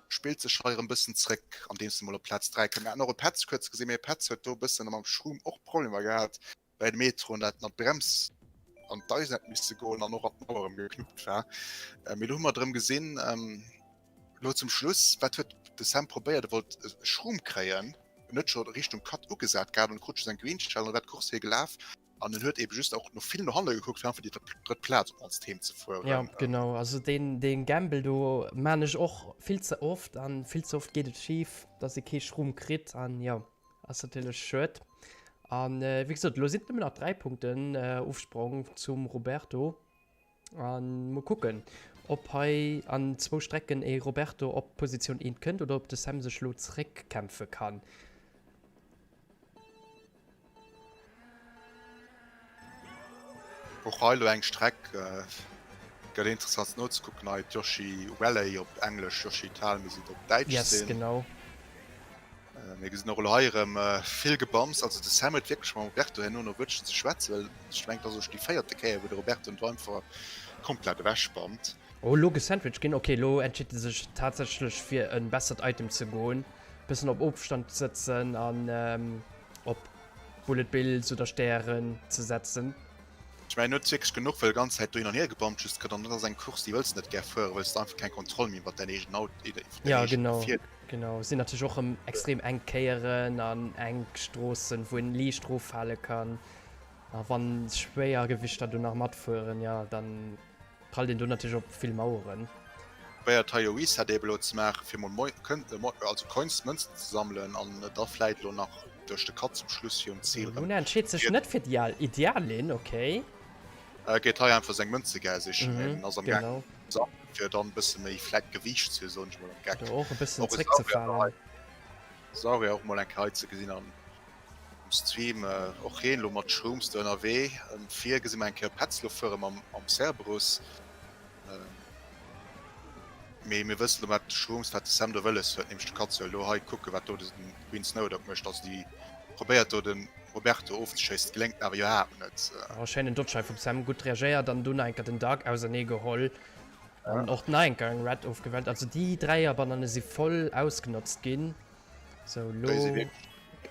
spillt sech hei erëm bëssen zréck, andeems e mol op Plaz 3 kënnt. Mir haten och e Petz kuerz gesinn, mee e Petz huet do e bëssen mam Schrumm och Problemer gehat. Bei de Metro an dat an d'Brems an d'Eisen hätt misse goen an och an d'Mauer erëm geknuppt war. Mee do hu mer et erëm gesinn, elo zum Schluss, wat huet de Sam probéiert? E wollt e Schroom kréien, en huet scho Richtung Cut ugesat gehat an krut scho seng Green Shell an da war d'Course hir gelaf an en huet eebe just och no vill no hanne gekuckt, fir einfach déi drëtt Plaz op d'mannst heem ze fueren. Jo, genau. Also deen, dee Gamble do maan ech och vill ze oft an vill ze oft geet et schif, dass ee kee Schroom kritt an jo. Ass natierlech schued. An wéi gesot, elo sinn et nëmmen nach 3 Punkten Ofsprong zum Roberto. An mol kucken, ob hei an zwou Strecken ee Roberto op Positioun 1 kënnt oder ob de Sam sech elo zréckkämpfe kann. Och hei elo eng Streck, gëtt interessant nozekucken hei, d'Yoshi Valley op Englesch, Yoshi Tal misst et op Däitsch Yes, sinn. genau. Mir gesinn och elo hei erëm vill Gebamms. Also de Sam huet wierklech mam Roberto herno no Wëtschen ze schwätzen, well ech mengen, et ass och scho déi véierte Kéier, wou de Roberto en do einfach komplett ewechbammt. Oh, elo gesandwiched ginn. Ok, elo entscheet e sech tatsächlech fir e bessert Item ze goen. Bëssen op Ofstand sëtzen an op Bullet Bills oder Stären ze setzen. Ech mengen, en huet wierklech genuch, well e ganz Zäit do hin an hier gebammt just gëtt an dat ass eng Course, déi wëlls de net gär fueren, wëlls de einfach keng Kontroll méi iwwer däin eegenen Auto, iwwer däin Ja, eegent genau, Gefier. genau. Et sinn natierlech och erëm extrem enk Kéieren an enk Stroossen, wou een liicht eroffale kann. A wann Schwéiergewichter do nach matfueren, jo, dann. Prallt een do natierlech op vill Maueren. Probéiert hei e Reset eben elo ze maachen fir mol also Coins, Mënzen ze sammelen an da vläit elo nach duerch de Cut zum Schluss fir um Zil erëm. Luna entscheet sech net fir déi al ideal Linn, ok. Geet hei einfach seng Mënze gär sichen, mee en ass am gaang ze sammelen fir dann e bësse méi vläit Gewiicht ze hu soen ech mol am Geck. Oder och e bëssen zréckzefalen. Saurier och mol eng Kéier hei ze gesinn an um Stream. Och heen elo mat Shrooms do ënnerwee. Vir gesi mer eng Kéier Petz lo fuere mam Cerberus. Mee mir wëssen elo wat de Shrooms, wat de Sam do wëlles huet, nämlech de Katz elo hei kucken, wat do de Green Snowdog mécht. Also déi probéiert do de Roberto ofzeschéissen, geléngt awer iwwerhaapt net. Oh, schéinen Dodge hei vum Sam, gutt reagéiert an dunn nach enker den Dark ausernee geholl an och nach enker eng Red ofgewellt. Also déi Dräierbanane si voll ausgenotzt ginn. Sou, lo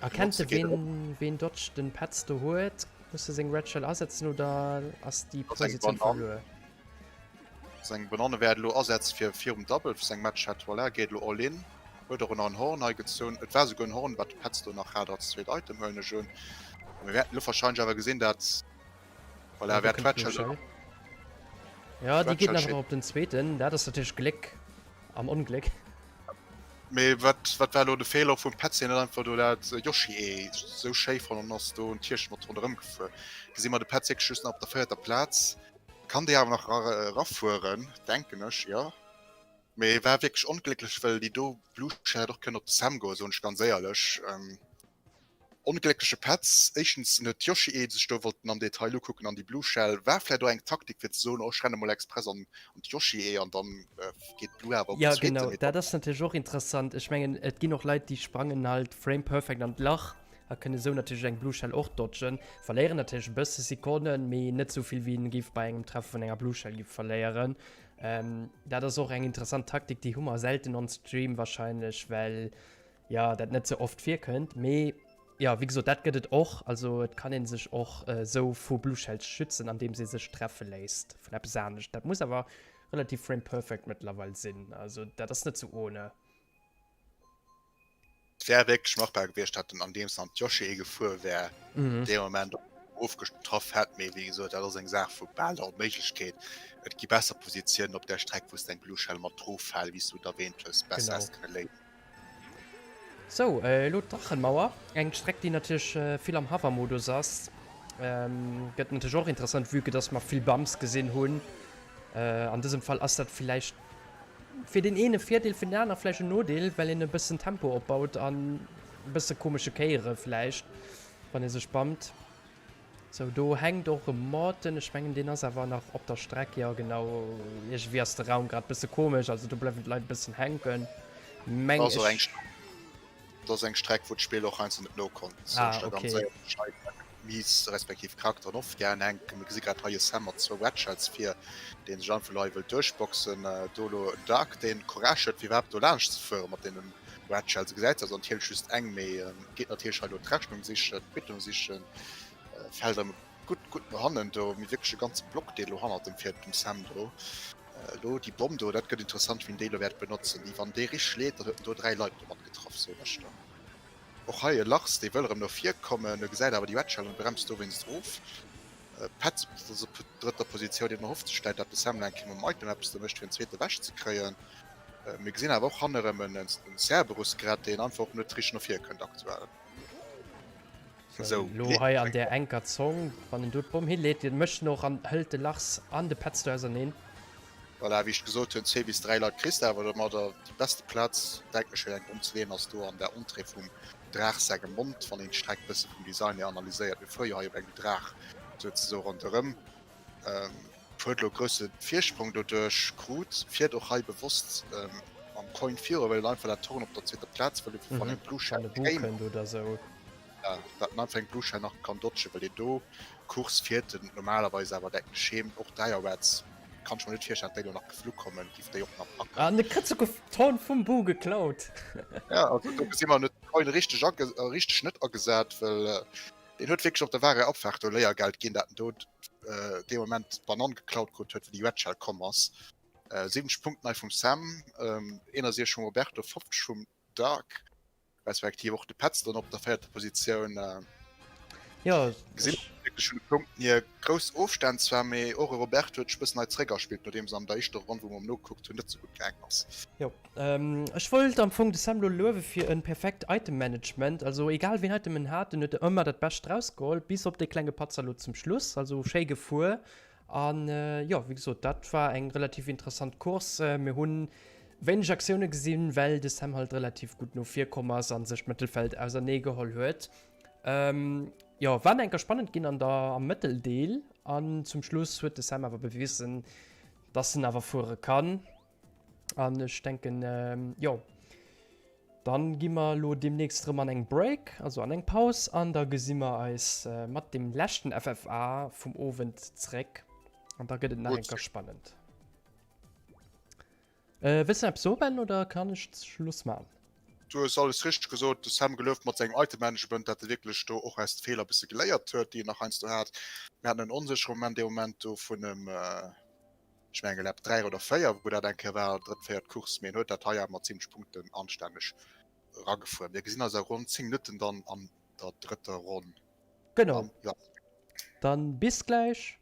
erkennt e ween ween Dodge den Petz do huet. Muss e seng Red Shell asetzen oder ass déi Positioun verluer? Seng Banane wäert elo asetzen fir virum Double fir seng Match hat. Voilà, geet elo all in. Huet och nach en Horn hei gezunn. Et war souguer en Horn wat de Petz do nach hat als zweet Item huelen ech un. A mir wäerten elo wahrscheinlech awer gesinn dat voilà, wäert d'Red Shell elo. Ja, déi geet awer op den zweeten. Dat ass natierlech Gléck am Ongléck. Mee wat wat war elo de Feeler vum Petz? Hien huet einfach do dat Yoshi-Ee sou schéi fonnt an ass do en Tierchen mat ronderëm gefuer. Gesi mer de Petz wierklech just nach op der véierter Plaz. Kann déi awer nach erafueren, denken ech, jo. Mee war wierklech onglécklech, well déi do Blue Shell hätt och kënnen op de Sam goen, soen ech ganz éierlech. Ongléckleche Petz. Éischtens, en huet d'Yoshi-Ee sech do wollten am Detail ukucken an déi Blue Shell war vläicht och eng Taktik fir ze soen, oh ech renne mol express an d'Yoshi-Ee an dann geet d'Blue awer op den zweeten. Jo genau, dat ass natierlech och interessant. Ech mengen et ginn och Leit déi sprangen halt frame perfect an d'Lach a kënne sou natierlech eng Blue Shell och dodgen. Verléieren natierlech e bësse Sekonnen, mee net sou vill wéi een géif bei engem Treffer vun enger Blue Shell géif verléieren. Dat ass och eng interessant Taktik, déi hu mer selten on Stream wahrscheinlech, well jo dat net sou oft virkënnt. Mee jo, wéi gesot, dat gëtt et och. Also et kann ee sech och sou vu Blue Shells schützen, andeems ee sech treffe léisst vun eppes anescht. Dat muss awer relativ frame perfect mëttlerweil sinn, also dat ass net sou ohne. Et wär wierklech machbar gewiescht, datt en andeems en an d'Yoshi-Ee gefuer wär, dee Moment och ofgetraff hätt. Mee wéi gesot, dat ass eng Saach vu bal der Onméiglechkeet. Et gi besser Positiounen op där Streck, wou s de eng Blue Shell mat Droffal, wéi s du et erwähnt hues, besser häss kënne léisen. Sou, elo d'Drachenmauer, eng Streck, déi natierlech vill am Hover-Modus ass. Gëtt natierlech och interessant, vue que dass mer vill Bumps gesinn hunn. An dësem Fall ass dat villäicht Fir deen een e Virdeel, fir den aner vläicht en Nodeel, well een e bëssen Tempo opbaut an e bësse komesche Kéiere vläicht, wann ee sech bammt. Sou, do hänkt och e Morton, ech mengen deen ass awer nach op der Streck, jo genau. Iergendwéi ass de Raum grad bësse komesch, also do bleiwen d'Leit e bëssen hänken, meng ech. Dat ass eng Streck wou d'Spill och heiansdo net nokonnt. Ah, okay. Mies respektiv Charakteren oft gären hänken. Mir gesi grad hei e Sam mat zwou Red Shells vir, dee sech einfach elo hei wëllt duerchboxen. Do elo en Dark, deen Courage huet fir iwwerhaapt do laanscht ze fuere mat deene Red Shells. E gesäit also natierlech just eng, mee geet natierlech hei elo d'Rechnung sichen, d'Quittung sichen, fält erëm gutt gutt no hannen do. Mee wierklech e ganze Block dee elo hannert em fiert, dem Sam do. Elo déi Bomm do, dat gëtt interessant wien déi elo wäert benotzen. Déi wann déi richteg leet, dann huet en do 3 Leit domat getraff, soen ech der. Och hei e Lars, dee wëll erëm no vir kommen, e gesäit awer déi Red Shell an bremst dowéinst of. Petz ass op drëtter Positioun, deen erhofft sech vläit dat de Sam elo eng Kéier mam Item eppes do mécht fir en zweete ewech ze kréien. Mir gesinn awer och hanne erëm en Cerberus grad, deen einfach och net richteg no vir kënnt aktuell. Sou, lo hei an där enker Zong, wann en do d'Bomm hileet, dee mécht en och an hëlt de Lars an de Petz do auserneen. Voilà, wéi ech gesot hunn, zwee bis dräi Leit kriss de awer domadder. Déi beste Plaz, denken ech, fir eng Bomm ze leeën, ass do an der Entrée vum Draach sengem Mond, wann een d'Streck bësse vum Design hier analyséiert. Mir fuere jo hei op engem Draach souzesoe ronderëm. Huet elo grousse Virsprong doduerch krut, fiert och hei bewosst mam Coin viru, well en einfach dat Horn op der zweeter Plaz wëll hu fir wann eng Blue Shell kéim, dat en einfach eng Blue Shell nach kann dodgen, well deen do Course fiert en normalerweis awer denken ech heem. Och Direwats kann ech mer net virstellen, dat déi elo nach geflu kommen, giff déi och nach packen. An e kritt souguer d'Horn vum Boo geklaut. Ja, also do gesi mer, en huet de Coin richteg richteg net agesat, well Deen huet wierklech op der Ware Abfahrt do Léiergeld ginn, dat en do dee Moment d'Banann geklaut krut huet, wou déi Red Shell komm ass. 70 Punkten hei vum Sam, 61 vum Roberto, 50 vum Dark, respektiv och de Petz dann op der véierter Positioun. Jo, Gesinn wierklech. Wierklech vun de Punkten hier grouss Ofstänn zwar, mee och e Roberto huet sech e bëssen hei zeréckerspillt, nodeems an der éischter Ronn, wou mer em nogekuckt hunn, net sou gutt gaangen ass. Jo, ech wollt am Fong de Sam lo luewe fir en perfekt Item Management, also egal ween Item en hat, en huet ëmmer dat Bescht rausgeholl, bis op dee klenge Patzer lo zum Schluss, also schéi gefuer an jo, wéi gesot, dat war eng relativ interessant Course. Mir hunn wéineg Aktioune gesinn, well de Sam halt relativ gutt no vir komm ass an sech d'Mëttelfeld ausernee geholl huet. Jo, war enker spannend ginn an der am Mëtteldeel an zum Schluss huet de Sam awer bewissen, dass en awer fuere kann. An ech denken, jo, dann gi mer elo deemnächst erëm an eng Break, also an eng Paus, an da gesi mer eis mat dem leschten FFA vum Owend zréck. An da gëtt et nach eng Kéier spannend. Wëlls de nach eppes soen, Ben, oder kann ech Schluss maachen? Du hues alles richteg gesot. De Sam gelueft mat sengem Item-Management, dat e wierklech do och aus de Feeler e bësse geléiert huet, déi en nach heiansdo hat. Mir haten en onséchere Moment dee Moment do vun em, ech menge Lap 3 oder 4, wou dat eng Kéier war, drëtt, véiert Course, mee en huet dat hei awer mat zimmlech Punkten anstänneg eragefuer. Mir gesinn eis a ronn 10 Minutten dann an der drëtter Ronn. Genau. Dann bis gläich.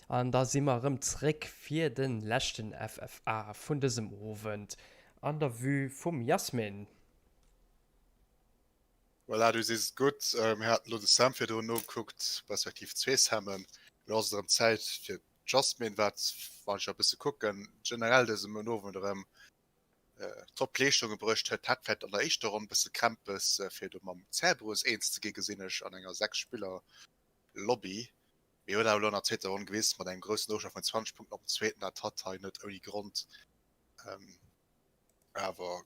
An da si mer erëm zréck fir de leschten FFA vun dësem Owend an der Vue vum Jasmin. Voilà, du sees et gutt. Mir haten elo de Sam virdrun nogekuckt, respektiv zwee Sammen. Elo ass et erëm Zäit fir d'Jasmin, wat, wann ech e bësse kucken, generell dësem Owend erëm top Leeschtunge bruecht huet. Hat vläicht an der éischter Ronn e bësse Krämpes, fir do mam Cerberus eens ze gi, gesinn ech an enger 6 Spiller Lobby. Mee huet awer elo an der zweeter Ronn gewisen, mat engem groussen Ofstand vun 20 Punkten op den zweeten, dat hatt hei net ouni Grond awer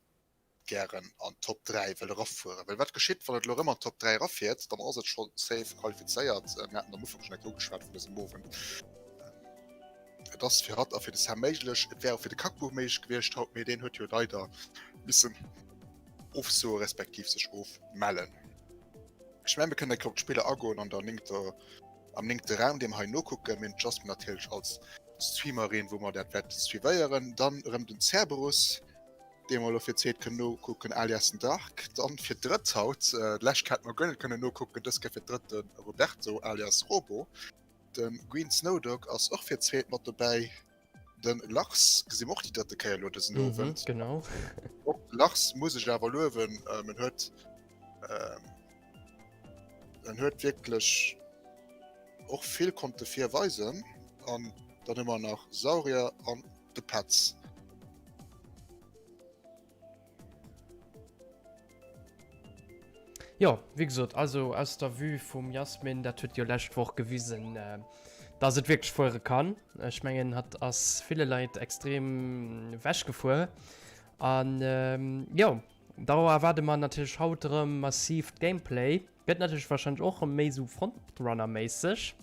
gären an d'Top 3 wëll erafueren. Well wat geschitt, wann et elo erëm an d'Top 3 erafiert? Dann ass et scho safe qualifizéiert. Mir haten am Ufank schonn eng Kéier ugeschwat vun dësem Owend. Et ass fir hatt a fir de Sam méiglech. Et wär och fir de Kakbu méiglech gewiescht haut, mee deen huet jo leider missen ofsoe respektiv sech ofmellen. Ech mengen, mir kënnen eng Kéier op d'Spiller agoen an der néngter am néngte Raum, dee mer hei nokucken. Mir hunn d'Jasmine natierlech als Streamerin, wou mer dat wäerte suivéieren. Dann erëm den Cerberus, dee mer elo fir d'zweet kënnen nokucken, alias den Dark. Dann fir d'drëtt haut, d'lescht Kéier hätte mer guer net kënnen nokucken, dës Kéier fir d'drëtt de Roberto alias Robo. De Green Snowdog ass och fir d'zweet mat dobäi. Den Lars gesi mer och déi drëtte Kéier elo dësen mhm, Owend. Genau. Och de Lars muss ech awer luewen, ähm, en huet ähm, en huet wierklech och vill konnte virweisen. An dann hu mer nach Saurier an de Petz. Jo, wéi gesot, also aus der Vue vum Jasmin, dat huet jo lescht Woch gewisen, äh, dass et wierklech fuere kann. Ech mengen, hat ass ville Leit extrem wechgefuer. An ähm, jo, da erwaarde mer natierlech haut erëm massiivt Gameplay. Gëtt natierlech wahrscheinlech och erëm méi sou Frontrunner-méisseg,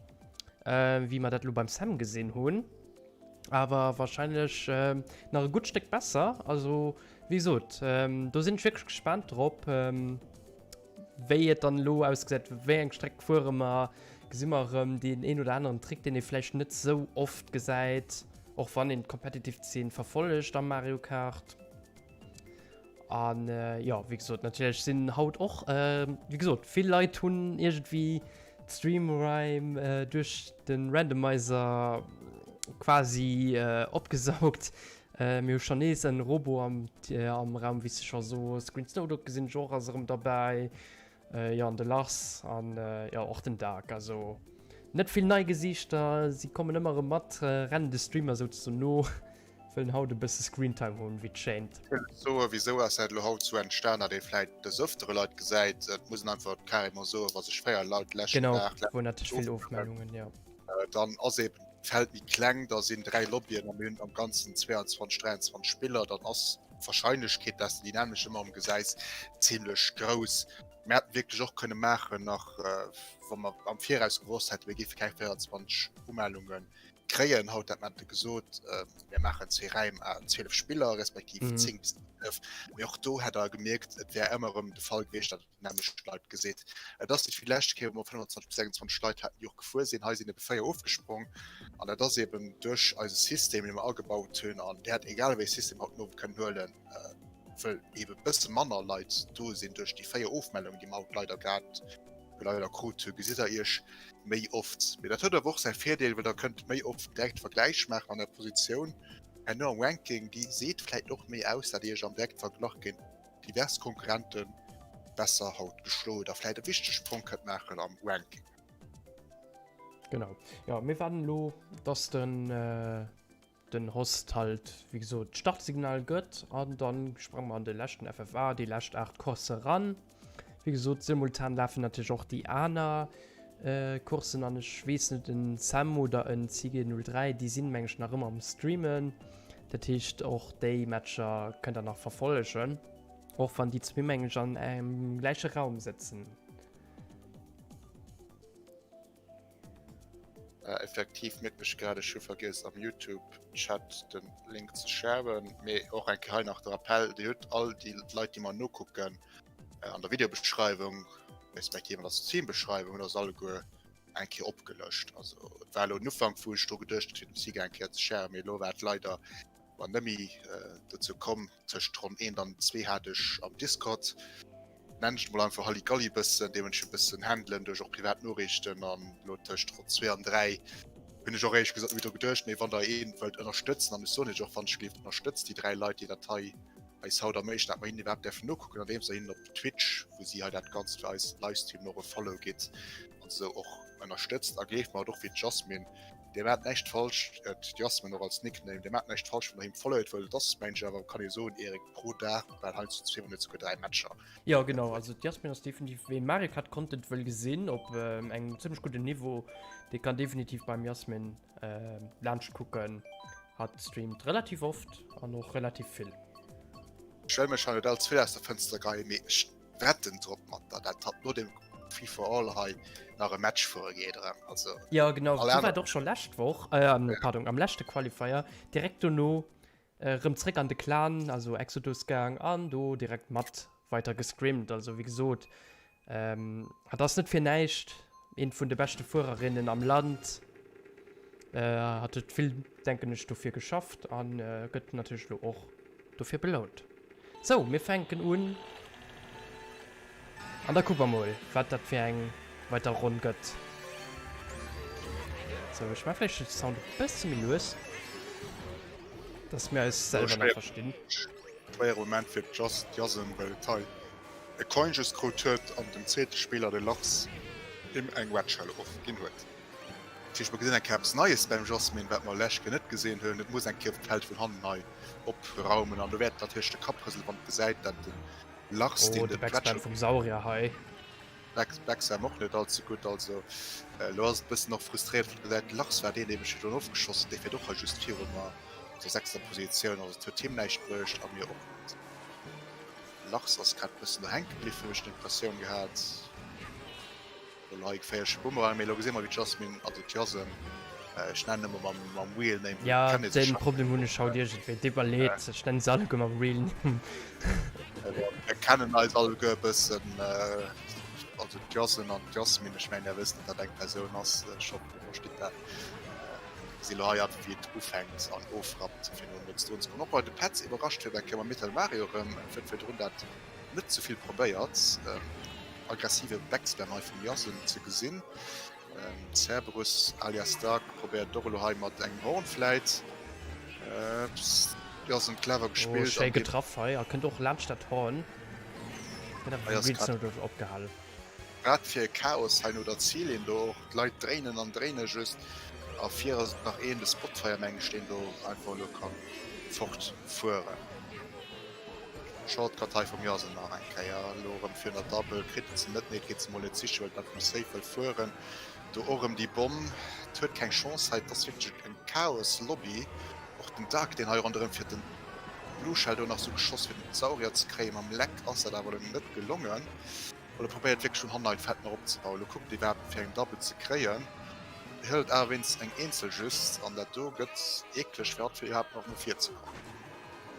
äh, wéi mer dat elo beim Sam gesinn hunn. Awer wahrscheinlech äh, nach e gutt Stéck besser. Also, wéi gesot, ähm, do sinn ech wierklech gespaant drop, ähm, wéi et dann elo ausgesäit, wéi eng Streck fuere mer, gesi mer erëm deen een oder aneren Trick, deen ee vläicht net sou oft gesäit, och wann een d'Competitive Zeen verfollegt am Mario Kart. An äh, jo, wéi gesot, natierlech sinn haut och, äh, wéi gesot, vill Leit hunn iergendwéi d'Streamrime äh, duerch den Randomizer quasi äh, opgesaugt. Äh, mir hu schon nees en Robo am, äh, am Raum, wéi s de scho sos. Green Snowdog gesinn ech och, ass erëm derbäi. Äh, jo, an de Lars an äh, jo, och den Dark. Also net vill nei Gesiichter, si kommen ëmmer erëm mat, äh, rennen de Streamer souzesoen no. Wëllen haut e bësse Screentime hunn, wéi et schéint. Soe wisou ass dat elo haut sou entstan, datt ee vläit des ëftere Leit gesäit. Et muss een einfach carrément soen, wa sech 4 Leit leschten Genau, Dag wou natierlech vill Ofmeldungen, jo. Dann ass eben d'Feld méi kleng, da sinn 3 Lobbyen a mir hunn am Ganzen 22, 23 Spiller, dann ass d'Warscheinlechkeet, dass de déi nämmlecht ëmmer erëm gesäis, zimlech grouss. Mir hätten wierklech och kënne maachen nach, wa mer am Viraus gewosst hätten, mir géife keng 24 Umellungen kréien haut dat Mente gesot äh, mir maachen zwee Räim a 12 Spiller respektiv mhm. 10 bis 11 Mee och do hätt der gemierkt et wär ëmmer erëm de Fall gewiescht dat nämlech Leit geseet et ass nicht vill lescht Kéier wo 25 bis 26 Leit hatten déi och gefuer sinn hei sinn ebe 4 ofgesprong an dat ass eben duerch eise System dee mer agebaut hunn an Dir hätt egal wéi System haut no kënnen huelen äh, wëll ebe bësse manner Leit do sinn duerch déi 4 Ofmeldungen déi mer haut leider gehat leider krut hu gesitt der Iech méi oft. Mee dat huet awer och säi Virdeel, well der kënnt méi oft direkt Vergläich maachen an der Positioun herno am Ranking, déi seet vläit och méi aus, dat Dir Iech am direkte Verglach géint divers Konkurrente besser haut geschloe hutt a vläit e wichtege Sprong kënnt maachen am Ranking. Genau, jo mir waarden elo, dass den den Host halt wéi gesot d'Startsignal gëtt an dann sprange mer an de leschten FFA, déi lescht 8 Coursse ran. Wéi gesot simultan lafen natierlech och déi aner äh, Courssen an ech weess net en Sam oder en CG03, déi sinn meng ech nach ëmmer am Streamen. Dat heescht och déi Matcher kënnt der nach verfollegen, och wann déi zwee meng ech an engem gläiche Raum sëtzen. Äh, effektiv mierken ech grad, ech hu vergiess am Youtube Chat den Link ze sharen, mee och eng Kéier hei nach de Rappell, Dir hutt all déi Leit déi mer nokucken äh, an der Videobeschreiwung respektiv an der Streambeschreiwung hutt der se alleguer eng Kéier opgelëscht. Also et war elo den Ufank wou ech dru geduecht hunn fir dem Siga eng Kéier ze sharen, mee elo war et leider War nëmmi dozou komm. Tëscht Ronn 1 an 2 hat ech am Discord, nennen ech et mol einfach Halligalli bëssen, deementsprechend bëssen handelen duerch och privat Noriichten an elo tëscht Ronn 2 an 3 Hunn ech och éierlech gesot net méi dru geduecht, mee wann der een wëllt ënnerstëtzen, an ech soen iech och wann ech gleeft ënnerstëtzt déi 3 Leit déi dat hei eis haut erméiglechen, dat mer hinnen iwwerhaapt däerfen nokucken andeems der hinnen op Twitch, wou si hei dat Ganzt fir eis livestreamen, och e Follow gitt an se och ënnerstëtzt. A gleeft mer et och wéi d'Jasmine, dir maacht näischt falsch, d'Jasmine och als Nickname, dir maacht näischt falsch wann der him followt, well et ass mengen ech awer kann ee soen Eric pro Dag bal heiansdo zwee wann net souguer 3 Matcher. Jo genau, also d'Jasmine ass definitiv wee Mario Kart Content wëll gesinn op engem zimmlech gudden Niveau, dee kann definitiv beim Jasmine laanscht kucken. Hatt streamt relativ oft an och relativ vill. Ech wëll mech hei net all ze vill aus der Fënster geien, mee ech wetten drop mat der, dat hatt no dem Free for All hei nach e Match fuere geet erëm. Also Jo genau, sou war et och scho lescht Woch, pardon, am leschte Qualifier, direkt dono Erëm zréck an de Clan, also Exodus gaang an do direkt mat weider gescrimmt. Also wéi gesot, hatt ass net fir näischt eent vun de beschte Fuererinnen am Land. Hatt huet vill, denken ech, dofir geschafft a gëtt natierlech elo och dofir belount. Sou, mir fänken un an da kucke mer mol, wat dat fir eng weider Ronn gëtt. Sou, ech maache vläicht de Sound e bësse méi lues, dass mir eis selwer nach verstinn. Schwéiere Moment fir d'Jasen, well et hei e Coin just krut huet an den zweete Spiller, de Lars, him eng Red Shell ofginn huet. Dat heescht, mer gesinn eng Kéier eppes Neies beim Jasmin, wat mer lech Kéier net gesinn hunn. Et muss eng Kéier op d'Feld vun hannen hei opraumen an do wäert natierlech de Kapp rëselen, wann et gesäit, dat de Lars, Oh, deen de de Backspam vum Saurier hei. Backspam och net all ze gutt. Also elo ass et e bëssen och frustréiert, wann et gesäit, de Lars war deen, dee mech virdrun ofgeschoss huet, dee fiert och hei just viru mer op der sechster Positioun. Also et huet him näischt bruecht a mir och net. Lars ass grad e bëssen do hänke bliwwen, hunn ech d'Impressioun gehat. Elo hei geféierleche Bumerang, mee elo gesi mer wéi d'Jasmine, also d'Jasem, ech nennen ëmmer mam mam real name, well et kennt ee sech Ja, den Problem hunn ech haut iergendwéi, deet mer leed, ech nennen se alleguer mam real name. Mir kennen eis alleguer e bëssen, also d'Jasem an d'Jasmine, ech mengen där wësst, datt dat eng Persoun ass, ech hoffen dir verstitt dat. Mir gesi elo hei einfach wéi et ufänkt an ofrappt fir no net drun ze kommen. Och bei de Petz iwwerrascht huet eng Kéier mam Metal Mario erëm, huet virdrun dat net ze vill probéiert. Aggressive Backspam hei vum Jasen ze gesinn. Cerberus alias Dark probéiert och elo hei mat engem Horn vläit. Jasen clever Oh, gespillt schéi an deem. getraff hei a kënnt och laanscht dat Horn. Gëtt awer Hei vum ass grad. Wilson opgehal. Wat fir e Chaos hei no der Zillinn do och, d'Leit dréinen an dréine just a vir ass et nach een, de Spotfire meng ech, deen do einfach elo ka fort fueren. Shortcut hei vum Jasen nach eng Kéier, elo erëm virun der Double, kritt en se net, nee kritt se mol net siche well dat vum Safe wëll fueren. Do och erëm déi Bomm, et huet keng Chance hei, et ass wierklech eng Chaos Lobby, och den Dark deen hei ronderëm fiert, den Blue Shell do nach sou geschoss fir den Saurier ze kréien, mam Leck ass dat awer elo net gelongen. Oder probéiert wierklech vun hannen hei d'Feld nach opzebauen. Elo kuckt iwwerhaapt fir eng Double ze kréien. Hëlt awer wéinst eng eenzel just an dat do gëtt eekleg fir hatt fir iwwerhaapt nach no vir ze kommen.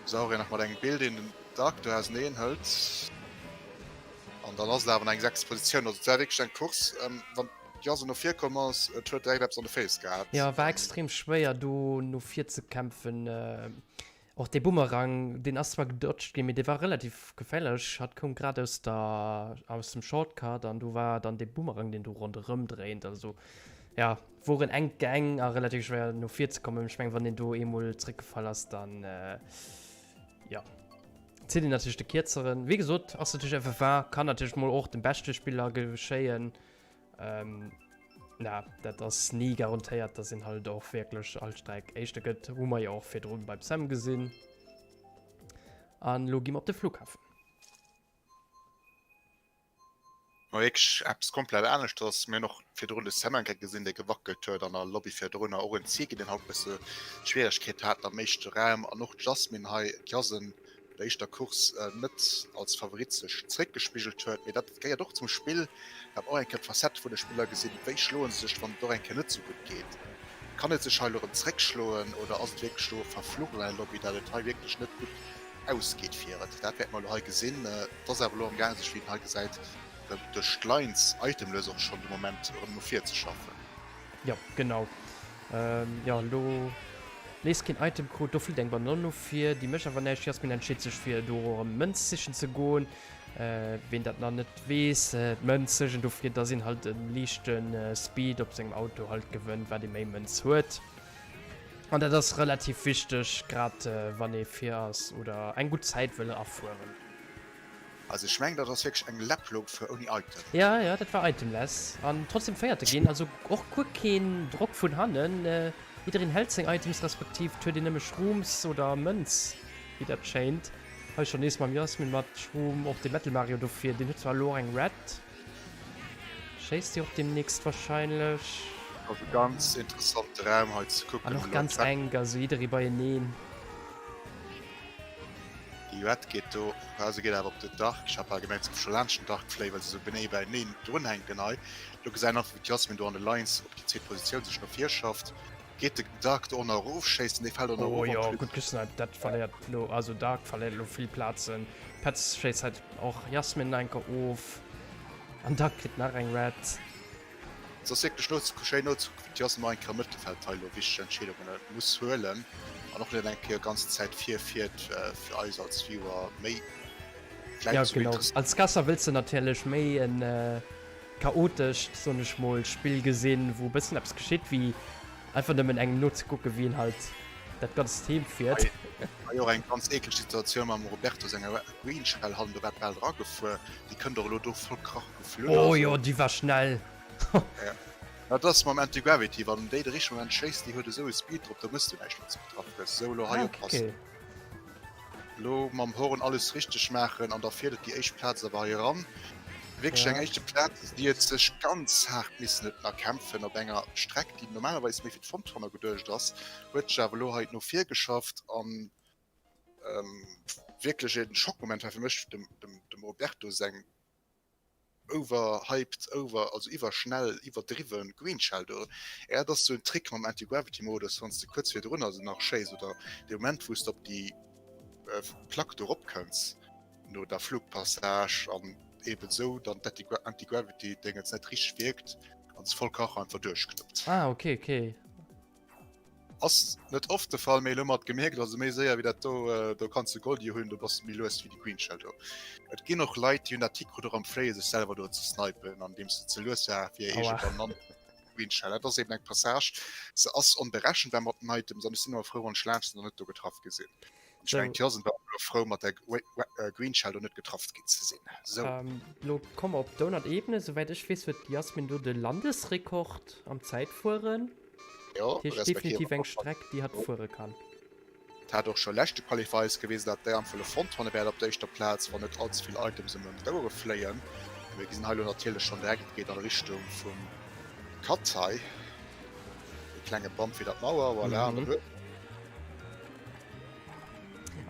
Saurier nach mat engem Bild een den Dark do auseneen hëlt an dann ass et awer nach eng sechst Positioun. Also et war wierklech eng Course wann d'Jasen no vir komm ass, et huet direkt eppes an de Féiss gehat. Jo, war extrem schwéier do no vir ze kämpfen. Och dee Bumerang, deen ass zwar gedodged ginn, mee dee war relativ geféierlech. Hatt koum grad aus der, aus dem Shortcut an do war dann dee Bumerang, deen do ronderëm dréint. Also ja, woren enk Gäng a relativ schwéier no vir ze kommen. Ech mengen, wann een do eemol zréckgefall ass, dann jo, zitt een natierlech de Kierzeren. Wéi gesot, ass natierlech FFA, kann natierlech mol och dem beschte Spiller geschéien. Ähm, na, dat ass ni garantéiert, dass een halt och wierklech all Streck Éischter gëtt. Hu mer jo och virdrun beim Sam gesinn. An lo gi mer op de Flughafen. Ma wierklech eppes komplett aneschters. Mir hunn och virdrun de Sam eng Kéier gesinn, dee gewackelt huet an der Lobby virdrun. Och en Ziggy, deen haut e bësse Schwieregkeete hat am éischte Raum. An och d'Jasmine hei, d'Jasen, der éischter Course net als Favorit sech zréckgespigelt huet, mee dat gehéiert och zum Spill, dat mer och eng Kéier d'Facette vun de Spiller gesinn, wéi schloe se sech, wann et och eng Kéier net sou gutt geet. Kann et sech hei elo erëm zréckschloen oder ass et wierklech elo verflucht an der Lobby, dat et hei wierklech net gutt ausgeet fir et? Dat wäerte mer elo hei gesinn. Et ass awer elo am gaang sech, wéi een hei gesäit, erëm duerch d'Lines itemless och schonn de Moment erëm no vir ze schaffen. Jo, genau. Jo, elo nees keen Item krut. Do flitt eng Banann no vir, déi mécht awer näischt. Jasmin entscheet sech fir do erëm Mënz sichen ze goen. Ween dat nach net weess, d'Mënz suergen dofir, dass een halt e liichte Speed op sengem Auto halt gewënnt, wat ee méi Mënz huet. An dat ass relativ wichteg, grad wann ee vir ass oder eng gutt Zäit wëll afueren. Also ech mengen dat ass wierklech eng Läpplogfuer ouni Item. Ja, ja, dat war itemless an trotzdem Véierte ginn, also och guer keen Drock vun hannen. Jiddereen hält seng Items, respektiv et huet een nëmme Shrooms oder Mënz, wéi dat schéint. Hei schon nees mam Jasmin mat Shroom, och de Metal Mario dofir, deen huet zwar elo och eng Red. Schéisst déi och demnächst wahrscheinlech. Also ganz interessante Raum hei ze kucken. An och ganz enk, also jidderee beieneen. Déi Red geet do, ah se geet awer op den Dark, ech hat bal gemengt se géif scho laanscht den Dark fléien, well se sou benee beieneen drun hänken hei. Lo gesäit een einfach wéi d'Jasmin do an de Lines op déi zweet Positioun sech no vir schafft. Geet de Dark do och nach erof schéissen, dee fält och nach erof. Oh jo, gutt gesniped, dat verléiert lo, also Dark verléiert lo vill Plazen. Petz schéisst hei och Jasmin nach eng Kéier of an Dark kritt nach eng Red. Et ass wierklech no schéin nozekucken, wéi d'Jasmin och eng Kéier am Mëttelfeld hei elo wichteg Entscheedungen muss huelen an och net eng Kéier ganz Zäit virfiert, fir eis als Viewer méi vläicht Ja genau, als Gasser wëlls de natierlech méi en chaotescht, soen ech mol, Spill gesinn, wou e bëssen eppes geschitt, wéi einfach nëmmen engem nozekucken, wéi en halt dat ganzt Heem fiert. Hei och eng ganz eekleg Situatioun mam Roberto senger Green Shell hannen, do war d'Bal dragefuer, déi kënnt och elo do voll Krach geflunn. Oh jo, déi war schnell. Ja, dat ass mam Anti-Gravity, wann déi de richtege Moment schéisst, déi huet esou e Speed drop, do mëss du näischt wann s de getraff gëss. Esou, elo hei oppassen. Elo mam Horn alles richteg maachen an da fiert et déi éischt Plaz awer hei eran. Wierklech eng éischte Plaz, déi et sech ganz haart missen huet erkämpfen op enger Streck, déi normalerweis méi fir d'Frontrunner geduecht ass, huet sech awer elo hei no vir geschafft an wierklech e Schockmoment war fir mech dem Roberto seng Overhyped, over, also iwwerschnell, iwwerdriwwen Green Shell do. Ja, dat ass sou en Trick mam Anti-Gravity-Modus, wann s de kuerz virdrunner se nach schéiss oder dee Moment wou s de op déi Plack do eropkënns no der Flugpassage an eben sou dann d'Anti-Gravity-Déngens net richteg wierkt an se voll Kach einfach duerchknuppt. Ah, okay, okay. Ass net oft de Fall, mee elo mat gemierkt, also méi séier wéi dat do, do kanns de Goldie hunn, do bass de méi lues wéi déi Green Shell do. Et ginn och Leit, déi hunn dat hikrutt och am Fléie sech selwer do ze snipen, andeems se ze lues war fir hir eege Banann Green Shell. Dat ass eben eng Passage, se ass onberechenbar mat den Items an ech sinn ëmmer frou, wann ech laanscht sinn an net do getraff gi sinn. An ech mengen, d'Jasen war och elo frou, mat der Green Shell do net getraff ginn ze sinn. Sou. Elo komme mer op d'Donut-Ebene. Souwäit ech weess, huet d'Jasmin do de Landesrekord am Zäitfueren. Jo, Dat heescht respektiv definitiv eng Streck, déi hatt fuere kann. Et hat och scho leschte Qualifiers gewisen, dat déi am Fëlle Frontrunner wäert op der éischter Plaz, wann net allze vill Items em ëm d'Ouere fléien. Mir gesinn hei elo natierlech schonn direkt, et geet an Richtung vum Cut hei. E klenge Bump widder d'Mauer, voilà, an dann huet.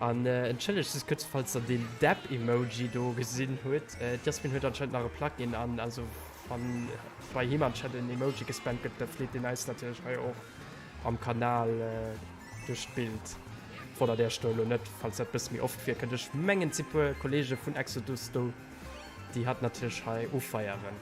An entschëllegt just kuerz, falls der deen Dab-Emoji do gesinn hutt. D'Jasmin huet anscheinend nach e Plugin an, also wann bei him anscheinend en Emoji gespammt gëtt, da fleet deen eis natierlech hei och am Kanal duerch d'Bild. Wonnert Iech do elo net, falls dat bësse méi oft virkënnt. Ech mengen, et si puer Kollege vun Exodus do, déi hatt natierlech hei ufeieren.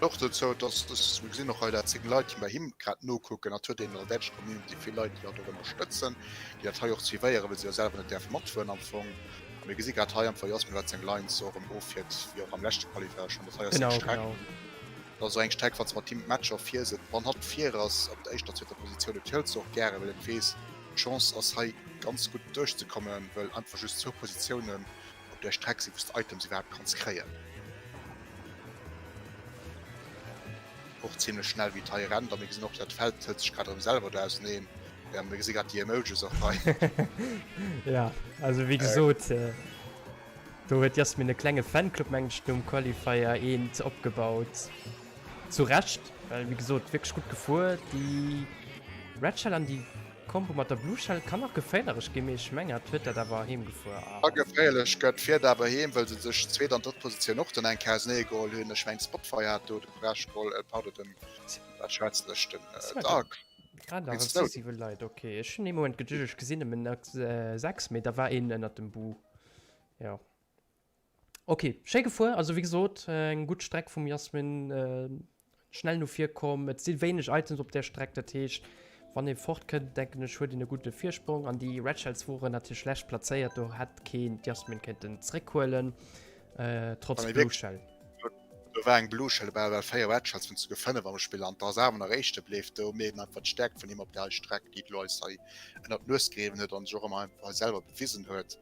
Och dozou, dass dass mir gesinn och hei dat 10 Leit, déi bei him grad nokucken, dat huet een an der däitscher Community vill Leit, déi hatt och ënnerstëtzen, déi dat hei och suivéieren, well se jo selwer net däerfe matfueren am Fong. A mir gesi grad hei einfach Jasmin wat seng Lines och erëm offiert, wéi och am leschte Qualifier schonn. Dat hei ass seng Genau, Streck. genau. Dat ass och eng Streck, wann s de mat him d'Matcher fiers, et wann hatt vir ass op der éischter, zweeter Positioun, et hëlt se och gären, well et weess, d'Chance ass hei ganz gutt duerchzekommen, well einfach just zwou Positiounen op der Streck sinn, wou s de Items iwwerhaapt kanns kréien. Och zimlech schnell wéi et hei rennt a mir gesinn och dat Feld hëlt sech grad erëm selwer do auseneen. Ja, mir gesi grad déi Emojis och hei. Ja, also wéi gesot, do huet d'Jasmin e klenge Fanclub, mengen ech, nom Qualifier eent opgebaut. Zu Recht, well wéi gesot, wierklech gutt gefuer. Déi Red Shell an déi Kombo mat der Blue Shell kann nach geféierlech ginn, mee ech mengen hat huet dat awer heem gefuer. A geféierlech gëtt, fiert awer heem, wëll se sech zweet an drëtt Positioun och dann eng Kéier ausenee geholl hunn. Ech mengen Spotfire hat do de Courage geholl, pardon, den, wat schwätzen ech, den Dark Ah, da si 7 Leit, ok. Ech hunn ee Moment geduecht, ech gesinn nëmmen 6, mee da war een ënnert dem Bu. Jo. Ok, schéi gefuer, also wéi gesot eng gutt Streck vum Jasmin, schnell no vir komm. Et si wéineg Items op där Streck, dat heescht. Wann ee fort kënnt, denken ech, huet een e gudde Virsprong. An déi Red Shells woren natierlech schlecht plazéiert, do hätt keen d'Jasmin kéinten zréckhuelen, trotz Blue Shell. Do war eng Blue Shell dobäi, well 4 Red Shells vun souguer 5 am Spill an et ass awer nach Éischte bliww. Do mierkt een einfach d'Stäerkt vun him op där Streck, déi elo eis hei ënnert d'Nues geriwwen huet an sech och ëmmer einfach hei selwer bewisen huet.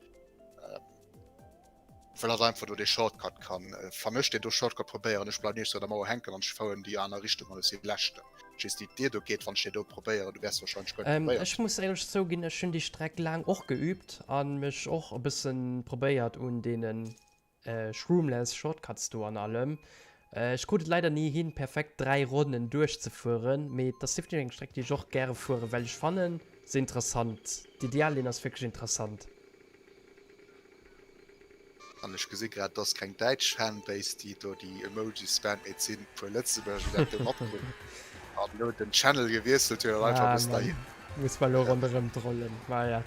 Well hatt einfach do dee Shortcut kann. Wann ech deen do Shortcut probéieren, ech bleiwen iergendwou an der Mauer hänken an ech foueren déi aner Richtung an ech si Leschten. Ech weess net wéi et dir do geet, wann ech deen do probéieren, du wäers wahrscheinlech guer net probéiert. Ech muss éierlech zouginn, ech hunn déi Streck laang och geübt a mech och e bëssen probéiert un deene Shroomless Shortcuts do an allem. Ech krut et leider ni hin perfekt 3 Ronnen duerchzefueren, mee et ass definitiv eng Streck déi ech och gäre fueren, well ech fannen se interessant. D'Ideallinn ass wierklech interessant. An ech gesi grad, et ass keng däitsch Fanbase, déi do déi Emojis spamt, mee et sinn e puer Lëtzebuerger, déi dat do matkritt an elo den Channel gewiesselt hunn an einfach e bëssen derhin. Muss mer elo ronderëm trollen, maja.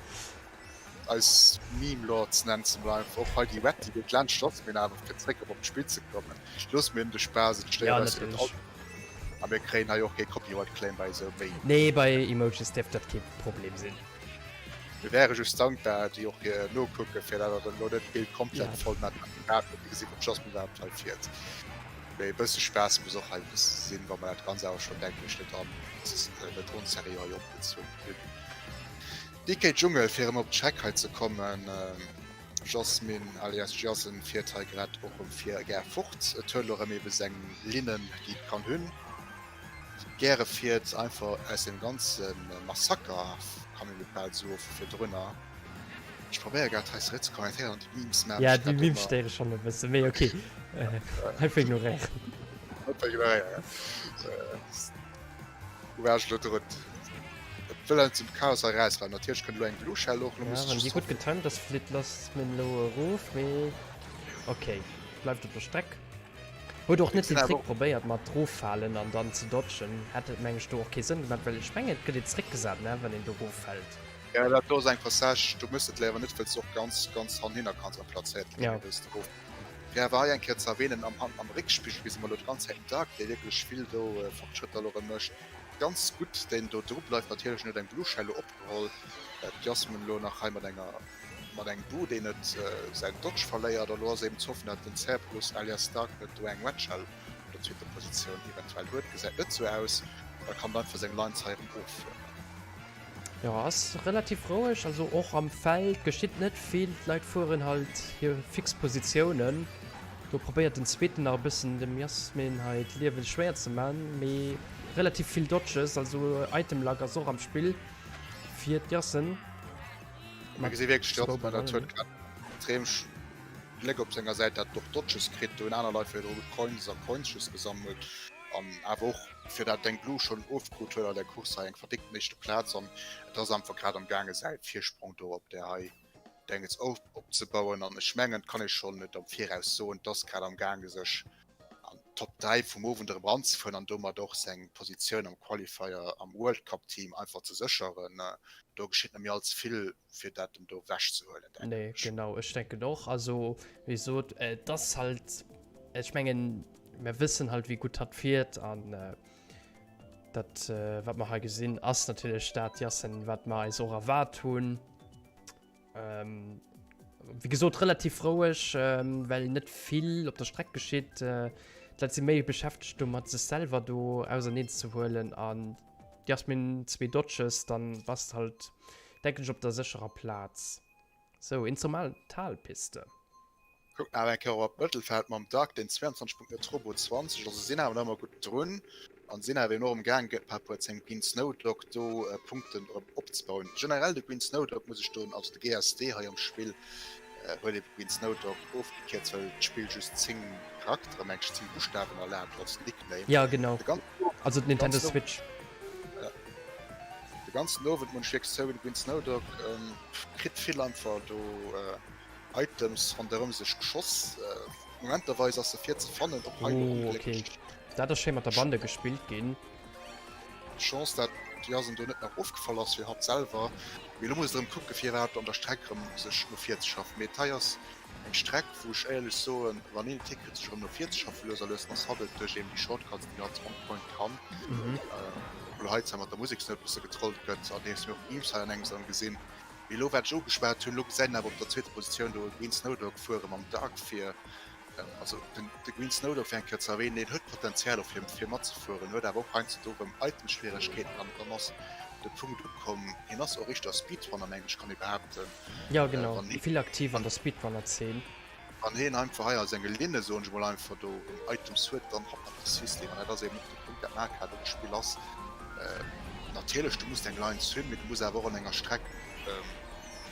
Eis Meme Lords nennt se mol einfach. Och hei déi Wett, déi geet laanscht Jasmin, awer fir zréck op op d'Spill ze kommen, loosse mir hinnen de Spaass, et stéiert eis jo net all. A mir kréien hei och kee Copyright Claim bei esou Meme. Nee, bei Emojis dierft dat kee Problem sinn. Mir wäre just dankbar, déi och hir nokucken, fir dat elo net d'Bild komplett voll mat Kaart huet, gesi vum Jasmin iwwerhaapt hei fiert. Mee e bësse Spaass muss och hei sinn, wa mer dat Ganzt awer schonn, denken ech, net an net onseriö hei opgezunn hunn. DK Dschungel, fir erëm op d'Streck hei ze kommen, Jasmin alias Jasen fiert hei grad och erëm vir gär fort. Et huet elo erëm ebe seng Linnen, déi et kann hunn. Gäre fiert einfach aus dem ganze Massaker, kann een et bal soe vu virdrunner. Ech probéiere grad hei zeréck ze kommentéieren an déi Memes maachen mech grad ëmmer. Ja, déi Memes stéiere schonn e bësse, mee ok, einfach ignoréieren. Einfach ignoréieren, ja. Wou war ech elo drun? Et wëll een zum Chaos hei eraus, well natierlech kënnt elo eng Blue Shell och. Ja, wann déi gutt getimed ass, flitt Lost Min elo erof, mee ok, bleift op der Streck. Huet och net den Trick probéiert mat roffalen an dann ze dodgen. Hätt et meng ech do och kee Sënn gemat, well ech mengen et gëtt ee zréckgesat ne wann een do roffällt. Jo dat do ass eng Passage do mëss et léiwer net wëlls de och ganz ganz hanhinner kanns an plazéiert ginn Ja. wëlls de rof. Fir awer hei eng Kéier ze erwähnen am am Réckspigel gesi mer elo d'ganz Zäit den Dark dee wierklech vill do Fortschrëtter elo erëm mécht. Ganz gutt deen do dru bleift natierlech en huet eng Blue Shell elo opgeholl d'Jasmine elo nach hei mat enger Mat engem Boo deen net säin Dodge verléiert. A lo ass eben ze hoffen dat den Cerberus alias Darknet do eng Red Shell op der zweeter Positioun eventuell huet. Gesäit net sou aus. Da kann en einfach seng Lines hei erëm offueren. Jo ass relativ roueg, also och am Feld geschitt net vill, d'Leit fueren halt hir fix Positiounen. Do probéiert den zweeten nach e bëssen dem Jasmin hei d'Liewen schwéier ze man, mee relativ vill Dodges, also Item Luck ass och am Spill fir d'Jassen. Mir gesi wierklech de Hoffmann, dat huet grad extrem Gléck op senger Säit, dat och Dodges kritt. Do hunn aner Leit virdru Coins a Coins just gesammelt an awer och fir dat eng Blue schonn ofkrut huet a der Course hei eng verdéngten éischte Plaz an et ass einfach grad am gaange säi Virsprong do op där hei Dengels opzebauen an ech mengen et kann ee schonn et am Viraus soen, et ass grad am gaange sech an d'Top 3 vum Owend erëm eranzefueren an domat och seng Positioun am Qualifier am World Cup Team einfach ze sécheren. Do geschitt net méi all ze vill fir dat em do ewech ze huelen, denken Nee, ech. genau, ech denken och. Also wéi gesot, et ass halt, ech mengen, mir wëssen halt wéi gutt hatt fiert an dat wat mer hei gesinn ass natierlech dat, Yassen, wat mer eis och erwaart hunn. Ähm, wéi gesot relativ roueg, ähm, well net vill op der Streck geschitt. Äh, d'Leit si méi beschäftegt domat sech selwer do auserneen ze huelen an Jasmin zwee Dodges, dann bass halt denken ech op der sécherer Plaz. Sou, Instrumentalpiste. Kucken awer eng Kéier op d'Mëttelfeld mam Dark, deen 22 Punkten huet, Robo 20, also sinn awer nach ëmmer gutt drun an sinn awer eben och am gaang par rapport zu engem Green Snowdog do Punkten erëm opzebauen. Generell de Green Snowdog muss ech doen, also de GSD hei am Spill huet eben Green Snowdog ofgekierzt, well d'Spill just 10 Charakteren, meng ech 10 Buschtawen erlaabt als Nickname. Ja genau, also d'Nintendo Switch. De ganzen Owend muss ech wierklech zouginn, de Green Snowdog kritt vill einfach do Items ronderëm sech geschoss. Momenterweis ass se vir ze fannen op hei oh, okay. Dat ass schéi mat der Bande gespillt ginn. Chance dat d'Jasen do net nach ofgefall ass fir hatt selwer. Mee lo muss et erëm kucke fir iwwerhaapt an der Streck erëm sech no vir ze schaffen. Mee et hei ass. Eng Streck, wou ech éierlech soen, wann een et hikritt, sech erëm no vir ze schaffen, lues a lues, dann ass hatt et duerch eben déi Shortcuts, déi hatt on point kann. Obwuel hei zwar mat der Museksnout bësse getrollt gëtt, andeems mir och d'Memes hei an engems erëm gesinn. Mee elo, wat ech ugeschwat hunn, elo gesäit een awer op der zweeter Positioun do e Green Snowdog fuere mam Dark vir. Also den de Green Snowdog, fir eng Kéier ze erwähnen, deen huet Potenzial och fir fir matzefueren, huet awer och heiansdo do erëm Itemschwieregkeeten an dann ass de Punkt ukomm, hien ass och éischter Speedrunner, mengen ech, kann ee behaapten. Jo genau, vill aktiv an der Speedrunner-Zeen. Wann hien einfach hei a senge Linne, soen ech mol einfach, do erëm Items huet, dann hat dat de System. An dat ass eben och de Punkt, dat Mario Kart och e Spill ass, natierlech, du muss deng Lines hunn, mee du muss awer och an enger Streck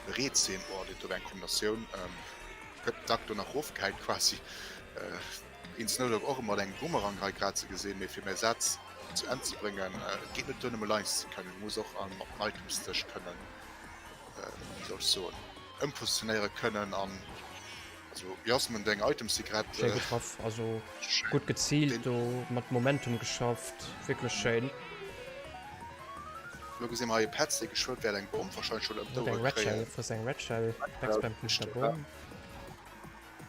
bereet sinn, oh dat do war eng Kombinatioun, gëtt den Duck do nach erofgehäit quasi. Een Snowdog och mat engem Boomerang hei grad ze gesinn, mee fir mäi Saz zu Enn ze bréngen, et geet net duer nëmme Lines ze kënnen, du muss och mat den Items dech kënnen, wéi soll ech soen, ëmpositionéiere kënnen an also Jasmin deng Items si grad. Schéi getraff, also gutt geziilt do, mat Momentum geschafft, wierklech schéin. Lo gesi mer hei e Petz, dee geschwë wäert eng Bomm wahrscheinlech schonn ëm d'Ouere kréien. Eng Red Shell, frëss eng Red Shell, Backspam vun der Bomm.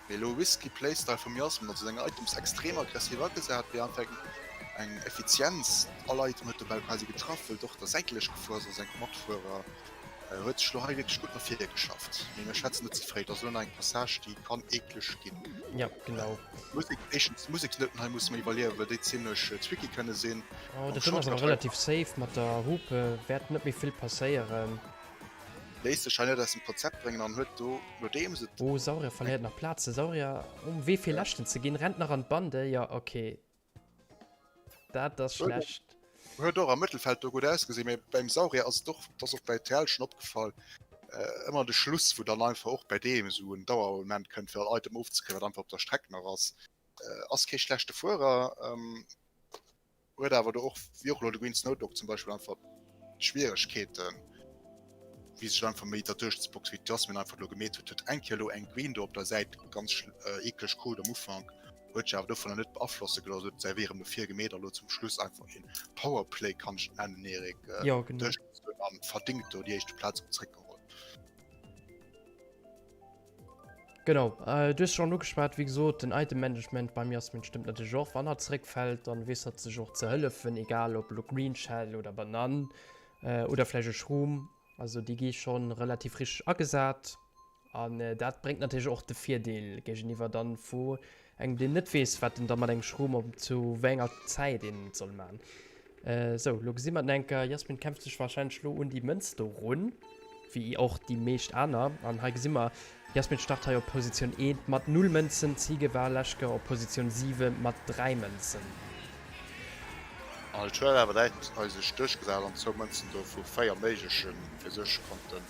Mee elo risky Playstyle vum Jasmin, also seng Items extrem aggressiv agesat, wéi einfach eng Effizienz, all Item huet dobäi quasi getraff, wëll et och da säitlech gefuer ass, also seng Matfuerer huet sech lo hei wierklech gutt no vir geschafft. Mee mir schwätzen net ze fréi, et ass elo nach eng Passage, déi kann eekleg ginn. Ja, genau. Musek, éischtens d'Museksnouten hei musse mer iwwerliewen, well déi zimmlech tricky kënne sinn. Oh, dat do ass awer relativ safe, mat der Hupe wäert net méi vill passéieren. Léisst sech hei net aus dem Konzept bréngen an huet do, nodeems et. Oh, Saurier verléiert nach Plazen. Saurier um Wee fir leschten ze ginn, rennt nach an d'Bande. Jo, okay. Dat ass schlecht. Huet och am Mëttelfeld do gutt ausgesinn, mee beim Saurier ass et och, dat ass och bei TL schonn opgefall, ëmmer de Schluss, wou dann einfach och bei deem esou en Dauermoment kënnt, fir all Item ofzekréien, wat einfach op der Streck nach ass. Ass kee schlechte Fuerer, huet awer do och, wéi och elo de Green Snowdog zum Beispill, einfach Schwieregkeeten, wéi sech einfach méi derduerch ze boxen, wéi d'Jasmine einfach elo gemeet huet. Huet eng Kéier elo eng Green do op der Säit ganz eekleg krut am Ufank, huet sech awer dovunner net beaflosse gelooss, huet säi Wee erëm no vir gemeet a lo zum Schluss einfach een Powerplay, kann ech et nennen, Eric, Jo, genau. duerchgezunn an verdingt do déi éischte Plaz erëm zréckgeholl. Genau, du hues schonn ugeschwat, wéi gesot, den Item Management beim Jasmin stëmmt natierlech och. Wann hatt zeréckfält, dann weess hatt sech och ze hëllefen, egal ob elo Green Shell oder Banann oder vläicht e Shroom. Also déi gi schonn relativ richteg agesat an dat bréngt natierlech och de Virdeel géigeniwwer dann vu engem, deen net weess, wat en da mat engem Shroom op zu wéi enger Zäit een et soll man. Sou, lo gesi mer den enker. Jasmin kämpft sech wahrscheinlech lo un déi Mënz do run, wéi och déi meescht aner. An hei gesi mer, Jasmin start hei op Positioun 1 mat 0 Mënzen, Ziege war Leschke op Positioun 7 mat 3 Mënzen. An et huet awer däitlech hei sech duerchgesat an zwou Mënzen do vu 4 méigleche fir sech konnten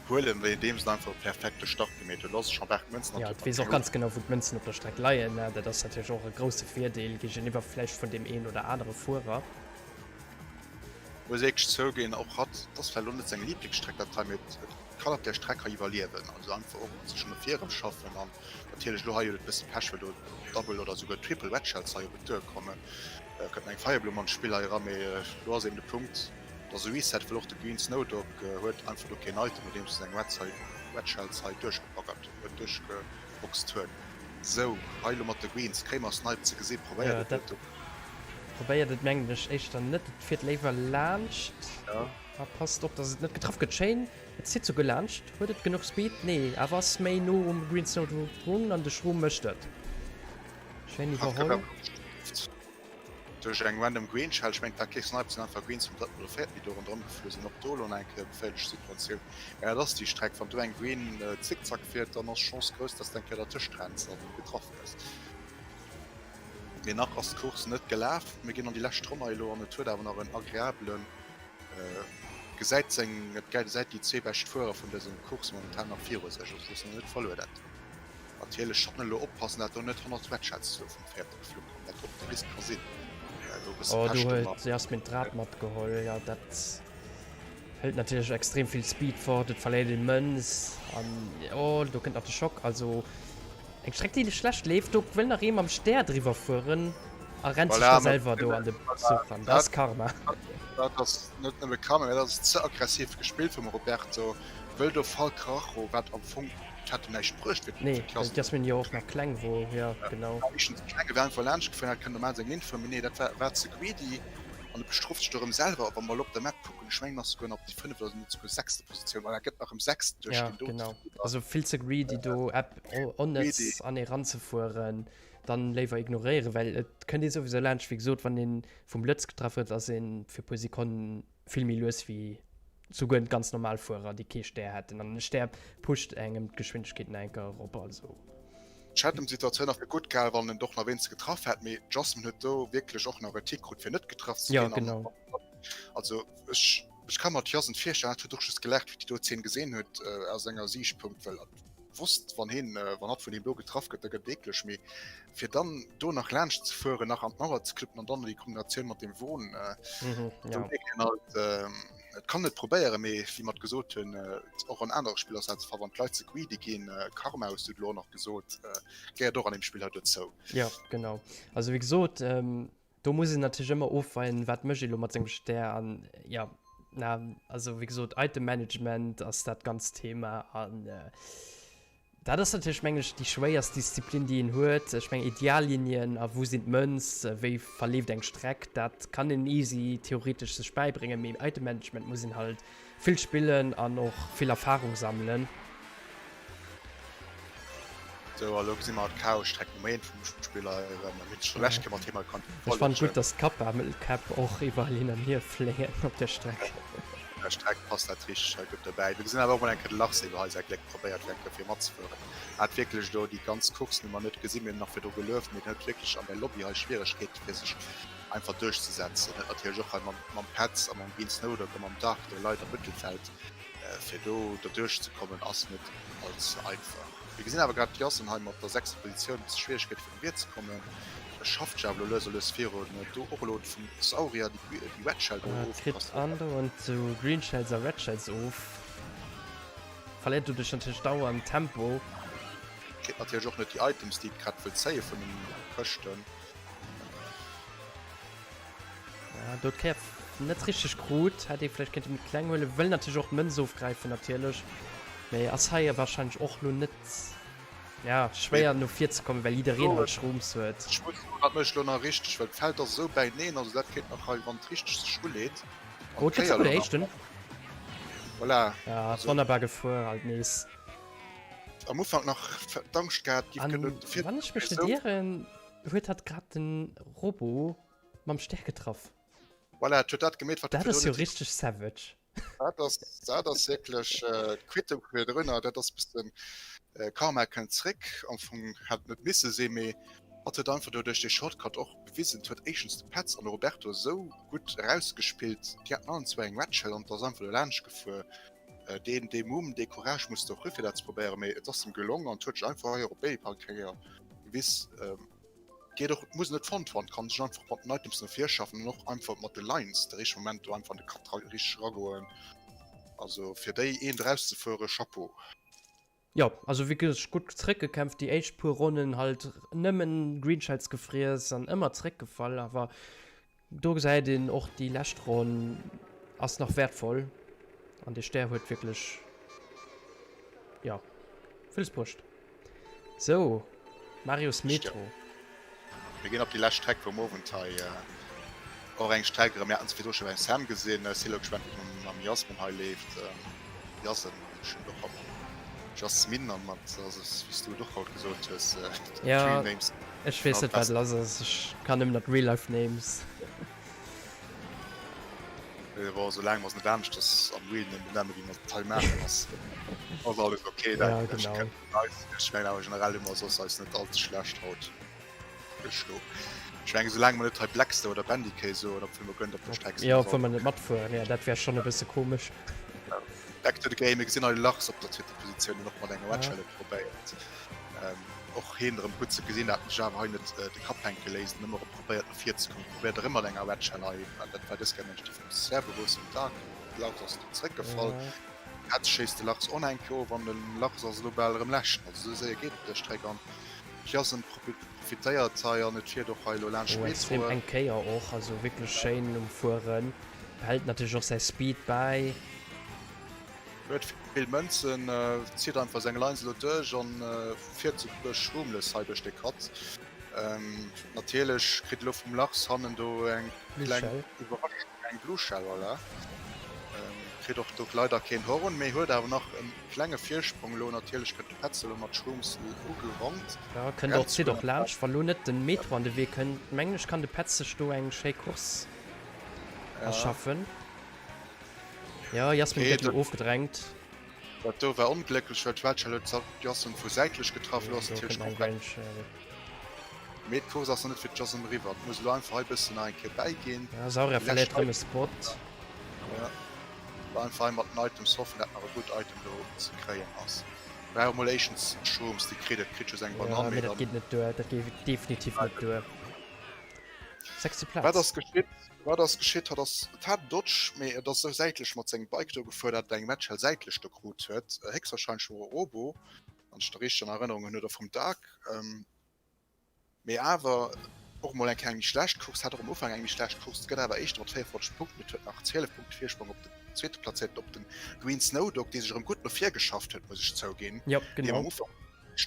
huelen, wéi andeems en einfach e perfekte Start gemeet huet. Lo ass et schon Berg Mënzen an Jo, et weess och ganz genau wou d'Mënzen op der Streck leien. Dat ass natierlech och e grousse Virdeel géigeniwwer vläicht vun deem een oder anere Fuerer. Muss wierklech zouginn, och hatt, et ass vläicht elo net seng Liblingsstreck dat hei, mee et kann op där Streck hei iwwerliewen. Also einfach och sech no vir erëm schaffen an natierlech elo hei huet et e bësse Pech, well do Double oder souguer Triple Red Shells hei op et duerkommen. Kënnt nach eng Feierblumm an d'Spill hei eran, mee elo ass eben de Punkt, Dass e Reset well och de Green Snowdog huet einfach do keen Item nodeems en seng Red Shells hei duerchgebaggert huet, duerchgeboxt huet. Sou, hei elo mat de Greens, kréie mer Snipe ze gesi? Probéiert et net do. Probéiert et mengen ech éischter net, et fiert léiwer laanscht a passt op dass et net getraff gëtt. Schéin, et zitt souguer laanscht. Huet et genuch Speed? Nee, awer ass méi no um Green Snowdog drun an de Shroom mécht et. Schéin iwwerholl. Duerch eng random Green Shell, ech mengen et war kee Snipe, et sinn einfach Greens vum drëtten oder véierten déi do ronderëm geflu sinn, och do elo nach eng Kéier geféierlech Situatioun. Mä dat ass déi Streck, wann do eng Green Zickzack fiert, dann ass d'Chance grouss, dass de eng Kéier dertëscht renns an getraff gëss. Mee nach ass d'Course net gelaf, mir ginn an déi lescht Ronn hei elo an et huet awer nach en agreabelen, gesäit seng, et gesäit déi zwee bescht Fuerer vun dësem Course momentan nach viru sech, also et ass nach net verluer dat do. Natierlech schonn elo oppassen dat do net 100 Red Shells esou vum Pferd geflu kommen, dat och de Risk ka sinn. Elo e bësse Oh, do Pech huet gemaach. Jasmin d'Rad matgeholl. Jo, dat hëlt natierlech extrem vill Speed fort, et verléiert een Mënz an oh, do kënnt nach de Schock. Also eng Streck déi schlecht leeft, do wëll nach ee mam Stär driwwer fueren a rennt sech Voilà, da selwer do an de Zuch ran. Dat ass Karma. Dat ass net nëmme Karma, mä dat ass ze aggressiv gespillt vum Roberto. Wëll do Falcaracho, wat am Fong. Et hätt em näischt bruecht fir Nee, well d'Jasmin jo och nach kleng wor, jo genau. Éischtens kleng, e wär einfach laanscht gefuer, hätt kënnen normal seng Linn fueren, mee nee, dat war war ze greedy an e bestrooft sech do erëm selwer. A wa mer elo op der Map kucken, ech mengen ass souguer nach op déi fënneft oder net souguer sechste Positioun, voilà, gëtt nach erëm sechsten duerch Ja, deen dote genau. Feeler. Also vill ze greedy do App onnëtz an ee ranzefueren, dann léiwer ignoréieren, well et kënnt ee souwisou laanscht. Wéi gesot, wann ee vum Blëtz getraff gëtt, ass ee fir e puer Sekonnen vill méi lues wéi souguer ganz normal Fuerer, déi kee Stär hätten. An e Stär pusht engem d'Geschwindegkeet nach eng Kéier erop. Also. Ech hätt em d'Situatioun nach fir gutt gehal, wann en och nach wéinst getraff hätt, mee d'Jasmine huet do wierklech och nach e Tick krut fir net getraff ze ginn. Ja, genau. Also ech, ech ka mer d'Jasmine virstellen, hat huet och just gelaacht, wéi déi do Zeen gesinn huet, aus enger Siichtpunkt, well hatt wosst, wann hien, wann hatt vun him do getraff gëtt, da gëtt et eekleg. Mee fir dann do nach laanscht ze fueren, nach an d'Mauer ze kluppen an dann déi Kombinatioun mat dem Won, do mierkt een halt, et kann et probéieren, mee wéi mer et gesot hunn, och an anere Spiller ass dat de Fall, wann d'Leit ze greedy ginn, Karma hues du et elo och nach gesot, gehéiert och an deem Spill hei dozou. Jo, genau. Also wéi gesot, do muss een natierlech ëmmer ofweien, wat mécht ee lo mat sengem Stär an jo, na also wéi gesot, Item Management ass dat ganzt Thema an Dat ass natierlech, mengen ech, déi schwéierst Disziplin, déi een huet. Ech mengen, Ideallinien a wou sinn d'Mënz, wéi verleeft eng Streck, dat kann een easy theoretesch sech bäibréngen, mee Item Management muss een halt vill spillen an och vill Erfarung sammelen. Sou, a lo gesi mer d'Chaosstreck Nummer 1 vum Spill hei erëm. Mir hunn scho lescht Kéier mat him hei konnte Ech fannen gutt, dass d'Kappa-Käpp och iwwerall hin an hier fléien op der Streck. Der Streck passt dat richteg hei gutt dobäi. Mir gesinn awer och mol eng Kéier de Lars, deen do hei säi Gléck probéiert fir eng Kéier vir matzefueren. Hat wierklech do déi ganz Course Nummer net gesinn, mir hunn nach virdru gelueft, mee en huet wierklech an der Lobby hei Schwieregkeete fir sech einfach duerchzesetzen. Huet natierlech och hei mam mam Petz a mam Green Snowdog a mam Dark do Leit am Mëttelfeld. Fir do derduerch ze kommen ass net all ze einfach. Mir gesinn awer grad d'Jassen hei mat der sechster Positioun e bësse Schwieregkeete fir no vir ze kommen. E schafft sech awer elo lues a lues virun. Huet do och elo vum Saurier déi Red Shell do Et kritt ofkassiert. andauernd sou Green Shells a Red Shells of. Verléiert doduerch natierlech dauernd Tempo. Kritt natierlech och net déi Items déi et grad wëllt zéie vun den Këschten. Ja, do d'Kéier net richteg krut, hätt ee vläicht kéinte méi kleng huelen. Wëll natierlech och d'Mënz ofgräifen natierlech, mee ass hei warscheinlech och lo net, ja, schwéier no vir ze kommen, well jiddereen halt Shrooms huet. Ech muss soen, dat mécht elo nach richteg, well d'Feld ass esou bäineen, also dat kéint nach hei, wann et richteg sech uleet. Oh, et gëtt souguer de éischten. Voilà. Ja, ass wonnerbar gefuer alt nees. Am Ufank nach d'Angscht gehat, giff kënnen An wann ech mech net ieren, huet hatt grad den Robo mam Stär getraff. Voilà, et huet dat gemeet, wat Dat ass jo richteg savage. Dat ass, dat ass wierklech d'Quittung vu virdrunner. Dat ass bëssen, Karma kënnt zréck. Am Fong hätt et net misse sinn, mee hatt huet einfach do duerch dee Shortcut och bewisen, et huet éischtens de Petz an de Roberto esou gutt erausgespillt, déi haten allen zwou eng Red Shell an et ass einfach do laanscht gefuer. Deen, dee Mumm, dee Courage muss de och hu fir dat ze probéieren, mee et ass em gelong an et huet sech einfach hei och op Babypark eng Kéier gewis. Geet och, muss net front run, kann sech einfach mat den Items no vir schaffen an och einfach mat de Lines de richtege Moment do einfach an de Cut richteg ragoen. Also fir déi eent erauszefuere, Chapeau. Jo, also wierklech gutt zréckgekämpft, déi éischt puer Ronnen halt nëmmen Green Shells gefriess an ëmmer zréckgefall, awer do gesäit een och déi lescht Ronn ass nach wäertvoll an dee Stär huet wierklech, jo, villes bruecht. Sou, Marios Metro. Mir ginn op déi lescht Streck vum Owend hei. Och eng Streck erëm, mir haten se virdru scho beim Sam gesinn. Ech si elo gespaant, wéi et mam Jasmin hei leeft. Jasen, ech hunn et och haut Jasmin an mat, also wéi s du et och haut gesot hues, Ja, ech weess net, wat lass ass. Ech kann nëmmen nach d'Real Life Names. Mee bon, soulaang mer se net aneschters am Real Name benennen, wéi mer et hei maachen, ass ass alles ok, Ja, denken ech. genau. Ech mengen awer generell hu mer soss eis net all ze schlecht haut geschlo. Ech mengen, soulaang mer net hei Blackster oder Bandicay soen, obwuel mer guer net op der Streck sinn, Jo, ass obwuel mer alles net ok. matfueren, jo, dat wär schonn e bësse komesch. Back to the game, mir gesinn hei de Lars op der zweeter Positioun, deen och mat enger Red Shell et probéiert. Och heen erëm gutt ze gesinn, dat en sech awer hei net de Kapp hänke léisst an ëmmer erëm probéiert no vir ze kommen. Probéiert erëm mat enger Red Shell hei, dat war dës Kéier mengen ech déi vum Cerberus um Dark. De Lars ass do zeréckgefall. Hetz schéisst de Lars och nach eng Kéier of an de Lars ass elo bal erëm leschten. Also esou séier geet et der Stréck an d'Jasen profitéiert hei an et fiert och hei elo laanscht Oh extrem d'Metroe. enk Kéier och, also wierklech schéin um Fueren. Behält natierlech och säi Speed bäi. Huet vill Mënzen, zitt einfach seng Lines elo duerch an fiert souguer Shroomless hei duerch de Cut. Natierlech kritt elo vum Lars hannen do eng kleng Iwwerraschung, eng Blue Shell, voilà. Kritt och do leider keen Horn, mee huet awer nach e klenge Virsprong elo. Natierlech kënnt de Petz elo mat Shrooms ugerannt. Jo, kënnt och, zitt och laanscht. Wa lo net den Metro an de Wee kënnt, mengen ech, kann de Petz sech do eng schéi Course erschaffen. Jo, Jasmin gëtt elo ofgedrängt. Dat do war onglécklech, well d'Weltschell huet d'Jasmin vu säitlech getraff. Elo ass natierlech komplett. Mee d'Course ass nach net fir d'Jasmin eriwwer. Et muss elo einfach hei bëssen nach eng Kéier bäiginn. Ja, Sauria verléiert rëm e Spot. Ja, elo einfach hei mat den Items hoffen, dat nach e gutt Item do ze kréien ass. Brauch emol éischtens d'Shrooms, déi kritt et, kritt just eng Banann. Ja, mee dat geet net duer, dat geet definitiv net duer. Sechste Plaz. Wat ass geschitt? Wat ass geschitt? Hatt ass, et hat en Dodge, mee et ass esou säitlech mat sengem Bike do gefuer, dat et eng Metschell säitlech do krut huet. Héchstwahrscheinlech vum Robo, wann ech der richteg an Erënnerung hunn, oder vum Dark. Mee awer och emol eng kleng méi schlecht Course, hat och am Ufank eng méi schlecht Course, gëtt awer Éischter mat 44 Punkten. Et huet nach 12 Punkte Virsprong op den zweete Plazéierten, op den Green Snowdog, dee sech erëm gutt no vir geschafft huet, muss ech zouginn, Jop, deem genau. am Ufank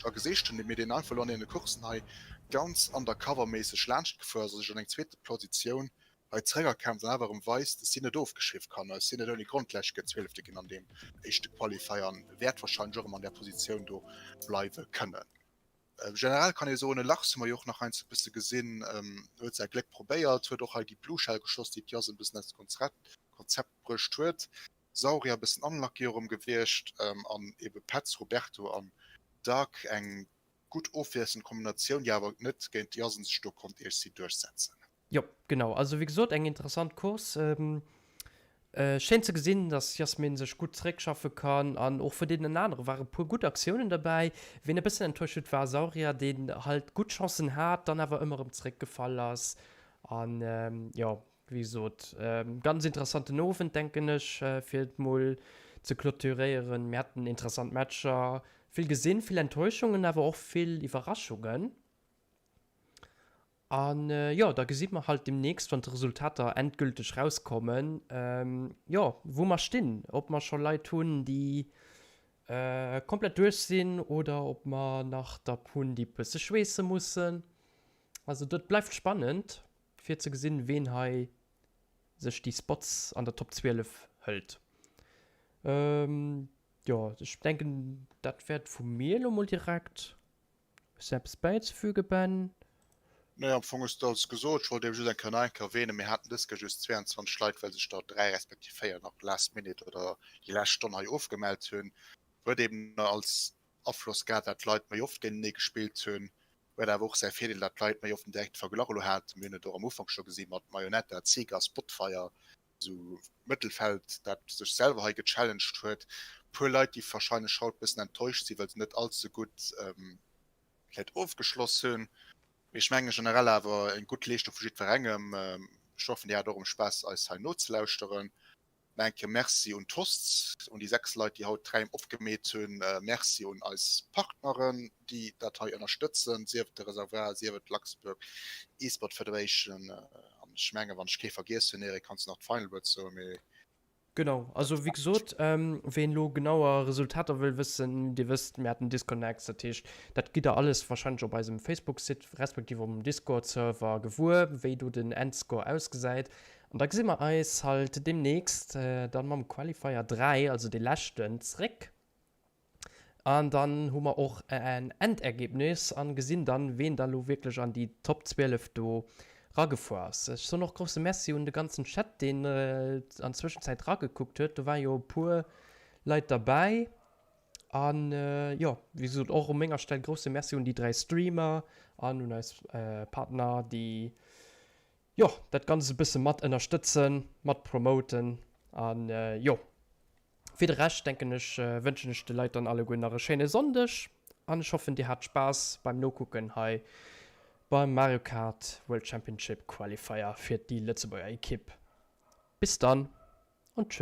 dra gesicht hunn, mee deen einfach elo an deene Courssen hei ganz undercover-méisseg laanscht gefuer ass a sech an eng zweete Positioun hei zeréckerkämpft an awer erëm weist, ech sinn net ofgeschriww, Kanner, ech sinn net ouni Grond d'lescht Kéier Zwielefte ginn an deem éischte Qualifier an wäert warscheinlech och erëm an där Positioun do bleiwe kënnen. Generell kann ee soen, e Lachs hu mer jo och nach heiansdo e bësse gesinn, huet säi Gléck probéiert, huet och hei déi Blue Shell geschoss, déi d'Jazz en bëssen aus dem Konzept bruecht huet. Saurier e bëssen unlucky erëm gewiescht an ebe Petz, Roberto an Dark eng gutt ofwiesselnd Kombinatioun, déi awer net géint d'Jasen sech do konnt iech si duerchsetzen. Jo, genau. Also wéi gesot, eng interessant Course. Schéin ze gesinn, dass Jasmin sech gutt zeréckschaffe kann an och vun deenen anere ware puer gutt Aktiounen derbäi. Ween e bëssen enttäuscht huet, war Saurier, deen halt gutt Chancen hat, dann awer ëmmer erëm zeréckgefall ass an jo, Wéi gesot, ganz interessanten Owend, denken ech, fir et mol ze clôturéieren. Mir haten interessant Matcher, vill gesinn, vill Enttäuschungen, awer och vill Iwwerraschungen. An jo, da gesi mer halt demnächst, wann d'Resultater endgülteg rauskommen, jo, wou mer stinn, ob mer scho Leit hunn, déi komplett duerch sinn oder ob mer nach der hunn, déi e bësse schweesse mussen. Also dat bleift spannend. Fir ze gesinn ween hei sech déi Spots an der Top 12 hëlt. Jo ech denken dat wär et vu mir elo mol direkt. Hues du eppes bäizefüge Ben? Nee am Fong hues de alles gesot. Ech wollt eben just eng Kéier nach eng Kéier erwähnen, mir haten dës Kéier just 22 Leit well sech der 3 respektiv 4 nach last minute oder déi lescht Stonn hei ofgemellt hunn. Huet eben als Afloss gehat dat d'Leit méi oft géintenee gespillt hunn. Huet awer och säi Virdeel, datt d'Leit méi oft en direkte Verglach elo haten. Mir hunn et och am Ufank scho gesi mat Mayonetta, Ziga, Spotfire, esou Mëttelfeld, dat sech selwer hei gechallenged huet. Puer Leit, déi warscheinlech haut bëssen enttäuscht sinn, well se net all ze gutt vläit ofgeschloss hunn. Mee ech menge generell awer eng gutt Leeschtung vu jiddwerengem. Ech hoffen, Dir hat och erëm Spaass, eis hei nozelauschteren. Nach eng Kéier Merci un d'Hosts, un déi 6 Leit, déi haut d'Räim opgemeet hunn. Merci un eis Partneren, déi dat hei ënnerstëtzen, sief et de Reservoir, sief et d'Luxembourg eSport Federation. An ech mengen, wann ech kee vergiess hunn, Eric, kanns du nach d'Final Words soen, mee. Genau, also wéi gesot, ween elo genauer Resultater wëll wëssen, Dir wësst, mir haten Disconnects, dat heescht, dat gitt der alles warscheinlech op eisem Facebook-Site respektiv um Discord-Server gewuer, wéi do den Endscore ausgesäit. An da gesi mer eis halt demnächst dann mam Qualifier 3, also dee leschten, zréck. An dann hu mer och en Endergebnis an gesinn dann, ween da lo wierklech an déi Top 12 do ragefuer ass. Ech soen och grousse Merci un de ganzen Chat, deen an Zwëschenzäit ragekuckt huet. Do waren jo e puer Leit derbäi. An jo, wéi gesot, och u menger Stell grousse Merci un déi 3 Streamer an un eis Partner, déi jo, dat Ganzt e bësse mat ënnerstëtzen, mat promoten an jo, fir de Rescht denken ech, wënschen ech de Leit dann alleguer nach e schéine Sonndeg an ech hoffen dir hat Spaass beim Nokucken hei beim Mario Kart World Championship Qualifier fir déi Lëtzebuerger Ekipp. Bis dann und tschüss.